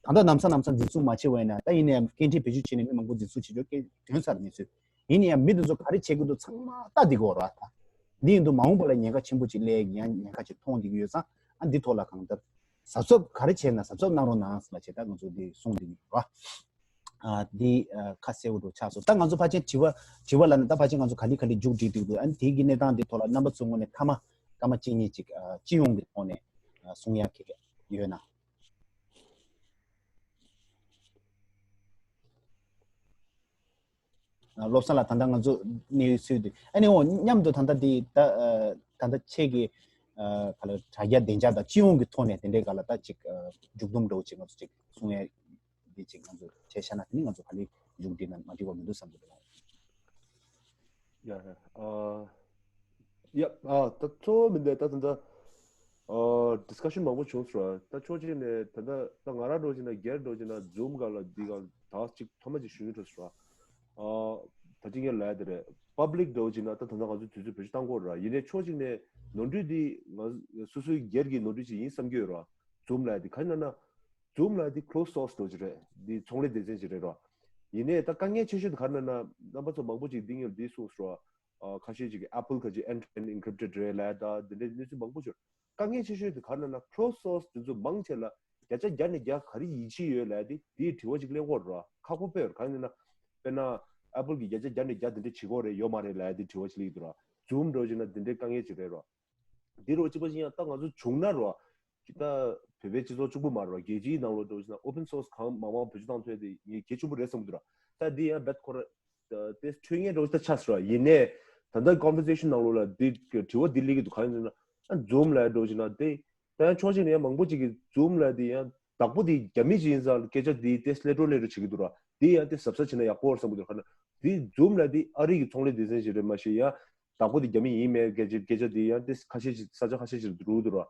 ད་ལྟ་ནམ་སང་ནམ་སང་འཛིན་བཟུང་མ་བྱས་པ་ཡིན་ན་ད་ཡིན་ན་ཡང་སྐད་འཕྲིན་བེད་སྤྱོད་བྱས་ནས་མི་མང་པོ་འཛིན་བཟུང་བྱེད་ཆོག་སྐད་དོན་ཚར་གནས་ཚུལ། ཡིན་ན་ཡང་མི་དེ་ཚོ་ག་རེ་བྱེད་དགོས་འདུག་ཚང་མ་ལྟ་བསྡད་དགོས་རེད་བ་ད། འདི་ཡིན་དུས་མ་འོངས་པ་ལ་ཉེན་ཁ་ཆེན་པོ་ཅིག་སླེབས་ཡ་གི་ཡང་ཉེན་ཁ་ཅིག་མཐོང་བསྡད་ཀྱི་ཡོད་ཙང་ཨ་འདི་ཐོག་ལ་གང་ལྟར་གཟབ་གཟབ་ག་རེ་བྱས་ན་གཟབ་གཟབ་གནང་རོགས་གནང་ཟེར་བ་བྱས་ད་ང་ཚོ་འདི་གསུང་བསྡད་ཀྱི་ཡོད་རེད་བ། ཨ་འདི་ཨ་ཁ་གསལ་བོ་འགྲོ་ཆགས་སོང་། ད་ང་ཚོ་ཕལ་ཆེར་དྲི་བ་དྲི་བ་ལ་ནི་ད་ཕལ་ཆེར་ང་ཚོ་ག་ལེ་ག་ལེ་མཇུག་སྒྲིལ་འདུག་ཨ་ནི་དེ་གི་གནས་སྟངས་འདི་ཐོག་ལ་རྣམ་པ་ཚོའི་ངོས་ནས་ཐ་མ་སྐར་མ་གཅིག་གཉིས་ཅིག་ཨ་སྤྱི་ཡོངས་ཀྱི་ཐོག་ནས་ཨ་གསུང་ཡ་གི་ཡོད་ན། བློ་བཟང་ལགས་ད་ལྟ་ང་ཚོ་གནས་ཚུལ་དེ་ཨ་ནི་འོ་མཉམ་དུ་ད་ལྟ་དེ་ད་ད་ལྟ་ཁྱེད་ཀྱི་ག་ལ་དྲ་རྒྱ་བདེ་འཇགས་དང་སྤྱི་ཡོངས་ཀྱི་ཐོག་ནས་དེ་འདྲའི་ག་ལ་ད་ཅིག་མཇུག་སྡོམ་འདྲ་བོ་ཅིག་ང་ཚོ་ཅིག་གསུང་ཡ་དེ་ཅིག་ང་ཚོ་བྱས་བཞག་ན་དེ་ནི་ང་ཚོ་ག་ལེ་མཇུག་སྒྲིལ་ན་མ་འགྲིག་པ་མི་འདུག་བསམ་གྱི་འདུག་ཡ་ཡ་ཨ་ཡ་ཨ་ད་གཙོ་བོ་མི་འདུག་ད་ད་ད་ཨ་ཌི་སི་ཀ་ཤན་མང་པོ་བྱུང་སོང་ར། ད་ཕྱོགས་གཅིག་ནས་ད་ད་ད་ང་རང་འགྲོ་བྱས་ན་སྒེར་འགྲོ་བྱས་ན་ཛུམ་སྒང་ལ་འདི་སྒང་ད་ཅིག་ཐོག་མ་ཅིག་ཞུ་རྒྱུ་འཕྲོད་སོང་ར། ཨ་ད་ཅིག་ངས་ལབ་ཡ་དེ་རེད། པབ་ལིག་འགྲོ་བྱས་ན་ད་ད་ད་ང་ཚོ་དུས་ཚོད་བེད་སྤྱོད་བཏང་དགོས་ར། ཡིན་ནའི་ཕྱོགས་གཅིག་ནས་ནོར་འཁྲུལ་འདི་ང་སོ་སོའི་སྒེར་གྱི་ནོར་འཁྲུལ་ཅིག་ཡིན་བསམ་གྱི་ཡོད་ར། ཛུམ་ལབ་ཡ་འདི་ག་རེ་ན་ན། ཛུམ་ལབ་ཡ་འདི་ཁོ་ལོ་སི་སོར་སི་འདྲ་བོ་ཅིག་རེད། འདི་ཚོང་ལས་སྡེ་ཚན་ཅིག་རེད་རོ། ཡིན་ནའི་ད་དཀའ་ངལ་ཆེ་ཤོས་དེ་ག་རེ་ན་ན་རྣམ་པ་ཚོ་མང་པོ་ཅིག་འདི་ངས་འདི་གསུངས་སོང་ར། ཨ་ཁ་ཤས་ཅིག་གིས་ཨེ་པལ་ག་ཅིག་end-to-end encrypted རེད་ལབ་ཡ་ད་འདི་འདྲའི་གནས་ཚུལ་མང་པོ་ཅིག་ཡོད། དཀའ་ངལ་ཆེ་ཤོས་དེ་ག་རེ་ན་ན་ཁོ་ལོ་སི་སོར་སི་དེ་ཚོ་མང་ཆེ་ལ་བརྒྱ་ཆ་བརྒྱ་ནས་བརྒྱ་ག་རེ་ཡིད་ཆེས་ཡོད་ལབ་ཡ་འདི་འདིའི་དྲི་བ་ཅིག་གླེང་གི་ཡོད་ར། ཁག་པོ་དཔེ་ཡོད་ར། ག་རེ་ན་ན་དཔེར་ན་ཨེ་པལ་གིས་བརྒྱ་ཆ་བརྒྱ་ནས་བརྒྱ་དེ་འདྲ་བྱེད་ཀྱི་ཡོད་རེད་ཡོད་མ་རེད་ལབ་ཡ་འདི་དྲི་བ་ཅིག་སླེབས་ཀྱི་འདུག་ར། ཛུམ་འདྲ་བོ་ཅིག་ན་འདི་འདྲའི་དཀའ་ངལ་ཅིག་རེད་རོ། འདི་རོ་གཅིག་པ་ཅིག་ཡང་ད་ང་ཚོ་བྱུང་ན་རོ། ཅིག་ད་བོད་པའི་སྤྱི་ཚོགས་གཅིག་པུ་མ་རོ་རྒྱལ་སྤྱིའི་ནང་ལོགས་འདྲ་བོ་ཅིག་ན་ཨོ་པན་སོར་སི་གང་མང་མང་བེད་སྤྱོད་བཏང་ཐུབ་ཡ་དེ་ངས་གལ་ཆེན་པོ་རེད་བསམ་གྱི་འདུག་ར། ད་འདི་ཡང་རྦད་ཁོ་ར་དེ་འཕྲོད་ངེས་འདྲ་བོ་ཅིག་ད་ཆགས་སོང་ར། ཡིན་ནའི་ད་ལྟ་ཀོན་ཝར་སེ་ཤན་ནང་ལོགས་ལ་འདི་དྲི་བ་འདི་སླེབས་ཀྱི་འདུག་གང་ཡིན་ཟེར་ན་ཨ་ཛུམ་ལབ་ཡ་འདྲ་བོ་ཅིག་ན་དེ་ད་ཡང་ཕྱོགས་གཅིག་ནས་ཡང་མང་པོ་ཅིག་གིས་ཛུམ་ལབ་ཡ་དེ་ཡང་ བདག་པོ་དེ་རྒྱ་མི་ཅིག་ཡིན་ཙང་སྐད་ཆ་དེ་ཏེ་སླེ་ཏྲོ་སླེ་ཏྲོ་བྱེད་ཀྱི་འདུག་ར། དེ་ཡང་ཏེ་གཟབ་གཟབ་བྱས་ན་ཡག་པོ་རེད་བསམ་གྱི་འདུག་ག་ན་དེ་ཛུམ་ལ་དེ་ཨ་རི་གི་ཚོང་ལས་སྡེ་ཚན་ཞིག་རེད་མ་གཞི་ཡང་བདག་པོ་དེ་རྒྱ་མི་ཡིན་མེད་སྐད་ཆ་སྐད་ཆ་དེ་ཡང་ཏེ་ཁ་ཤས་ཤིག་ས་ཆ་ཁ་ཤས་ཤིག་རུ་འདུག་ར།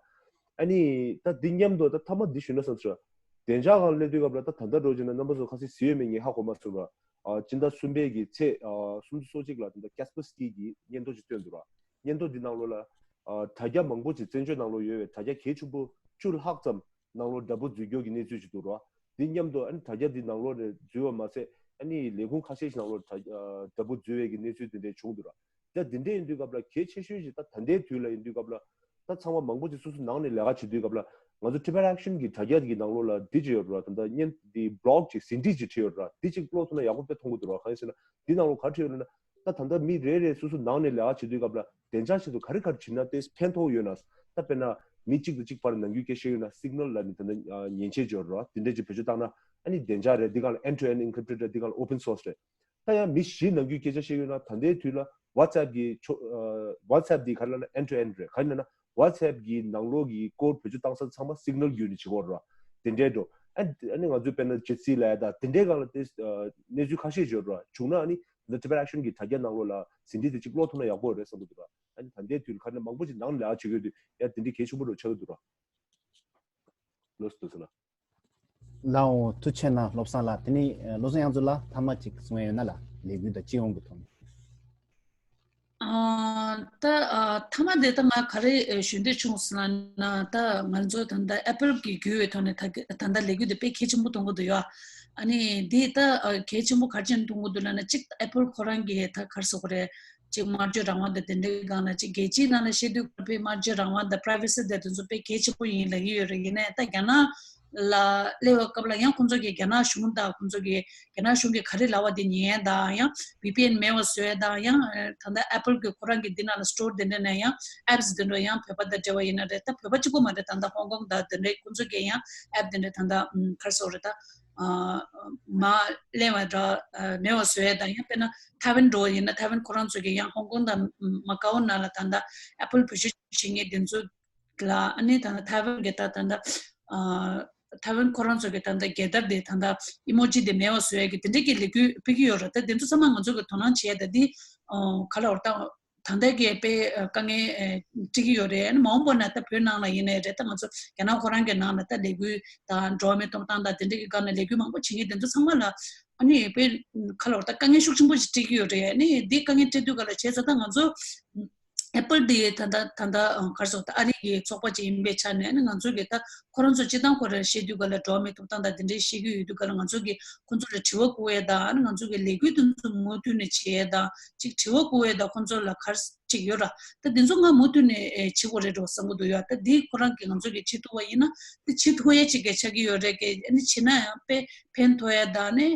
ཨ་ནི་ད་འདི་མཉམ་དུ་ད་མཐའ་མ་འདི་ཞུས་ན་བསམ་ཚུལ་བདེ་འཇགས་སྒང་སླེབས་དུས་སྐབས་ལ་ད་ད་ལྟ་འགྲོ་བྱས་ན་རྣམ་པ་ཚོ་ཁ་སང་གཟིགས་ཡོད་མེད་ངས་ཧ་གོ་མ་སོང་ར། ཨ་སྤྱི་ཟླ་གསུམ་པའི་གི་ཚེས་ཨ་སུམ་ཅུ་སོ་གཅིག་ལ་ད་ལྟ་ཀེ་སི་པར་སི་ཀི་གི་སྙན་ཐོ་ཅིག་བཏོན་འདུག་ར། སྙན་ཐོ་འདི་ནང་ལོགས་ལ་ཨ་དྲ་རྒྱ་མང་པོ་ཅིག་བཙན་བྱོལ་ནང་ལོགས་ཡོད་པའི་དྲ་རྒྱ་གལ་ཆེན་པོ་བཅུ་ལྷག་ཙམ་ནང་ལོགས་དྲ་འབུ་འཛུལ་སྐྱོར་གྱི་གནས་ཚུལ་ཅིག་འདུག་ར། འདི་མཉམ་དུ་ཨ་ནི་དྲ་རྒྱ་འདི་ནང་ལོགས་ནས་འཛུལ་བ་མ་ཟད་ཨ་ནི་ལས་ཁུངས་ཁ་ཤས་ཤིག་ནང་ལོགས་དྲ་ཨ་དྲ་འབུ་འཛུལ་བའི་གི་གནས་ཚུལ་འདི་འདྲའི་བྱུང་འདུག་ར། ད་འདི་འདྲའི་ཡིན་དུས་སྐབས་ལ་གལ་ཆེ་ཤོས་ཤིག་ད་ད་ལྟའི་དུས་ལ་ཡིན་དུས་སྐབས་ལ་ད་ཚང་མ་མང་པོ་ཅིག་སོ་སོ་ནང་ནས་ལས་ཀ་བྱེད་དུས་སྐབས་ལ་ང་ཚོ་Tibet Action་གི་དྲ་རྒྱ་གི་ནང་ལོགས་ལ་འདི་ཅིག་ཡོད་ར། ད་ལྟ་བརྙན་འདི་བི་ལོག་ཅིག་ཟིན་བྲིས་ཅིག་བྲིས་ཡོད་ར། འདི་ཅིག་ཀློག་ཐུབ་ན་ཡག་པོ་དཔེ་མཐོང་གི་འདུག་ར། གང་ཡིན་ཟེར་ན་འདི་ནང་ལོགས་ག་རེ་བྲིས་ཡོད་ལབ་ན་ད་ད་ལྟ་མི་རེ་རེ་སོ་སོ་ནང་ནས་ལས་ཀ་བྱེད་དུས་སྐབས་ལ་བདེ་འཇགས་ཆེད་དུ་ག་རེ་ག་རེ་བྱེད་ན་དེ་ཕན་ཐོགས་ཡོད་ན། ད་དཔེར་ན་མི་གཅིག་དང་གཅིག་བར་ནང་ཁུལ་སྐད་བཤད་ཡོད་ན་སིག་ནལ་ལ་ནི་ད་ལྟ་ཉེན་ཆེ་ཅིག་ཡོད་ར། འདི་འདྲ་ཅིག་བེད་སྤྱོད་བཏང་ན་ཨ་ནི་བདེ་འཇགས་རེད། འདི་གང་ལ་end to end encrypted རེད། འདི་གང་ལ་open source རེད། ད་ཡང་མི་བཞི་ནང་ཁུལ་སྐད་ཆ་བཤད་ཡོད་ན་ད་ལྟའི་དུས་ལ་WhatsApp གི་ཆོ་ཨ་WhatsApp འདི་ག་རེ་ལབ་ན་end to end རེད། ག་རེ་ལབ་ན་WhatsApp གི་ནང་ལོགས་ཀྱི་སྐོར་བེད་སྤྱོད་བཏང་ས་ཚང་མ་སིག་ནལ་བརྒྱུད་ནས་བྱེད་ཀྱི་ཡོད་རེད། དེ་འདྲའི་འགྲོ་ཨ་ཨ་ནི་ང་ཚོའི་དཔེར་ན་ཇེ་སི་ལབ་ཡ་ད་དེ་འདྲའི་སྒང་ལ་དེ་ཨ་གནས་ཚུལ་ཁ་ཤས་ཡོད་རེད། བྱུང་ན་ཨ་ནི་ད་Tibet Action གི་དྲ་རྒྱ་ནང་ལོགས་ལ་ཟིན་བྲིས་དེ་གཅིག་ཀློག་ཐུབ་ན་ཡག་པོ་རེད་བསམ་གྱི་འདུག་ར། ཨ་ནི་ད་ལྟའི་དུས་ལ་ག་རེ་མང་པོ་ཅིག་ནང་ལ་ལས་ཀ་བྱེད་ཀྱི་ཡོད་དུས་ཡ་དེ་འདྲའི་གལ་ཆེན་པོ་རུ་ཆགས་ཀྱི་འདུག་ར། ལོས་འདུག་ཟེར་ན། ལའོ་ཐུགས་ཆེ་གནང་བློ་བཟང་ལགས། དེ་ནི་བློ་བཟང་གཡང་འཛོམས་ལགས་ཐ་མ་གཅིག་གསུང་ཡ་ཡོད་ན་ལ་ལས་འགུལ་དང་སྤྱི་ཡོངས་ཀྱི་ཐོག་ནས། ཨ་ད་ཨ་ཐ་མ་དེ་ད་ང་ག་རེ་ཨ་ཞུ་འདོད་བྱུང་ཟེར་ན་ད་ང་ཚོ་ད་ལྟ་Apple གི་བརྒྱུད་པའི་ཐོག་ནས་ད་ད་ལྟ་ལས་འགུལ་དེ་དཔེ་གལ་ཆེན་པོ་མཐོང་གི་འདུག་ཡ། ཨ་ནི་འདི་ད་ཨ་གལ་ཆེན་པོ་ག་རེ་བྱས་ནས་མཐོང་གི་འདུག་ལབ་ན་གཅིག་Apple ཁོ་རང་གི་ད་ག་རེ་ཟེར་དགོས་རེད། ཅིག་སྨྲ་བརྗོད་རང་དབང་དང་དེ་འདྲའི་སྒང་ལ་ཅིག་རྒྱལ་སྤྱིའི་ནང་ལ་བཤད་དུས་སྐབས་སྨྲ་བརྗོད་རང་དབང་དང་privacy དང་དེ་ཚོ་དཔེ་གལ་ཆེན་པོ་ཡིན་ལབ་ཀྱི་ཡོད་རེད། ཡིན་ནའི་ད་རྒྱ་ནག་ལ་སླེབས་པའི་སྐབས་ལ་ཡང་ཁོང་ཚོ་གིས་རྒྱ་ནག་གཞུང་དང་ཁོང་ཚོ་གིས་རྒྱ་ནག་གཞུང་གིས་ག་རེ་ལབ་པ་དེ་ཉན་ཡ་དང་ཡང་VPN མེད་པ་བཟོ་ཡ་དང་ཡང་ད་ལྟ་Apple གི་ཁོ་རང་གི་འདི་ནང་ལ་store དེ་འདྲ་ནས་ཡང་apps དེ་འདྲ་ཡང་བོད་པ་དང་འབྲེལ་བ་ཡིན་ན་རེད། ད་བོད་པ་གཅིག་པོ་མ་རེད། ད་ལྟ་ཧོང་ཀོང་དང་དེ་འདྲའི་ཁོང་ཚོ་གིས་ཡང་app དེ་འདྲ་ད་ལྟ་ག་རེ་ཟེར་དགོས་རེད། ད་མ་ལེན་པ་འདྲ་མེད་པ་བཟོ་ཡ་དང་ཡང་དཔེར་ན་ཐའེ་ཝན་འགྲོ་བ་ཡིན་ན་ཐའེ་ཝན་ཁོ་རང་ཚོ་གིས་ཡང་ཧོང་ཀོང་དང་མ་ཀའོ་ནང་ལ་ད་ལྟ་Apple བེད་སྤྱོད་བྱེད་མཁན་དེ་ཚོ་ལ་ཨ་ནི་ད་ལྟ་ཐའེ་ཝན་གྱི་ད་ད་ལྟ་ཐའེ་ཝན་ཁོ་རང་ཚོ་གི་ད་ལྟ་རྒྱལ་དར་དེ་ད་ལྟ་emoji དེ་མེད་པ་བཟོ་ཡ་གི་དེ་འདྲའི་གི་ལས་འགུལ་སྤེལ་གྱི་ཡོད་རེད། ད་དེ་ཚོ་ཚང་མ་ང་ཚོ་གི་དོ་སྣང་བྱེད་ཡ་ད་འདི་ག་ལ་བར་ད། ད་ལྟ་གི་དཔེ་དཀའ་ངལ་འཕྲད་ཀྱི་ཡོད་རེད། ཨ་ནི་མ་འོངས་པ་ན་ད་བོད་ནང་ལ་ཡིན་ནའི་རེད། ད་ང་ཚོ་རྒྱ་ནག་ཁོ་རང་གི་ནང་ལ་ད་ལས་འགུལ་དང་འགྲོ་བ་མིའི་ཐོབ་ཐང་དང་དེ་འདྲ་གི་སྒང་ནས་ལས་འགུལ་མང་པོ་བྱེད་མཁན་དེ་ཚོ་ཚང་མ་ལ་ཨ་ནི་དཔེ་ག་ལ་བར་ད་དཀའ་ངལ་ཤུགས་ཆེན་པོ་ཞིག་འཕྲད་ཀྱི་ཡོད་རེད། ཨ་ནི་འདི་དཀའ་ངལ་འཕྲད་དུས་ག་ལ་བྱས་ཙང་ད་ང་ཚོ་Apple དེ་ད་ལྟ་ད་ལྟ་ག་རེ་ཟེར་ད་ཨ་རི་གི་ཚོགས་པ་ཅིག་ཡིན་པའི་ཆ་ནས་ཨ་ནི་ང་ཚོ་གི་ད་ཁོ་རང་ཚོ་སྤྱི་བཏང་ཁོ་རང་བཤད་དུས་ག་ལ་འགྲོ་བ་མིའི་ཐོབ་ཐང་དང་དེ་འདྲའི་བཤད་ཀྱི་ཡོད་དུས་ག་ལ་ང་ཚོ་གི་ཁོང་ཚོ་ལ་དྲི་བ་བསྐུར་ཡས་དང་ཨ་ནི་ང་ཚོ་གི་ལས་འགུལ་དེ་ཚོ་མུ་མཐུད་ནས་བྱེད་ཡས་དང་ཅིག་དྲི་བ་བསྐུར་ཡས་དང་ཁོང་ཚོ་ལ་ག་རེ་ཅིག་ཡོད་ར། ད་དེ་ཚོ་ང་མུ་མཐུད་ནས་ཨེ་བྱེད་དགོས་རེད་འགྲོ་བསམ་གྱི་འདུག་ཡ། ད་འདི་ཁོ་རང་གིས་ང་ཚོ་གིས་བྱེད་ཐུབ་པ་ཡིན་ན་དེ་བྱེད་ཐུབ་ཡས་ཅིག་གི་ཆགས་ཀྱི་ཡོད་རེད། གི་ཨ་ནི་བྱེད་ན་ཡང་དཔེ་ཕན་ཐོགས་ཡས་དང་ནི་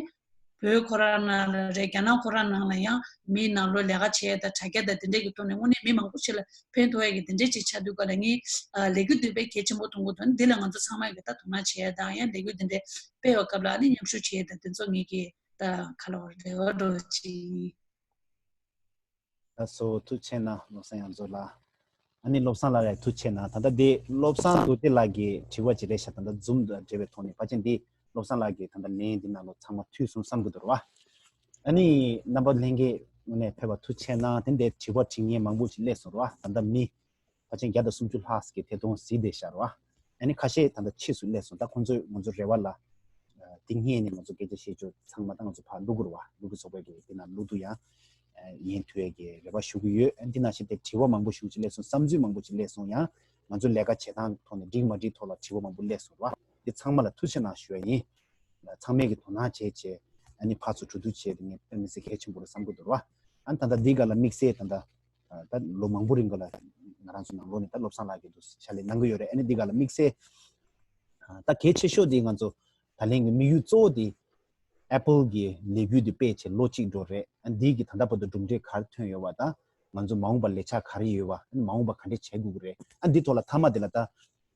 བོད་ཁོ་རང་ནང་ལ་རེད། རྒྱ་ནག་ཁོ་རང་ནང་ལ་ཡང་མི་ནང་ལོགས་ལས་ཀ་བྱེད་ཡས་དང་དྲ་རྒྱ་དང་དེ་འདྲས་ཀྱི་ཐོག་ནས་དངོས་གནས་མི་མང་པོ་ཞིག་ལ་ཕན་ཐོགས་ཡས་ཀྱི་དེ་འདྲས་ཅིག་ཆགས་དུས་ག་ལ་ངས་ཨ་ལས་འགུལ་འདི་དཔེ་གལ་ཆེན་པོ་མཐོང་གི་འདུག་འདི་ལ་ང་ཚོ་ཚང་མ་གིས་ད་དོ་སྣང་བྱེད་ཡས་དང་ཡང་ལས་འགུལ་དེ་འདྲས་སྤེལ་བའི་སྐབས་ལ་ཨ་ནི་མཉམ་ཞུགས་བྱེད་ཡས་དང་དེ་ཚོ་ངེད་ཀྱི་ད་ག་ལ་བར་རེ་བ་འགྲོ་ཅིག་ད་སོ་ཐུགས་ཆེ་གནང་བློ་བཟང་གཡང་འཛོམས་ལགས། ཨ་ནི་བློ་བཟང་ལགས་ལ་ཐུགས་ཆེ་གནང་། ད་ལྟ་འདི་བློ་བཟང་རྡོ་རྗེ་ལགས་ཀྱི་དྲི་བ་ཅིག་རེད་ཤག་ད་ལྟ་Zoom དང་འབྲེལ་བའི་ཐོག་ནས་ཕལ་ཆེར་འདི་བློ་བཟང་ལགས་ཀྱི་ད་ལྟ་ལན་འདི་ནང་ལོགས་ཚང་མ་ཐུག་སོང་བསམ་གྱི་འདུག་ར་བ། ཨ་ནི་རྣམ་པ་ལྷན་རྒྱས་དངོས་གནས་ཕེབས་པ་ཐུགས་ཆེ་གནང་། དེ་འདྲའི་དྲི་བ་དྲི་མཁན་མང་པོ་ཅིག་སླེབས་སོང་ར་བ། ད་ལྟ་མི་ཕལ་ཆེར་བརྒྱ་དང་སུམ་ཅུ་ལྷག་ཅིག་གིས་ཐད་གཏོང་གཟིགས་བསྡད་ཤག་ར་བ། ཨ་ནི་ཁ་ཤས་ད་ལྟ་ཕྱིས་སུ་སླེབས་སོང་། ད་ཁོང་ཚོས་ང་ཚོ་རེ་བ་ལ་ཨ་དེ་སྔས་ནས་ང་ཚོ་སྐད་ཆ་བཤད་རྒྱུ་ཚང་མ་ད་ང་ཚོ་ཕར་བླུག་དགོས་རེད་བ། བླུག་གི་ཚོགས་པའི་གི་དེ་ནང་བླུག་དུས་ཡང་ཨ་ཉན་ཐུབ་ཡས་ཀྱི་རེ་བ་ཞུ་གི་ཡོད། ཨ་འདི་ནང་བཞིན་དེ་དྲི་བ་མང་པོ་ཞེ་པོ་ཅིག་སླེབས་སོང་། བསམ་ཚུལ་མང་པོ་ཅིག་སླེབས་སོང་། ཡང་ང་ཚོ་ལས་ཀ་བྱེད་སྟངས་ཐོག་ནས་འགྲིག་མ་འགྲིག་ཐོག་ལ་དྲི་བ་མང་པོ་སླེབས་སོང་རེད་བ། འདི་ཚང་མ་ལ་ཐུགས་རྗེ་གནང་ཞུ་ཡ་ཡིན། ཚང་མས་ཀྱི་དོ་སྣང་བྱས་བྱས་ཨ་ནི་ཕར་ཚུར་གྲོས་བསྡུར་བྱས་ཏེ་ངས་དཔེ་མི་སྲིད་གལ་ཆེན་པོ་རེད་བསམ་གྱི་འདུག་རེད་བ། ཨ་ནི་ད་ལྟ་འདི་ག་ལ་དམིགས་བསལ་ད་ལྟ་ད་ལོ་མང་པོ་རིང་ག་ལ་ང་རང་ཚོ་ནང་ལོགས་ནས་ད་བློ་བཟང་ལགས་ཀྱིས་འདུག་ཕྱག་ལས་གནང་གི་ཡོད་རེད། ཨ་ནི་འདི་ག་ལ་དམིགས་བསལ་ད་གལ་ཆེ་ཤོས་འདི་ང་ཚོ་ད་ལན་གྱི་དམིགས་ཡུལ་གཙོ་བོ་འདི་Apple གི་ལས་འགུལ་འདི་སྤེལ་བྱས་ལོ་གཅིག་འགྲོ་རེད། ཨ་ནི་འདི་གི་ད་ལྟ་བར་དུ་གྲུབ་འབྲས་ག་རེ་ཐོན་ཡོད་པ་དང་ང་ཚོ་མ་འོངས་པར་ལས་འཆར་ག་རེ་ཡོད་པ། ཨ་ནི་མ་འོངས་པར་ག་འདྲས་བྱེད་དགོས་ཀྱི་རེད། ཨ་ནི་འདི་ཐོག་ལ་མཐའ་མ་འདི་ལ་ད་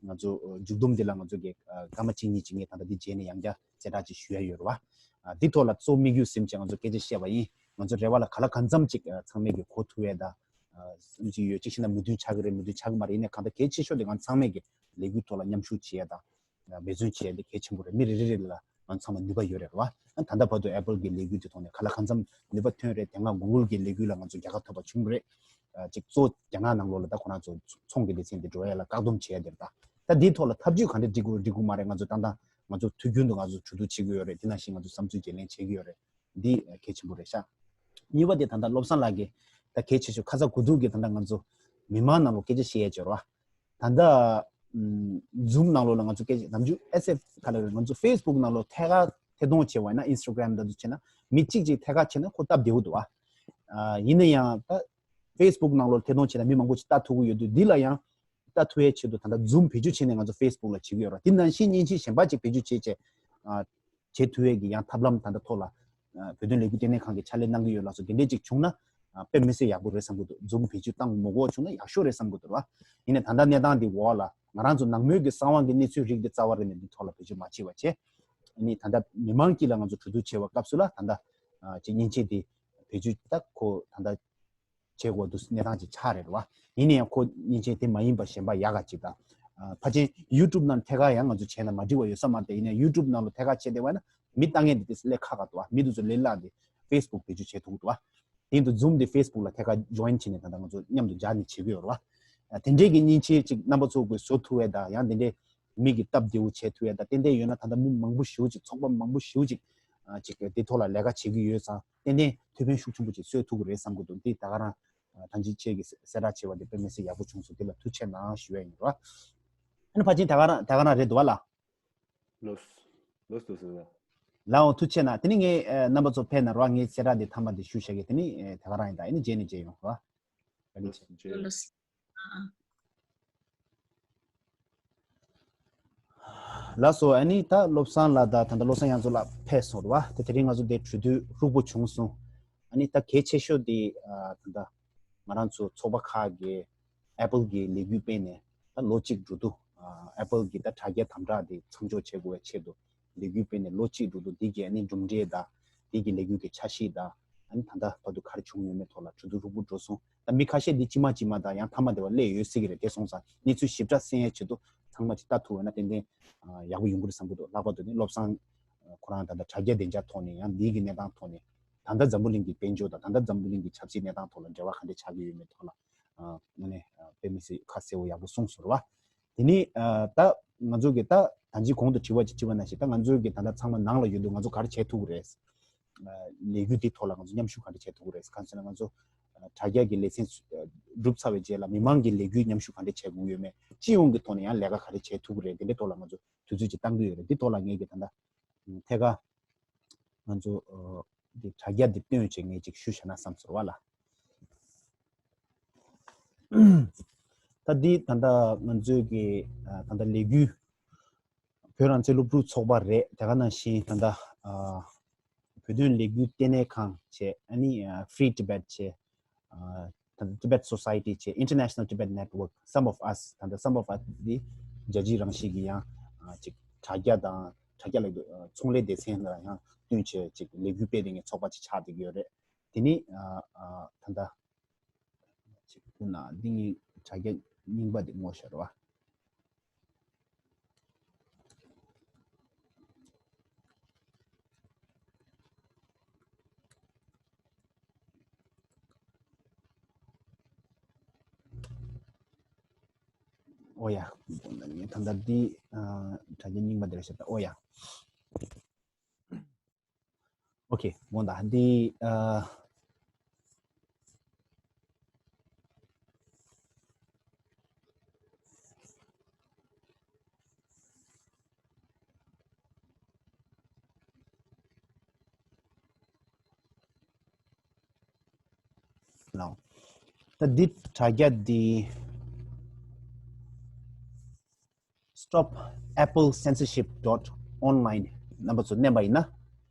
ང་ཚོ་མཇུག་སྡོམ་འདི་ལ་ང་ཚོ་གི་སྐར་མ་གཅིག་གཉིས་ཅིག་ངས་ད་ལྟ་འདི་རྗེས་ནས་ཡང་བསྐྱར་གསལ་བསྒྲགས་ཅིག་ཞུ་ཡ་ཡོད་རེད་བ། འདི་ཐོག་ལ་གཙོ་དམིགས་ཡུལ་ཟིན་བྱས་ང་ཚོ་སྐད་ཆ་བཤད་པ་ཡིན། ང་ཚོ་རེ་བ་ལ་ག་ལ་གང་འཚམ་ཅིག་ཚང་མས་ཀྱི་གོ་ཐུབ་ཡས་དང་བསམ་གྱི་ཡོད། ཅིག་ཤེས་ན་མོས་མཐུན་ཆགས་ཀྱི་རེད། མོས་མཐུན་ཆགས་ཀྱི་མ་རེད། ཡིན་ནའི་གང་ལྟར་གལ་ཆེ་ཤོས་དེ་ང་ཚང་མས་ཀྱི་ལས་འགུལ་ཐོག་ལ་མཉམ་ཞུགས་བྱེད་ཡས་དང་ འབད་བརྩོན་བྱེད་ཡ་དེ་གལ་ཆེན་པོ་རེད། མི་རེ་རེ་རེ་ལ་ང་ཚང་མ་ནུས་པ་ཡོད་རེད་བ། ད་ལྟ་བར་དུ་Apple་གི་ལས་འགུལ་དེ་ཐོག་ནས་ག་ལ་གང་འཚམ་ནུས་པ་ཐོན་རེད། དེ་སྔ་Google གི་ལས་འགུལ་ལ་ང་ཚོ་རྒྱལ་ཁ་ཐོབ་པ་བྱུང་རེད། ཅིག་གཙོ་རྒྱ་ནག་ནང་ལོགས་ལ་ད་ཁོ་རང་ཚོ་ཚོང་གི་སྡེ་ཚན་དེ་འགྲོ་ཡ་ལ་བཀག་སྡོམ་བྱེད་ཡ་དེ་རེད། ད་ད་འདིའི་ཐོག་ལ་ཐབས་ཇུས་ག་འདྲ་སྒྲིག་དགོས་སྒྲིག་དགོས་མ་རེད། ང་ཚོ་ད་ལྟ་ང་ཚོ་དུས་རྒྱུན་དུ་ང་ཚོ་གྲོས་བསྡུར་བྱེད་ཀྱི་ཡོད་རེད། དེ་ནང་བཞིན་ང་ཚོ་བསམ་ཚུལ་བརྗེ་ལེན་བྱེད་ཀྱི་ཡོད་རེད། འདི་གལ་ཆེན་པོ་རེད་ཤག་གཉིས་པ་དེ་ད་ལྟ་བློ་བཟང་ལགས་ཀྱིས་ད་གལ་ཆེ་ཤོས་ཁ་ཚ་དགོས་གཏུགས་ཀྱིས་ད་ལྟ་ང་ཚོ་མི་མང་ནང་ལོགས་སྐད་ཆ་བཤད་ཡས་བྱོས་ར། ད་ལྟ་Zoom ནང་ལོགས་ལ་ང་ཚོ་སྐད་ཆ་ནམ་རྒྱུན་ཨེ་སེ་ཕི་ག་ལ་རེད། ང་ཚོ་Facebook ནང་ལོགས་ཐད་ཀར་ཐད་གཏོང་བྱས་པ་ཡིན་ན། Instagram ད་ཚོ་བྱས་ན་མི་གཅིག་གཅིག་ཐད་ཀར་བྱས་ན་ཁོ་སྟབས་བདེ་བོ་འདུག་བ། ཡིན་ན་ཡང་ད་Facebook ནང་ལོགས་ཐད་གཏོང་བྱས་ན་མི་མང་པོ་ཅིག་ལྟ་ཐུབ་ཀྱི་ཡོད་དུས། འདི་ལ་ཡང་ལྟ་ཐུབ་ཡས་ཆེད་དུ་ད་ལྟ་Zoom བེད་སྤྱོད་བྱས་ནས་ང་ཚོ་Facebook ལ་བྱེད་ཀྱི་ཡོད་ར། དེ་ནང་བཞིན་མཉེན་ཆས་གཞན་པ་ཅིག་བེད་སྤྱོད་བྱས་བྱས་བྱེད་ཐུབ་ཡས་ཀྱི་ཡང་ཐབས་ལམ་ད་ལྟ་ཐོག་ལ་བོད་དོན་ལས་འགུལ་ལྟེ་གནས་ཁང་གི་ཕྱག་ལས་གནང་གི་ཡོད་ལགས་སོ། དེ་འདྲས་ཅིག་བྱུང་ན་དཔེ་མི་སྲིད་ཡག་པོ་རེད་བསམ་གྱི་འདུག Zoom བེད་སྤྱོད་བཏང་མི་དགོས་བྱུང་ན་ཡག་ཤོས་རེད་བསམ་གྱི་འདུག་ར། ཡིན་ནའི་ད་ལྟ་གནས་སྟངས་འདི་འོག་ལ་ང་རང་ཚོ་ནང་མོལ་གྱི་གསང་བ་གི་གནས་ཚུལ་རིགས་འདི་རྩ་བ་རེད་ནས་འདི་ཐོག་ལ་བེད་སྤྱོད་མ་བྱས་པ་བྱས། ཨ་ནི་ད་ལྟ་མི་མང་དཀྱིལ་ལ་ང་ཚོ་གྲོས་བསྡུར་བྱེད་པའི་སྐབས་སུ་ལ་ད་ལྟ་ཅིག་མཉེན་ཆས་འདི་བེད་སྤྱོད་ད་ཁོ་ད་ལྟ་བྱེད་དགོས་འདུག་གནས་སྟངས་ཅིག་ཆགས་རེད་བ། ཡིན་ན་ཡང་ཁོ་མཉེན་ཆས་དེ་མ་ཡིན་པ་གཞན་པ་ཡག་ག་ཅིག་དང་། ཕལ་ཆེར་YouTube ནང་ཐད་ཀར་ཡང་ང་ཚོ་བྱས་ན་མ་འགྲིག་པ་ཡོད་ས་མ་རེད། ཡིན་ན་YouTube ནང་ལ་ཐད་ཀར་བྱས་བསྡད་པ་ན་མི་ལྟ་མཁན་དེ་དེ་སླེབས་ཁག་ཁག་འདུག་བ། མི་དེ་ཚོ་སླེབས་ལ་དེ་Facebook བེད་སྤྱོད་བྱེད་ཐུབ་འདུག་བ། དེ་ཡིན་དུས་Zoom དེ་Facebook ལ་ཐད་ཀར་join བྱས་ནས་ད་ལྟ་ང་ཚོ་མཉམ་དུ་སྦྱར་ནས་བྱེད་ཀྱི་ཡོད་རེད་བ། དེ་འདྲའི་གི་མཉེན་ཆས་ཅིག་རྣམ་པ་ཚོ་གིས་བཟོ་ཐུབ་པ་དང་། ཡང་དེ་འདྲའི་མི་གི་སྟབས་བདེ་བོ་བྱེད་ཐུབ་ཡ་དང་ཏན་ཏན་ཡོད་ན། ད་ལྟ་མི་མང་པོ་ཞེ་པོ་ཅིག་ཚོགས་པ་མང་པོ་ཞེ་པོ་ཅིག་ཅིག་དེ་ཐོག་ལ་ལས་ཀ་བྱེད་ཀྱི་ཡོད་ཙང་ཏན་ཏན་ཐུགས་ཕན་ཤུགས་ཆེན་པོ་ཅིག་གསོས་ཐུབ་ཀྱི་རེད་བསམ་གྱི་འདུག་འདི་ད་ག་རང་ཐང་ཅིག་ཆེ་གི་གསལ་བསྒྲགས་བྱས་པ་འདི་དཔེ་མི་སྲིད་ཡག་པོ་བྱུང་སོང་། འདི་ལ་ཐུགས་རྗེ་གནང་ཞུ་ཡ་ཡིན་རོ། ཨ་ནི་ཕལ་ཆེར་ད་ག་རང་ད་ག་རང་རེད་འདུག་བ་ལ། ལོས། ལོས་འདུག་ཟེར་ན། ལའོ་ཐུགས་རྗེ་གནང་། དེ་ནི་ངས་ཨ་རྣམ་པ་ཚོ་ཕེབས་གནང་རོགས། ངས་གསལ་བསྒྲགས་འདི་མཐའ་མ་འདི་ཞུ་བྱ་གི། དེ་ནི་ཨ་ད་ག་རང་ཡིན། ད་ཨ་ནི་རྗེས་ནས་མཇལ་ཡོང་རོགས། བཀའ་དྲིན་ཆེ། ལོས། ཨ་ཨ། ལགས་སོ། ཨ་ནི་ད་བློ་བཟང་ལགས་དང་ད་ལྟ་བློ་བཟང་དབྱངས་མཚོ་ལགས་ཕེབས་སོང་རེད་བ། དེ་དེ་རིང་ང་ཚོ་འདིར་གྲོས་བསྡུར་ཧྲུག་པོ་བྱུང་སོང་། ཨ་ནི་ད་གལ་ཆེ་ཤོས་དེ་ཨ་ད་ལྟ་ང་རང་ཚོ་ཚོགས་པ་ཁག་གིས་Apple གི་ལས་འགུལ་སྤེལ་ནས་ད་ལོ་གཅིག་འགྲོ་དུས། ཨ་Apple གི་ད་དྲ་རྒྱ་དམ་དྲག་དེ་མཚམས་འཇོག་བྱེད་དགོས་པའི་ཆེད་དུ་ལས་འགུལ་སྤེལ་ནས་ལོ་གཅིག་འགྲོ་དུས། འདི་གི་ཨ་ནི་གྲུབ་འབྲས་དང་འདི་གི་ལས་འགུལ་གྱི་འཆར་གཞི་དང་། ཨ་ནི་ད་ལྟ་བར་དུ་ག་རེ་བྱུང་ཡོད་མེད་ཐོག་ལ་གྲོས་བསྡུར་ཧྲུག་པོ་འགྲོ་སོང་། ད་མི་ཁ་ཤས་འདི་ཕྱི་མ་ཕྱི་མ་དང་ཡང་མཐའ་མ་དེ་བ་སླེབས་ཡོད་སྲིད་ཀྱི་རེད། དེ་སོང་ཙང་གནས་ཚུལ་ཞིབ་ཕྲ་གསན་ཡས་ཆེད་དུ་ཚང་མ་ཅིག་ལྟ་ཐུབ་པ་ན་ཏན་ཏན་ཡག་པོ་ཡོང་གི་རེད་བསམ་གྱི་འདུག་ལྷག་པར་དུ་ནི་བློ་བཟང་ཁོ་རང་ད་ལྟ་དྲ་རྒྱ་བདེ་འཇགས་ཐོག་ནས་ཡང་འདི་གི་གནས་སྟངས་ཐོག་ནས་ད་ལྟ་འཛམ་བུ་གླིང་གི་དཔལ་འབྱོར་དང་ད་ལྟ་འཛམ་བུ་གླིང་གི་ཆབ་སྲིད་གནས་སྟངས་ཐོག་ལ་འབྲེལ་བ་ག་འདྲ་ཆགས་ཀྱི་ཡོད་མེད་ཐོག་ལ་དངོས་གནས་དཔེ་མི་སྲིད་ཁ་གསལ་པོ་ཡག་པོ་གསུངས་སོང་རེད་བ། དེ་ནི་ད་ང་ཚོ་གི་ད་ད་ཅི་གོང་དུ་དྲི་བ་ཅིག་དྲིས་པ་ནང་བཞིན། ད་ང་ཚོ་གི་ད་ལྟ་ཚང་མ་ནང་ལ་ཡོད་དུས་ང་ཚོ་ག་རེ་བྱེད་ཐུབ་ཀྱི་རེད། ལས་འགུལ་འདི་ཐོག་ལ་ང་ཚོ་མཉམ་ཞུགས་ག་འདྲ་བྱེད་ཐུབ་ཀྱི་རེད། གང་ཟེར་ན་ང་ཚོ་དྲ་རྒྱ་གི་ལེ་ཚན་གྲུབ་ཚར་བའི་རྗེས་ལ་མི་མང་གི་ལས་འགུལ་མཉམ་ཞུགས་ག་འདྲ་བྱེད་དགོས་ཡོད་མེད། སྤྱི་ཡོངས་ཀྱི་ཐོག་ནས་ཡང་ལས་ཀ་ག་འདྲ་བྱེད་ཐུབ་ཀྱི་རེད། དེ་འདྲའི་ཐོག་ལ་ང་ཚོ་དུས་ཚོད་ཅིག་བཏང་གི་ཡོད་རེད། འདི་ཐོག་ལ་ངས་ཀྱི་ད་ལྟ་ཐད་ཀར་ང་ཚོ་འདི་དྲ་རྒྱ་འདི་སྟོན་བྱས་ངས་ཅིག་ཞུ་བྱས་ན་བསམ་སོང་བ་ལ། ད་འདི་ད་ལྟ་ང་ཚོའི་གི་ད་ལྟ་ལས་འགུལ་བོད་རང་བཙན་སློབ་ཕྲུག་ཚོགས་པ་རེད། དེ་ག་ནང་བཞིན་ད་ལྟ་ཨ་བོད་དོན་ལས་འགུལ་ལྟེ་གནས་ཁང་བྱས། ཨ་ནི་ཨ་Free Tibet བྱས། ཨ་ད་ལྟ་Tibet Society བྱས། International Tibet Network། Some of Us། ད་ལྟ་Some of Us འདི་རྒྱལ་སྤྱིའི་རང་བཞིན་གྱི་ཡང་ཨ་ཅིག་དྲ་རྒྱ་དང་དྲ་རྒྱ་ལ་ཨ་ཚོང་ལས་སྡེ་ཚན་ལ་ཡང་བསྟུན་བྱས་ཅིག་ལས་འགུལ་སྤེལ་བསྡད་མཁན་ཚོགས་པ་ཅིག་ཆགས་བསྡད་ཀྱི་ཡོད་རེད། དེ་ནི་ཨ་ཨ་ད་ལྟ་ཅིག་ཁོ་ན་འདི་ངའི་དྲ་རྒྱ་རྙིང་པ་འདི་ངོ་ཤེས་རེད་བ། ཨོ་ཡ། ངས་ད་ལྟ་འདི་ཨ་དྲ་རྒྱ་རྙིང་པ་འདི་རེད་ཤག་ད། ཨོ་ཡ། ཨོ་ཁེ། འོ་ད་འདི་ཨ། ལའོ། ད་འདི་དྲ་རྒྱ་འདི། Stop Apple Censorship dot online རྣམ་པ་ཚོ་མནན་པ་ཡིན་ན།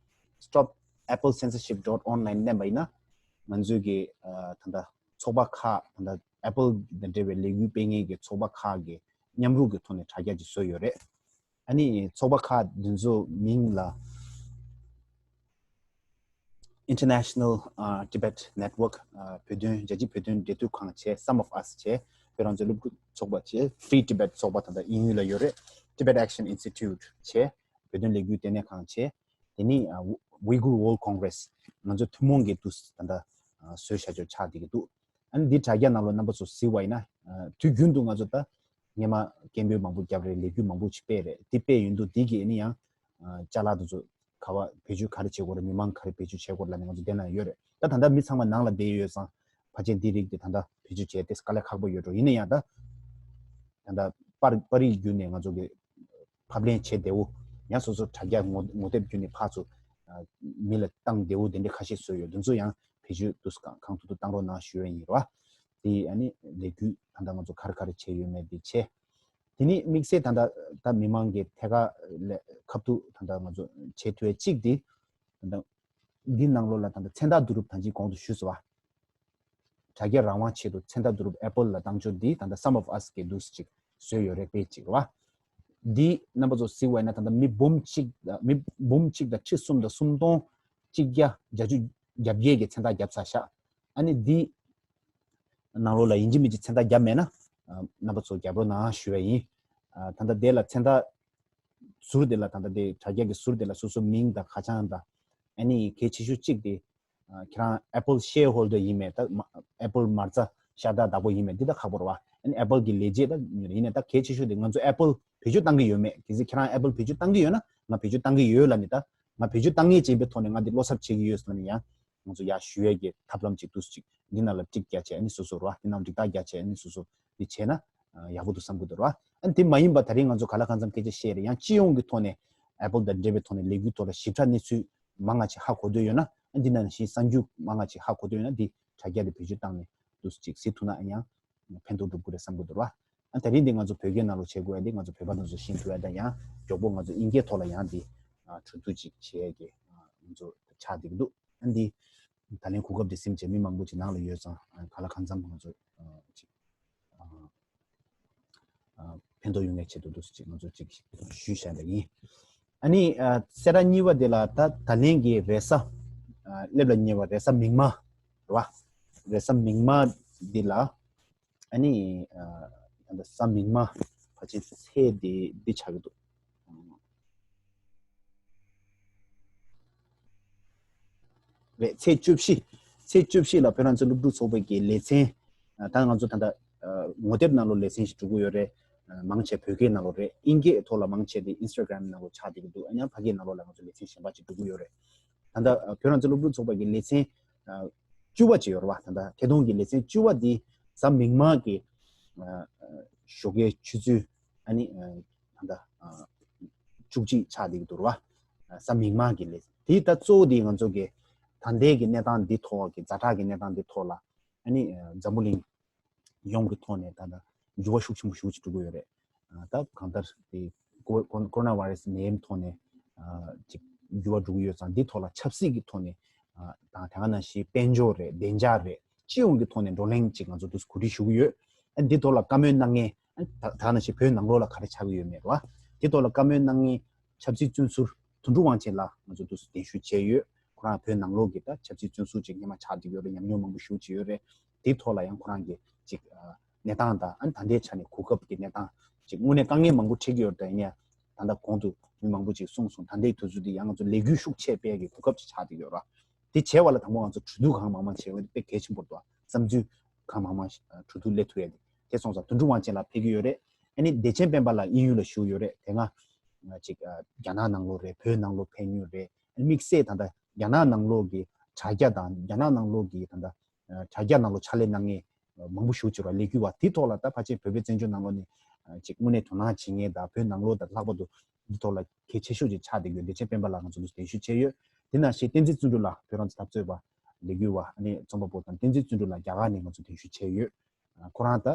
Stop Apple Censorship dot online མནན་པ་ཡིན་ན། ང་ཚོའི་གི་ཨ་ད་ལྟ་ཚོགས་པ་ཁག་ད་ལྟ་Apple དང་འབྲེལ་བའི་ལས་འགུལ་སྤེལ་མཁན་གྱི་ཚོགས་པ་ཁག་གི་མཉམ་རུབ་ཀྱི་ཐོག་ནས་དྲ་རྒྱ་ཅིག་བཟོས་ཡོད་རེད། ཨ་ནི་ཚོགས་པ་ཁག་འདི་ཚོ་མིང་ལ། International ཨ་Tibet Network ཨ་བོད་དོན་རྒྱལ་སྤྱིའི་བོད་དོན་འབྲེལ་མཐུད་ཁང་བྱས། Some of Us བྱས། བོད་རང་བཙན་སློབ་ཕྲུག་ཚོགས་པ་བྱས། Free Tibet ཚོགས་པ་ད་ལྟ་དབྱིན་ཡུལ་ལ་ཡོད་རེད། Tibet Action Institute བྱས། བོད་དོན་ལས་འགུལ་ལྟེ་གནས་ཁང་བྱས། དེ་ནི་ཨ་Uyghur World Congress ང་ཚོ་ཐུན་མོང་གི་དུས་ད་ལྟ་ཨ་བཟོས་བཞག་ཆོག་ཆགས་བསྡད་ཀྱི་འདུག་ཨ་ནི་འདི་དྲ་རྒྱ་ནང་ལ་རྣམ་པ་ཚོ་གཟིགས་པ་ཡིན་ན། ཨ་དུས་རྒྱུན་དུ་ང་ཚོ་ད་སྔས་མ་སྐད་འབོད་མང་པོ་བརྒྱབ་རེད། ལས་འགུལ་མང་པོ་ཞིག་སྤེལ་རེད། འདི་སྤེལ་ཡོང་དུས་འདི་གི་ཨ་ནི་ཡང་ཨ་ཅ་ལག་དེ་ཚོ་ག་བ་བེད་སྤྱོད་ག་རེ་བྱེད་དགོས་རེད། མི་མང་ག་རེ་བེད་སྤྱོད་བྱེད་དགོས་རེད་ལབ་ནས་ང་ཚོ་འདི་ན་ཡོད་རེད། ད་ད་ལྟ་མི་ཚང་མ་ནང་ལ་བསྡད་ཡོད་ཙང་ཕལ་ཆེར་འདི་རིགས་དེ་ད་ལྟ་བེད་སྤྱོད་བྱས་ཏེ་དཀའ་ལས་ཁག་པོ་ཡོད་འགྲོ། ཡིན་ན་ཡང་ད་ད་ལྟ་པར་པར་རིས་བརྒྱུད་ནས་ང་ཚོ་གི་ཕབ་ལེན་བྱེད་བདེ་བོ། ཡང་སོ་སོ་དྲ་རྒྱ་ངོ་ངོ་དེབ་བརྒྱུད་ནས་ཕར་ཚུར་ཨ་མི་ལ་བཏང་བདེ་བོ་དེ་འདྲ་ཁ་ཤས་བཟོས་ཡོད། དེ་ཚོ་ཡང་བེད་སྤྱོད་དུས་གང་གང་ཐུབ་ཐུབ་བཏང་རོགས་གནང་ཞུ་ཡ་ཡིན་རོ། དེ་ཨ་ནི་ལས་འགུལ་ད་ལྟ་ང་ཚོ་ག་རེ་ག་རེ་བྱས་ཡོད་མེད་དེ་བྱས། དེ་ནི་དམིགས་བསལ་ད་ལྟ་ད་མི་མང་གི་ཐད་ཀ་ལས་ཁ་ཐུག་ད་ལྟ་ང་ཚོ་བྱེད་ཐུབ་ཡ་གཅིག་དེ་ད་ལྟ་འདི་ནང་ལོགས་ལ་ད་ལྟ་མཚན་རྟགས་བསྡུ་རུབ་ད་ཅི་གོང་དུ་ཞུས་སོང་བ། དྲ་རྒྱ་རང་དབང་ཆེད་དུ་མཚན་རྟགས་བསྡུ་རུབ་Apple ལ་བཏང་ཆོག་འདི་ད་ལྟ་Some of Us གི་འདུག་ཅིག་བཟོས་ཡོད་རེད། དཔེ་གཅིག་རེད་བ། འདི་རྣམ་པ་ཚོ་གཟིགས་པ་ཡིན་ན་ད་ལྟ་མི་འབུམ་གཅིག་དང་མི་འབུམ་གཅིག་དང་ཁྲི་གསུམ་དང་སུམ་སྟོང་གཅིག་བརྒྱ་བརྒྱད་ཅུ་གྱ་བརྒྱད་ཀྱི་མཚན་རྟགས་བརྒྱབ་ཚར་ཤག་ཨ་ནི་འདི་ནང་ལོགས་ལ་ཡིན་གཅིག་མིན་གཅིག་མཚན་རྟགས་བརྒྱབ་མེད་ན་ཨ་རྣམ་པ་ཚོ་རྒྱབ་རོགས་གནང་ཞུ་བ་ཡིན། ཨ་ད་ལྟ་དེ་ལ་མཚན་རྟགས་ཟུར་དེ་ལ་ད་ལྟ་དེ་དྲ་རྒྱ་གི་ཟུར་དེ་ལ་སོ་སོ་མིང་དང་ཁ་བྱང་དང་ཨ་ནི་གལ་ཆེ་ཤོས་གཅིག་དེ་ཨ་ཁྱེད་རང་Apple shareholder ཡིན་མེད། ད་མ་Apple མ་རྩ་ཤ་སྟག་བདག་པོ་ཡིན་མེད་འདི་ད་ཁག་པོ་རེད་བ། ཨ་ནི་Apple གི་ལས་བྱེད་ད་ཡིན་ན་ད་གལ་ཆེ་ཤོས་དེ་ང་ཚོ་Apple བེད་སྤྱོད་བཏང་གི་ཡོད་མེད། གལ་སྲིད་ཁྱེད་རང་Apple བེད་སྤྱོད་བཏང་གི་ཡོད་ན་ང་བེད་སྤྱོད་བཏང་གི་ཡོད་ལབ་ནས་ད་ང་བེད་སྤྱོད་བཏང་ངེས་ཅན་པའི་ཐོག་ནས་ང་འདི་བློ་འཚབ་བྱེད་ཀྱི་ཡོད་ཟེར་ནས་ཡང་། ང་ཚོ་ཡར་ཞུ་ཡས་ཀྱི་ཐབས་ལམ་ཅིག་འདུག་ཅིག་འདི་ནང་ལ་ཊིག་རྒྱག་བྱས་ཨ་ནི་སོ་སོ་རོ། འདི་ནང་འགྲིག་རྟགས་རྒྱག་བྱས་ཨ་ནི་སོ་སོ་འདི་བྱས་ན་ཡག་པོ་འདུག་བསམ་གྱི་འདུག་རོ། ཨ་ནི་དེ་མ་ཡིན་པ་ད་རིང་ང་ཚོ་ག་ལ་གང་འཚམ་སྐད་ཆ་བཤད་རེད། ཡང་སྤྱི་ཡོངས་ཀྱི་ཐོག་ནས་Apple དང་འབྲེལ་བའི་ཐོག་ནས་ལས་འགུལ་ཐོག་ལ་ཞིབ་ཕྲ་གནས་ཚུལ་མང་ང་ཅིག་ཧ་གོ་འདོད་ཡོད་ན། ཨ་འདི་ནང་བཞིན་གསར་འགྱུར་མང་ང་ཅིག་ཧ་གོ་འདོད་ཡོད་ན་འདི་དྲ་རྒྱ་དེ་བེད་སྤྱོད་བཏང་ནས་འདུག་ཅིག་གཟིགས་ཐུབ་ན་ཨ་ཡང་ཕན་ཐོགས་འགྲུབ་ཀྱི་རེད་བསམ་གྱི་འདུག་རོ། ཨ་ད་རིང་འདི་ང་ཚོ་བོད་སྐད་ནང་ལོགས་བྱེད་དགོས་ཡ་འདི་ང་ཚོ་བོད་པ་དང་ཚོ་ཤེས་ཐུབ་ཡ་དང་ཡང་མགྱོགས་པོ་ང་ཚོ་དབྱིན་སྐད་ཐོག་ལ་ཡང་འདི་གྲོས་བསྡུར་ཅིག་བྱེད་ཡ་གི་ང་ཚོ་ཆགས་བསྡད་ཀྱི་འདུག་ཨ་འདི་ད་ལན་གོ་སྐབས་འདི་ཟིན་བྱས་མི་མང་པོ་ཅིག་ནང་ལ་ཡོད་ཙང་ག་ལ་གང་འཚམ་ང་ཚོ་ཅིག་ཕན་ཐོགས་ཡོང་ཡ་ཆེད་དུ་འདུག་ཅིག་ང་ཚོ་ཅིག་ཞུས་བཞག་པ་ཡིན། ཨ་ནི་གསལ་བསྒྲགས་གཉིས་པ་དེ་ལ་ད་ད་ལན་གྱི་རེས་གཟའ་སླེབས་ལ་ཉེ་བ་རེས་གཟའ་མིག་དམར་རེད་བ། རེས་གཟའ་མིག་དམར་འདི་ལ་ཨ་ནི་ད་ལྟ་གཟའ་མིག་དམར་ཕལ་ཆེར་ཚེས་འདི་འདི་ཆགས་ཀྱི་འདུག་རེད། ཚེས་བཅུ་བཞི། ཚེས་བཅུ་བཞི་ལ་བོད་རང་བཙན་སློབ་ཕྲུག་ཚོགས་པའི་གི་ལེ་ཚན། ད་ང་ཚོ་ད་ལྟ་ངོ་དེབ་ནང་ལོགས་ལེ་ཚན་ཞིག་འགྲོ་གི་ཡོད་རེད། མང་ཆེ་བོད་སྐད་ནང་ལོགས་རེད། དབྱིན་སྐད་ཐོག་ལ་མང་ཆེ་དེ་Instagram ནང་ལོགས་ཆགས་བསྡད་ཀྱི་འདུག་ཨ་ནི་ཕ་སྐད་ནང་ལོགས་ལ་ང་ཚོ་ལེ་ཚན་གཞན་པ་ཅིག་འགྲོ་གི་ཡོད་རེད། ད་ལྟ་བོད་རང་བཙན་སློབ་ཕྲུག་ཚོགས་པ་གི་ལེ་ཚན་བཅུ་པ་ཅིག་ཡོད་རེད་བ། ད་ལྟ་ཐད་གཏོང་གི་ལེ་ཚན་བཅུ་པ་འདི་གཟའ་མིག་དམར་གྱི་ཞོགས་ཀའི་ཆུ་ཚོད་ཨ་ནི་ད་ལྟ་བཅུ་གཅིག་ཆགས་བསྡད་ཀྱི་འདུག་རེད་བ། གཟའ་མིག་དམར་གྱི་ལེ་ཚན་དེ་ད་གཙོ་བོ་དེ་ང་ཚོ་གི་ད་ལྟའི་གི་གནས་སྟངས་འདི་ཐོག་གི་ཛ་དྲག་གི་གནས་སྟངས་འདི་ཐོག་ལ་ཨ་ནི་འཛམ་བུ་གླིང་ཡོངས་ཀྱི་ཐོག་ནས་ད་ལྟ་འགྱུར་བ་ཤུགས་ཆེན་པོ་ཞིག་འགྲོ་གི་ཡོད་རེད། ད་གང་ལྟར་དེ་ཀོ་ཀོ་ཀོ་རོ་ན་བྷ་ར་སི་ནད་ཡམས་ཐོག་ནས་ཅིག་འགྱུར་བ་འགྲོ་གི་ཡོད་ཙང་འདི་ཐོག་ལ་ཆབ་སྲིད་ཀྱི་ཐོག་ནས་དང་དེ་ག་ནང་བཞིན་དཔལ་འབྱོར་རེད། བདེ་འཇགས་རེད། སྤྱི་ཡོངས་ཀྱི་ཐོག་ནས་བགྲོ་གླེང་ཅིག་ང་ཚོ་འདུག་གོ་སྒྲིག་ཞུ་གི་ཡོད། འདི་ཐོག་ལ་བཀའ་མོལ་གནང་མཁན་ད་ག་ནང་བཞིན་བོད་ནང་ལོགས་ལ་ག་རེ་ཆགས་ཀྱི་ཡོད་མེད་རེད་བ། འདི་ཐོག་ལ་བཀའ་མོལ་གནང་མཁན་ཆབ་སྲིད་བཙོན་ཟུར་དོན་གྲུབ་དབང་ཆེན་ལགས་ང་ཚོ་འདུག་གདན་ཞུ་བྱས་ཡོད། ཁོ་རང་བོད་ནང་ལོགས་ཀྱི་ད་ཆབ་སྲིད་བཙོན་ཟུར་ཅིག་སྔོན་མ་ཆགས་བསྡད་ཡོད་རེད། ཉམས་མྱོང་མང་པོ་ཞེ་པོ་ཅིག་ཡོད་རེད། དེའི་ཐོག་ལ་ཡང་ཁོ་རང་གི་ཅིག་གནས་སྟངས་དང་ཨ་ནི་ད་ལྟའི་ཆ་ནས་གོ་སྐབས་ཀྱི་གནས་སྟངས་ཅིག་དངོས་གནས་དཀའ་ངལ་མང་པོ་འཕྲད་ཀྱི་ཡོད་རེད། ད་ཡིན་ཡང་ད་ལྟ་གོང་དུ་མི་མང་པོ་ཅིག་གསུངས་སོང་། ད་ལྟའི་དུས་ཚོད་འདི་ཡང་ང་ཚོ་ལས་འགུལ་ཤུགས་ཆེ་སྤེལ་གྱི་གོ་སྐབས་ཅིག་ཆགས་བསྡད་ཡོད་རེད། དེ་བྱས་པ་ལ་དང་པོ་ང་ཚོ་གྲོས་བསྡུར་གང་མང་མང་བྱེད་དགོས་དེ་དཔེ་གལ་ཆེན་པོ་འདུག་བསམ་ཚུལ་གང་མང་མང་གྲོས་བསྡུར་སླེབས་ཐུབ་ཡ་དེ་དེ་སོང་ཙང་དོན་གྲུབ་དབང་ཆེན་ལགས་ཕེབས་ཀྱི་ཡོད་རེད། ཨ་ནི་བདེ་ཆེན་སྤེན་པ་ལགས་དབྱིན་ཡུལ་ལ་བཞུགས་ཡོད་རེད། དེ་སྔ་ཅིག་རྒྱ་ནག་ནང་ལོགས་རེད། བོད་ནང་ལོགས་ཕེབས་མྱོང་རེད། དམིགས་བསལ་ད་ལྟ་རྒྱ་ནག་ནང་ལོགས་ཀྱི་དྲ་རྒྱ་དང་རྒྱ་ནག་ནང་ལོགས་ཀྱི་ད་ལྟ་དྲ་རྒྱ་ནང་ལོགས་ཕྱག་ལས་གནང་མཁན་མང་པོ་ཞེ་པོ་ཅིག་རེད་བ། ལས་འགུལ་བ་དེ་ཐོག་ལ་ད་ཕལ་ཆེར་བོད་པའི་བཙན་བྱོལ་ནང་ལོགས་ནས་ཅིག་དངོས་གནས་དོ་སྣང་བྱེད་མཁན་དང་བོད་ནང་ལོགས་དང་ལྷག་པར་དུ་འདི་ཐོག་ལ་གལ་ཆེ་ཤོས་ཅིག་ཆགས་བསྡད་ཡོད། བདེ་ཆེན་སྤེན་པ་ལགས་ང་ཚོ་ལ་གདན་ཞུ་བྱས་ཡོད། དེ་ནང་བཞིན་བསྟན་འཛིན་བརྩོན་འགྲུས་ལགས་བོད་རང་བཙན་འཐབ་རྩོད་པ་ལས་འགུལ་བ་ཨ་ནི་རྩོམ་པ་པོ་དང་བསྟན་འཛིན་བརྩོན་འགྲུས་ལགས་རྒྱ་གར་ནས་ང་ཚོ་གདན་ཞུ་བྱས་ཡོད། ཁོ་རང་ད་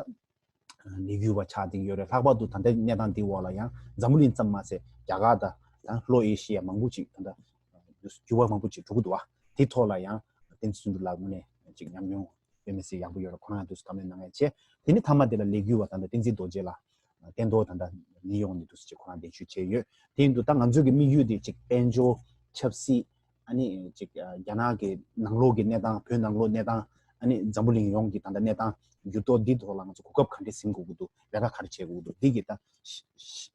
ལས་འགུལ་བ་ཆགས་བསྡད་ཡོད་རེད། ལྷག་པར་དུ་ད་ལྟའི་གནས་སྟངས་འདིའི་འོག་ལ་ཡང་འཛམ་བུ་གླིང་ཙམ་མ་ཟད་རྒྱ་གར་དང་ད་ལྷོ་ཨེ་ཤི་ཡ་མང་པོ་ཅིག་ད་ལྟ་འགྱུར་བ་མང་པོ་ཅིག་འགྲོ་གི་འདུག་བ། དེ་ཐོག་ལ་ཡང་བསྟན་འཛིན་བརྩོན་འགྲུས་ལགས་དངོས་གནས་ཅིག་ཉམས་མྱོང་དཔེ་མི་སྲིད་ཡག་པོ་ཡོད་རེད། ཁོ་རང་དུས་བཀའ་མོལ་གནང་ཡ་བྱས། དེ་ནི་མཐའ་མ་དེ་ལ་ལས་འགུལ་བ་ད་ལྟ་བསྟན་འཛིན་རྡོ་རྗེ་ལགས་བསྟན་རྡོར་ད་ལྟ་ནིའུ་ཡོག་ནས་འདུག་སེ་ཅིག་ཁོ་རང་གདན་ཞུ་བྱས་ཡོད། དེ་ཡིན་དུས་ད་ང་ཚོའི་གི་དམིགས་ཡུལ་དེ་ཅིག་དཔལ་འབྱོར་ཆབ་སྲིད་ཨ་ནི་ཅིག་རྒྱ་ནག་གི་ནང་ལོགས་ཀྱི་གནས་སྟངས། བོད་ནང་ལོགས་གནས་སྟངས། ཨ་ནི་འཛམ་བུ་གླིང་ཡོངས་ཀྱི་ད་ལྟ་གནས་སྟངས་འགྱུར་ལྡོག་འདི་ཐོག་ལ་ང་ཚོ་གོ་སྐབས་ག་འདྲས་ཟིན་དགོས་ཀྱི་འདུག་ལས་ཀ་ག་རེ་བྱེད་དགོས་ཀྱི་འདུག་འདི་གི་ད་ཤ- ཤ-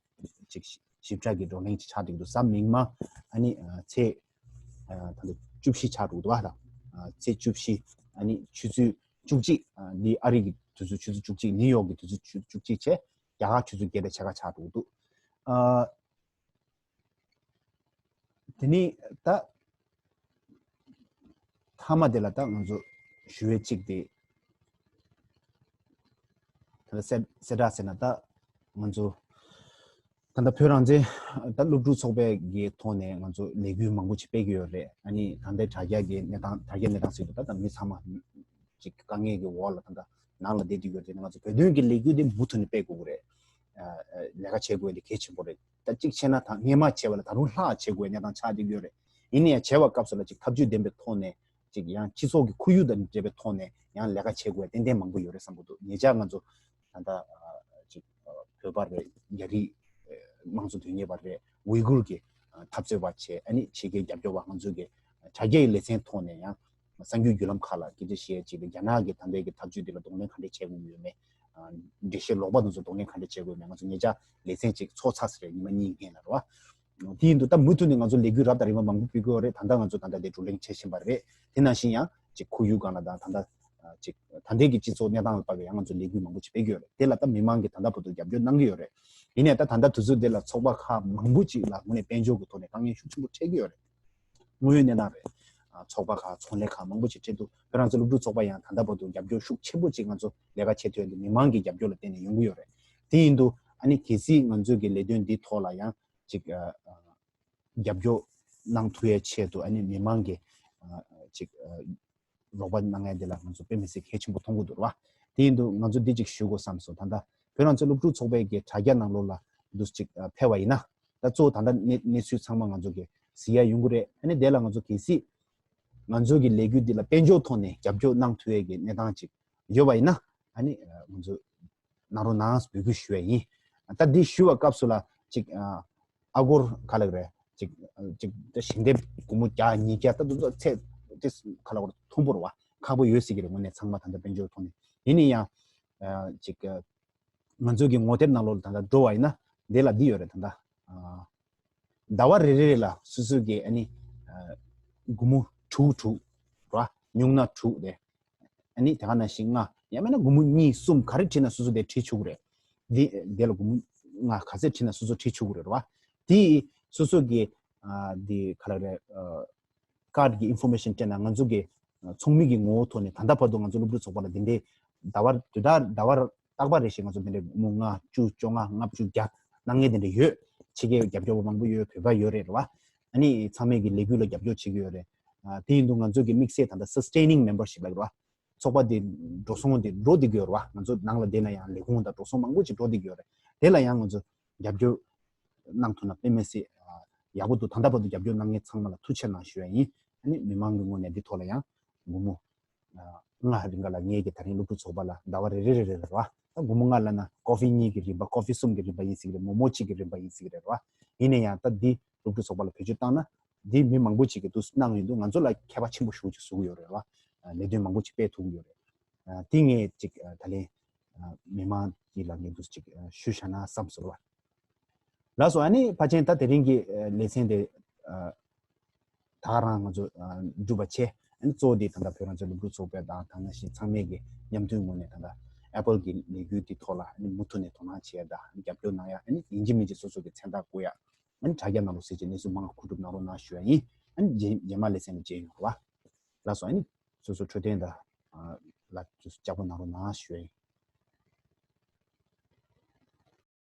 ཅིག་ཞིབ་ཕྲ་གི་བགྲོ་གླེང་ཅིག་ཆགས་འདུག་འདུག་གཟའ་མིག་དམར་ཨ་ནི་ཨ་ཚེས་ཨ་ད་ལྟ་བཅུ་བཞི་ཆགས་འདུག་འདུག་བ་ལ། ཨ་ཚེས་བཅུ་བཞི་ཨ་ནི་ཆུ་ཚོད་བཅུ་གཅིག་ཨ་འདི་ཨ་རི་གི་དུས་ཚོད་ཆུ་ཚོད་བཅུ་གཅིག་ནིའུ་ཡོག་གི་དུས་ཚོད་ཆུ་ཚོད་བཅུ་གཅིག་བྱས། རྒྱ་གར་ཆུ་ཚོད་བརྒྱད་དང་ཕྱེད་ཀ་ཆགས་འདུག་འདུག་ཨ། དེ་ནི་ད་མཐའ་མ་དེ་ལ་ད་ང་ཚོ་ཞུ་བའི་གཅིག་དེ་ད་གསལ་གསལ་བསྒྲགས་ཟེར་ན། ད་ང་ཚོ་ད་ལྟ་བོད་རང་བཙན་ད་སློབ་ཕྲུག་ཚོགས་པའི་གི་ཐོག་ནས་ང་ཚོ་ལས་འགུལ་མང་པོ་ཅིག་སྤེལ་གྱི་ཡོད་རེད། ཨ་ནི་ད་ལྟའི་དྲ་རྒྱ་གི་གནས་སྟངས་དྲ་རྒྱའི་གནས་སྟངས་ཟེར་དུས་ད་ད་མི་ཚང་མ་ཅིག་དཀའ་ངལ་གྱི་འོག་ལ་ད་ལྟ་ནང་ལ་བསྡད་བསྡད་ཡོད་རེད། ང་ཚོ་བོད་དོན་གྱི་ལས་འགུལ་དེ་མུ་མཐུད་ནས་སྤེལ་དགོས་ཀྱི་རེད། ཨ་ཨ་ལས་ཀ་བྱེད་དགོས་དེ་གལ་ཆེན་པོ་རེད། ད་གཅིག་བྱས་ན་ད་སྔས་མ་བྱས་པ་ལ་ད་རུང་ལྷག་བྱེད་དགོས་གནས་སྟངས་ཆགས་བསྡད་ཡོད་རེད། ཡིན་ནའི་བྱས་པ་སྐབས་སུ་ལ་ཅིག་ཐབས་ཇུས་ལྡན་པའི་ཐོག་ནས་ཅིག་ཡང་སྤྱི་ཚོགས་ཀྱི་ཁོར་ཡུག་དང་འབྲེལ་བའི་ཐོག་ནས་ཡང་ལས་ཀ་བྱེད་དགོས་ཏན་ཏན་མང་པོ་ཡོད་རེད་བསམ་གྱི་འདུག་ཉེ་ཆར་ང་ཚོ་ད་ལྟ་ཨ་ཅིག་ཨ་བོད་པ་རེད། རྒྱ་རིགས་ཨ་དམངས་གཙོ་དོན་གཉེར་བ་རེད། ཝི་གུར་གྱི་ཨ་འཐབ་རྩོད་པ་བྱས། ཨ་ནི་ཕྱི་རྒྱལ་རྒྱབ་སྐྱོར་བ་ང་ཚོ་གི་དྲ་རྒྱའི་ལེ་ཚན་ཐོག་ནས་ཡང་གསར་འགྱུར་བརྒྱུད་ལམ་ཁག་ལ་སྐད་ཆ་བཤད་ཅིག་རྒྱ་ནག་གི་ད་ལྟའི་གི་འཐབ་ཇུས་འདི་ལ་གདོང་ལེན་ག་འདྲས་བྱེད་དགོས་ཡོད་མེད། ཨ་འགྲེལ་བཤད་ལོག་པ་དེ་ཚོ་གདོང་ལེན་ག་འདྲས་བྱེད་དགོས་ཡོད་མེད། ང་ཚོ་ཉེ་ཆར་ལེ་ཚན་ཅིག་ཚོགས་ཚར་ཟེར་རེད། ཉི་མ་གཉིས་སྔོན་ལ་རེད་བ། དེ་ཡིན་དུས་ད་མུ་མཐུད་ནས་ང་ཚོ་ལས་འགུལ་རབ་དང་རིམ་པ་མང་པོ་སྤེལ་གྱི་ཡོད་རེད། ད་ལྟ་ང་ཚོ་ད་ལྟ་དེ་བགྲོ་གླེང་བྱེད་བཞིན་པ་རེད། དེ་ནང་བཞིན་ཡང་ཅིག་ཁོར་ཡུག་སྒང་ལ་དང་ད་ལྟ་ཅིག་ད་ལྟའི་གི་སྤྱི་ཚོགས་གནས་སྟངས་ལ་དཔག་པའི་ཡང་ང་ཚོ་ལས་འགུལ་མང་པོ་ཅིག་སྤེལ་གྱི་ཡོད་རེད། དེ་ལ་ད་མི་མང་གིས་ད་ལྟ་བར་དུ་རྒྱབ་སྐྱོར་གནང་གི་ཡོད་རེད། ཡིན་ནའི་ད་ད་ལྟ་དུས་ཚོད་འདི་ལ་ཚོགས་པ་ཁག་མང་པོ་ཅིག་ལ་དངོས་གནས་དཔལ་འབྱོར་གྱི་ཐོག་ནས་དཀའ་ངལ་ཤུགས་ཆེན་པོ་འཕྲད་ཀྱི་ཡོད་རེད། དངོས་ཡོད་གནས་སྟངས་རེད། ཨ་ཚོགས་པ་ཁག་ཚོང་ལས་ཁག་མང་པོ་ཅིག་འཕྲད་འདུག་བོད་རང་བཙན་སློབ་ཕྲུག་ཚོགས་པ་ཡང་ད་ལྟ་བར་དུ་རྒྱབ་སྐྱོར་ཤུགས་ཆེན་པོ་ཅིག་ང་ཚོ་ལས་ཀ་བྱེད་ཐུབ་ཡ་འདི་མི་མང་གི་རྒྱབ་སྐྱོར་ལ་བརྟེན་ནས་ཡོང་གི་ཡོད་རེད། དེ་ཡིན་དུས་ཨ་ནི་གལ་སྲིད་ང་ཚོའི་གི་ལས་དོན་འདི་ཐོག་ལ་ཡང་ཅིག་ཨ་ཨ་རྒྱབ་སྐྱོར་གནང་ཐུབ་ཡའི་ཆེད་དུ་ཨ་ནི་མི་མང་གི་ཨ་ཅིག་ཨ་རོགས་པ་གནང་ཡ་འདི་ལ་ང་ཚོ་དཔེ་མི་སྲིད་གལ་ཆེན་པོ་མཐོང་གི་འདུག་ར་བ། དེ་ཡིན་དུས་ང་ཚོ་འདི་ཅིག་ཞུ་དགོས་བསམ་སོང་། ད་ལྟ་བོད་རང་བཙན་སློབ་ཕྲུག་ཚོགས་པའི་གི་དྲ་རྒྱ་ནང་ལོགས་ལ་འདུག་ཅིག་ཨ་ཕེབས་པ་ཡིན་ན། ད་གཙོ་བོ་ད་ལྟ་གནས་གནས་ཚུལ་ཚང་མ་ང་ཚོ་གི་གཟིགས་ཡ་ཡོང་གི་རེད། ཨ་ནི་དེ་ལ་ང་ཚོ་གལ་སྲིད་ང་ཚོ་གི་ལས་འགུལ་འདི་ལ་དཔལ་འབྱོར་ཐོག་ནས་རྒྱབ་སྐྱོར་གནང་ཐུབ་ཡས་ཀྱི་གནས་སྟངས་ཅིག་ཡོད་པ་ཡིན་ན། ཨ་ནི་ང་ཚོ་གནང་རོགས་གནང་འབོད་སྐུལ་ཞུ་ཡ་ཡིན། ད་འདི་ཞུ་བ་སྐབས་སུ་ལ་ཅིག་ཨ་སྒོར་ག་ལ་རེད། ཅིག་ཅིག་ད་ཞལ་འདེབས་སྒོར་མོ་བརྒྱ་ཉིས་བརྒྱ་ད་དུ་ཚད་དེ་ག་ལ་བར་མཐོན་པོ་རེད་བ། ཁག་པོ་ཡོད་སྲིད་ཀྱི་རེད། དངོས་གནས་ཚང་མ་ད་ལྟ་དཔལ་འབྱོར་ཐོག་ནས་ཡིན་ན་ཡང་ཨ་ཅིག་ང་ཚོ་གི་ངོ་དེབ་ནང་ལོགས་ལ་ད་ལྟ་འགྲོ་བ་ཡིན་ན་འདི་ལ་འདི་ཡོད་རེད། ད་ལྟ་ཨ་ཟླ་བ་རེ་རེ་རེ་ལ་སོ་སོ་གི་ཨ་ནི་ཨ་སྒོར་མོ་དྲུག་དྲུག་ར་ཉུང་ན་དྲུག་དེ་ཨ་ནི་དེ་ག་ནང་བཞིན་ལྔ་ཡང་མིན་ན་སྒོར་མོ་གཉིས་གསུམ་ག་རེ་བྲིས་ན་སོ་སོ་དེ་བྲིས་ཆོག་གི་རེད། འདི་དེ་ལ་སྒོར་མོ་ལྔ་ག་ཚད་བྲིས་ན་སོ་སོ་བྲིས་ཆོག་གི་རེད་ར་བ། དེ་སོ་སོ་གི་ཨ་འདི་ག་ལ་རེད་ཨ། ཀར་གི་ཨིན་ཕོར་མེ་ཤན་སྤྲད་ན་ང་ཚོ་གི་ཚོགས་མི་གི་ངོ་བོ་ཐོག་ནས་ད་ལྟ་བར་དུ་ང་ཚོ་སློབ་ཕྲུག་ཚོགས་པ་ལ་དེ་འདྲའི་ཟླ་བ་དུས་ལྟར་ཟླ་བ་རྟག་པར་རེ་བཞིན་ང་ཚོ་དེ་འདྲའི་སྒོར་མོ་ལྔ་བཅུ་བཅོ་ལྔ་ལྔ་བཅུ་བརྒྱ་གནང་མཁན་དེ་འདྲ་ཡོད། ཕྱི་རྒྱལ་རྒྱབ་སྐྱོར་པ་མང་པོ་ཡོད། བོད་པ་ཡོད་རེད་ར་བ། ཨ་ནི་ཚང་མས་ཀྱི་ལས་འགུལ་ལ་རྒྱབ་སྐྱོར་བྱེད་ཀྱི་ཡོད་རེད། ཨ་དེ་ཡིན་དུས་ང་ཚོ་གི་དམིགས་བསལ་ད་ལྟ་sustaining membership ལབ་ར་བ། ཚོགས་པ་དེ་འགྲོ་སོང་དེ་འགྲོ་བསྡད་ཀྱི་ཡོད་རེད་བ། ང་ཚོ་ནང་ལ་བསྡད་ན་ཡང་ལས་ཁུངས་དང་འགྲོ་སོང་མང་པོ་ཅིག་འགྲོ་བསྡད་ཀྱི་ཡོད་རེད། དེ་ལ་ཡང་ང་ཚོ་རྒྱབ་སྐྱོར་གནང་ཐུབ་ན་དཔེ་མི་སྲིད་ཡག་པོ་འདུག་ད་ལྟ་བར་དུ་རྒྱབ་སྐྱོར་གནང་མཁན་ཚང་མ་ལ་ཐུགས་རྗེ་ཆེ་གནང་ཞུ་ཡ་ཡིན། ཨ་ནི་མི་མང་གི་ངོས་ནས་འདི་ཐོག་ལ་ཡང་སྒོར་མོ་ལྔ་རིང་ག་ལ་ངེད་ཀྱི་ད་རིང་སློབ་ཕྲུག་ཚོགས་པ་ལ་ཟླ་བ་རེ་རེ་རེ་རེ་རེད་བ། ད་སྒོར་མོ་ལྔ་ལབ་ན་ཀོ་ཧྥི་གཉིས་ཀྱི་རིན་པ། ཀོ་ཧྥི་གསུམ་གྱི་རིན་པ་ཡིན་སྲིད་ཀྱི་རེད། མོག་མོག་གཅིག་གི་རིན་པ་ཡིན་སྲིད་ཀྱི་རེད་བ། ཡིན་ན་ཡང་ད་འདི་སློབ་ཕྲུག་ཚོགས་པ་ལ་བེད་སྤྱོད་བཏང་ན་འདི་མི་མང་པོ་ཅིག་གིས་འདུག་གནང་ཡོང་དུས་ང་ཚོ་ལ་ཁྱད་པར་ཆེན་པོ་ཞེ་པོ་ཅིག་བཟོ་གི་ཡོད་རེད་བ། ལས་དོན་མང་པོ་ཅིག་སྤེལ་ཐུབ་ཀྱི་ཡོད་རེད། དེ་ངས་ཅིག་ད་ལན་མི་མང་གི་ལ་ངས་འདུག་ཅིག་ཞུས་བཞག་ན་བསམ་སོང་བ། ལགས་སོ། ཨ་ནི་ཕལ་ཆེར་ད་དེ་རིང་གི་ལེ་ཚན་དེ་ད་ག་རང་ང་ཚོ་འགྲུབ་པ་བྱས། ཨ་ནི་གཙོ་བོ་དེ་ད་ལྟ་བོད་རང་བཙན་སློབ་ཕྲུག་ཚོགས་པའི་དང་དེ་ནང་བཞིན་ཚང་མས་ཀྱི་མཉམ་མཐུན་ངོས་ནས་ད་ལྟ་ཨེ་པལ་གྱི་ལས་འགུལ་འདི་ཐོག་ལ་ཨ་ནི་མུ་མཐུད་ནས་དོ་སྣང་བྱེད་ཡ་དང་རྒྱབ་སྐྱོར་གནང་ཡ། ཨ་ནི་ཡིན་གཅིག་མིན་གཅིག་སོ་སོ་གི་མཚན་རྟགས་བཀོད་ཡ། ཨ་ནི་དྲ་རྒྱ་ནང་ལ་གཟིགས་བྱས་གནས་ཚུལ་མང་བ་མཁོ་སྒྲུབ་གནང་རོགས་གནང་ཞུ་ཡ་ཡིན། ཨ་ནི་རྗེས་རྗེས་མ་ལེ་ཚན་ལ་མཇལ་ཡོང་རོགས། ལགས་སོ། ཨ་ནི་སོ་སོ་འཕྲོད་བསྟེན་དང་ལ་སོ་སོ་ལྕགས་པོ་གནང་རོགས་གནང་ཞུ་ཡ་ཡིན།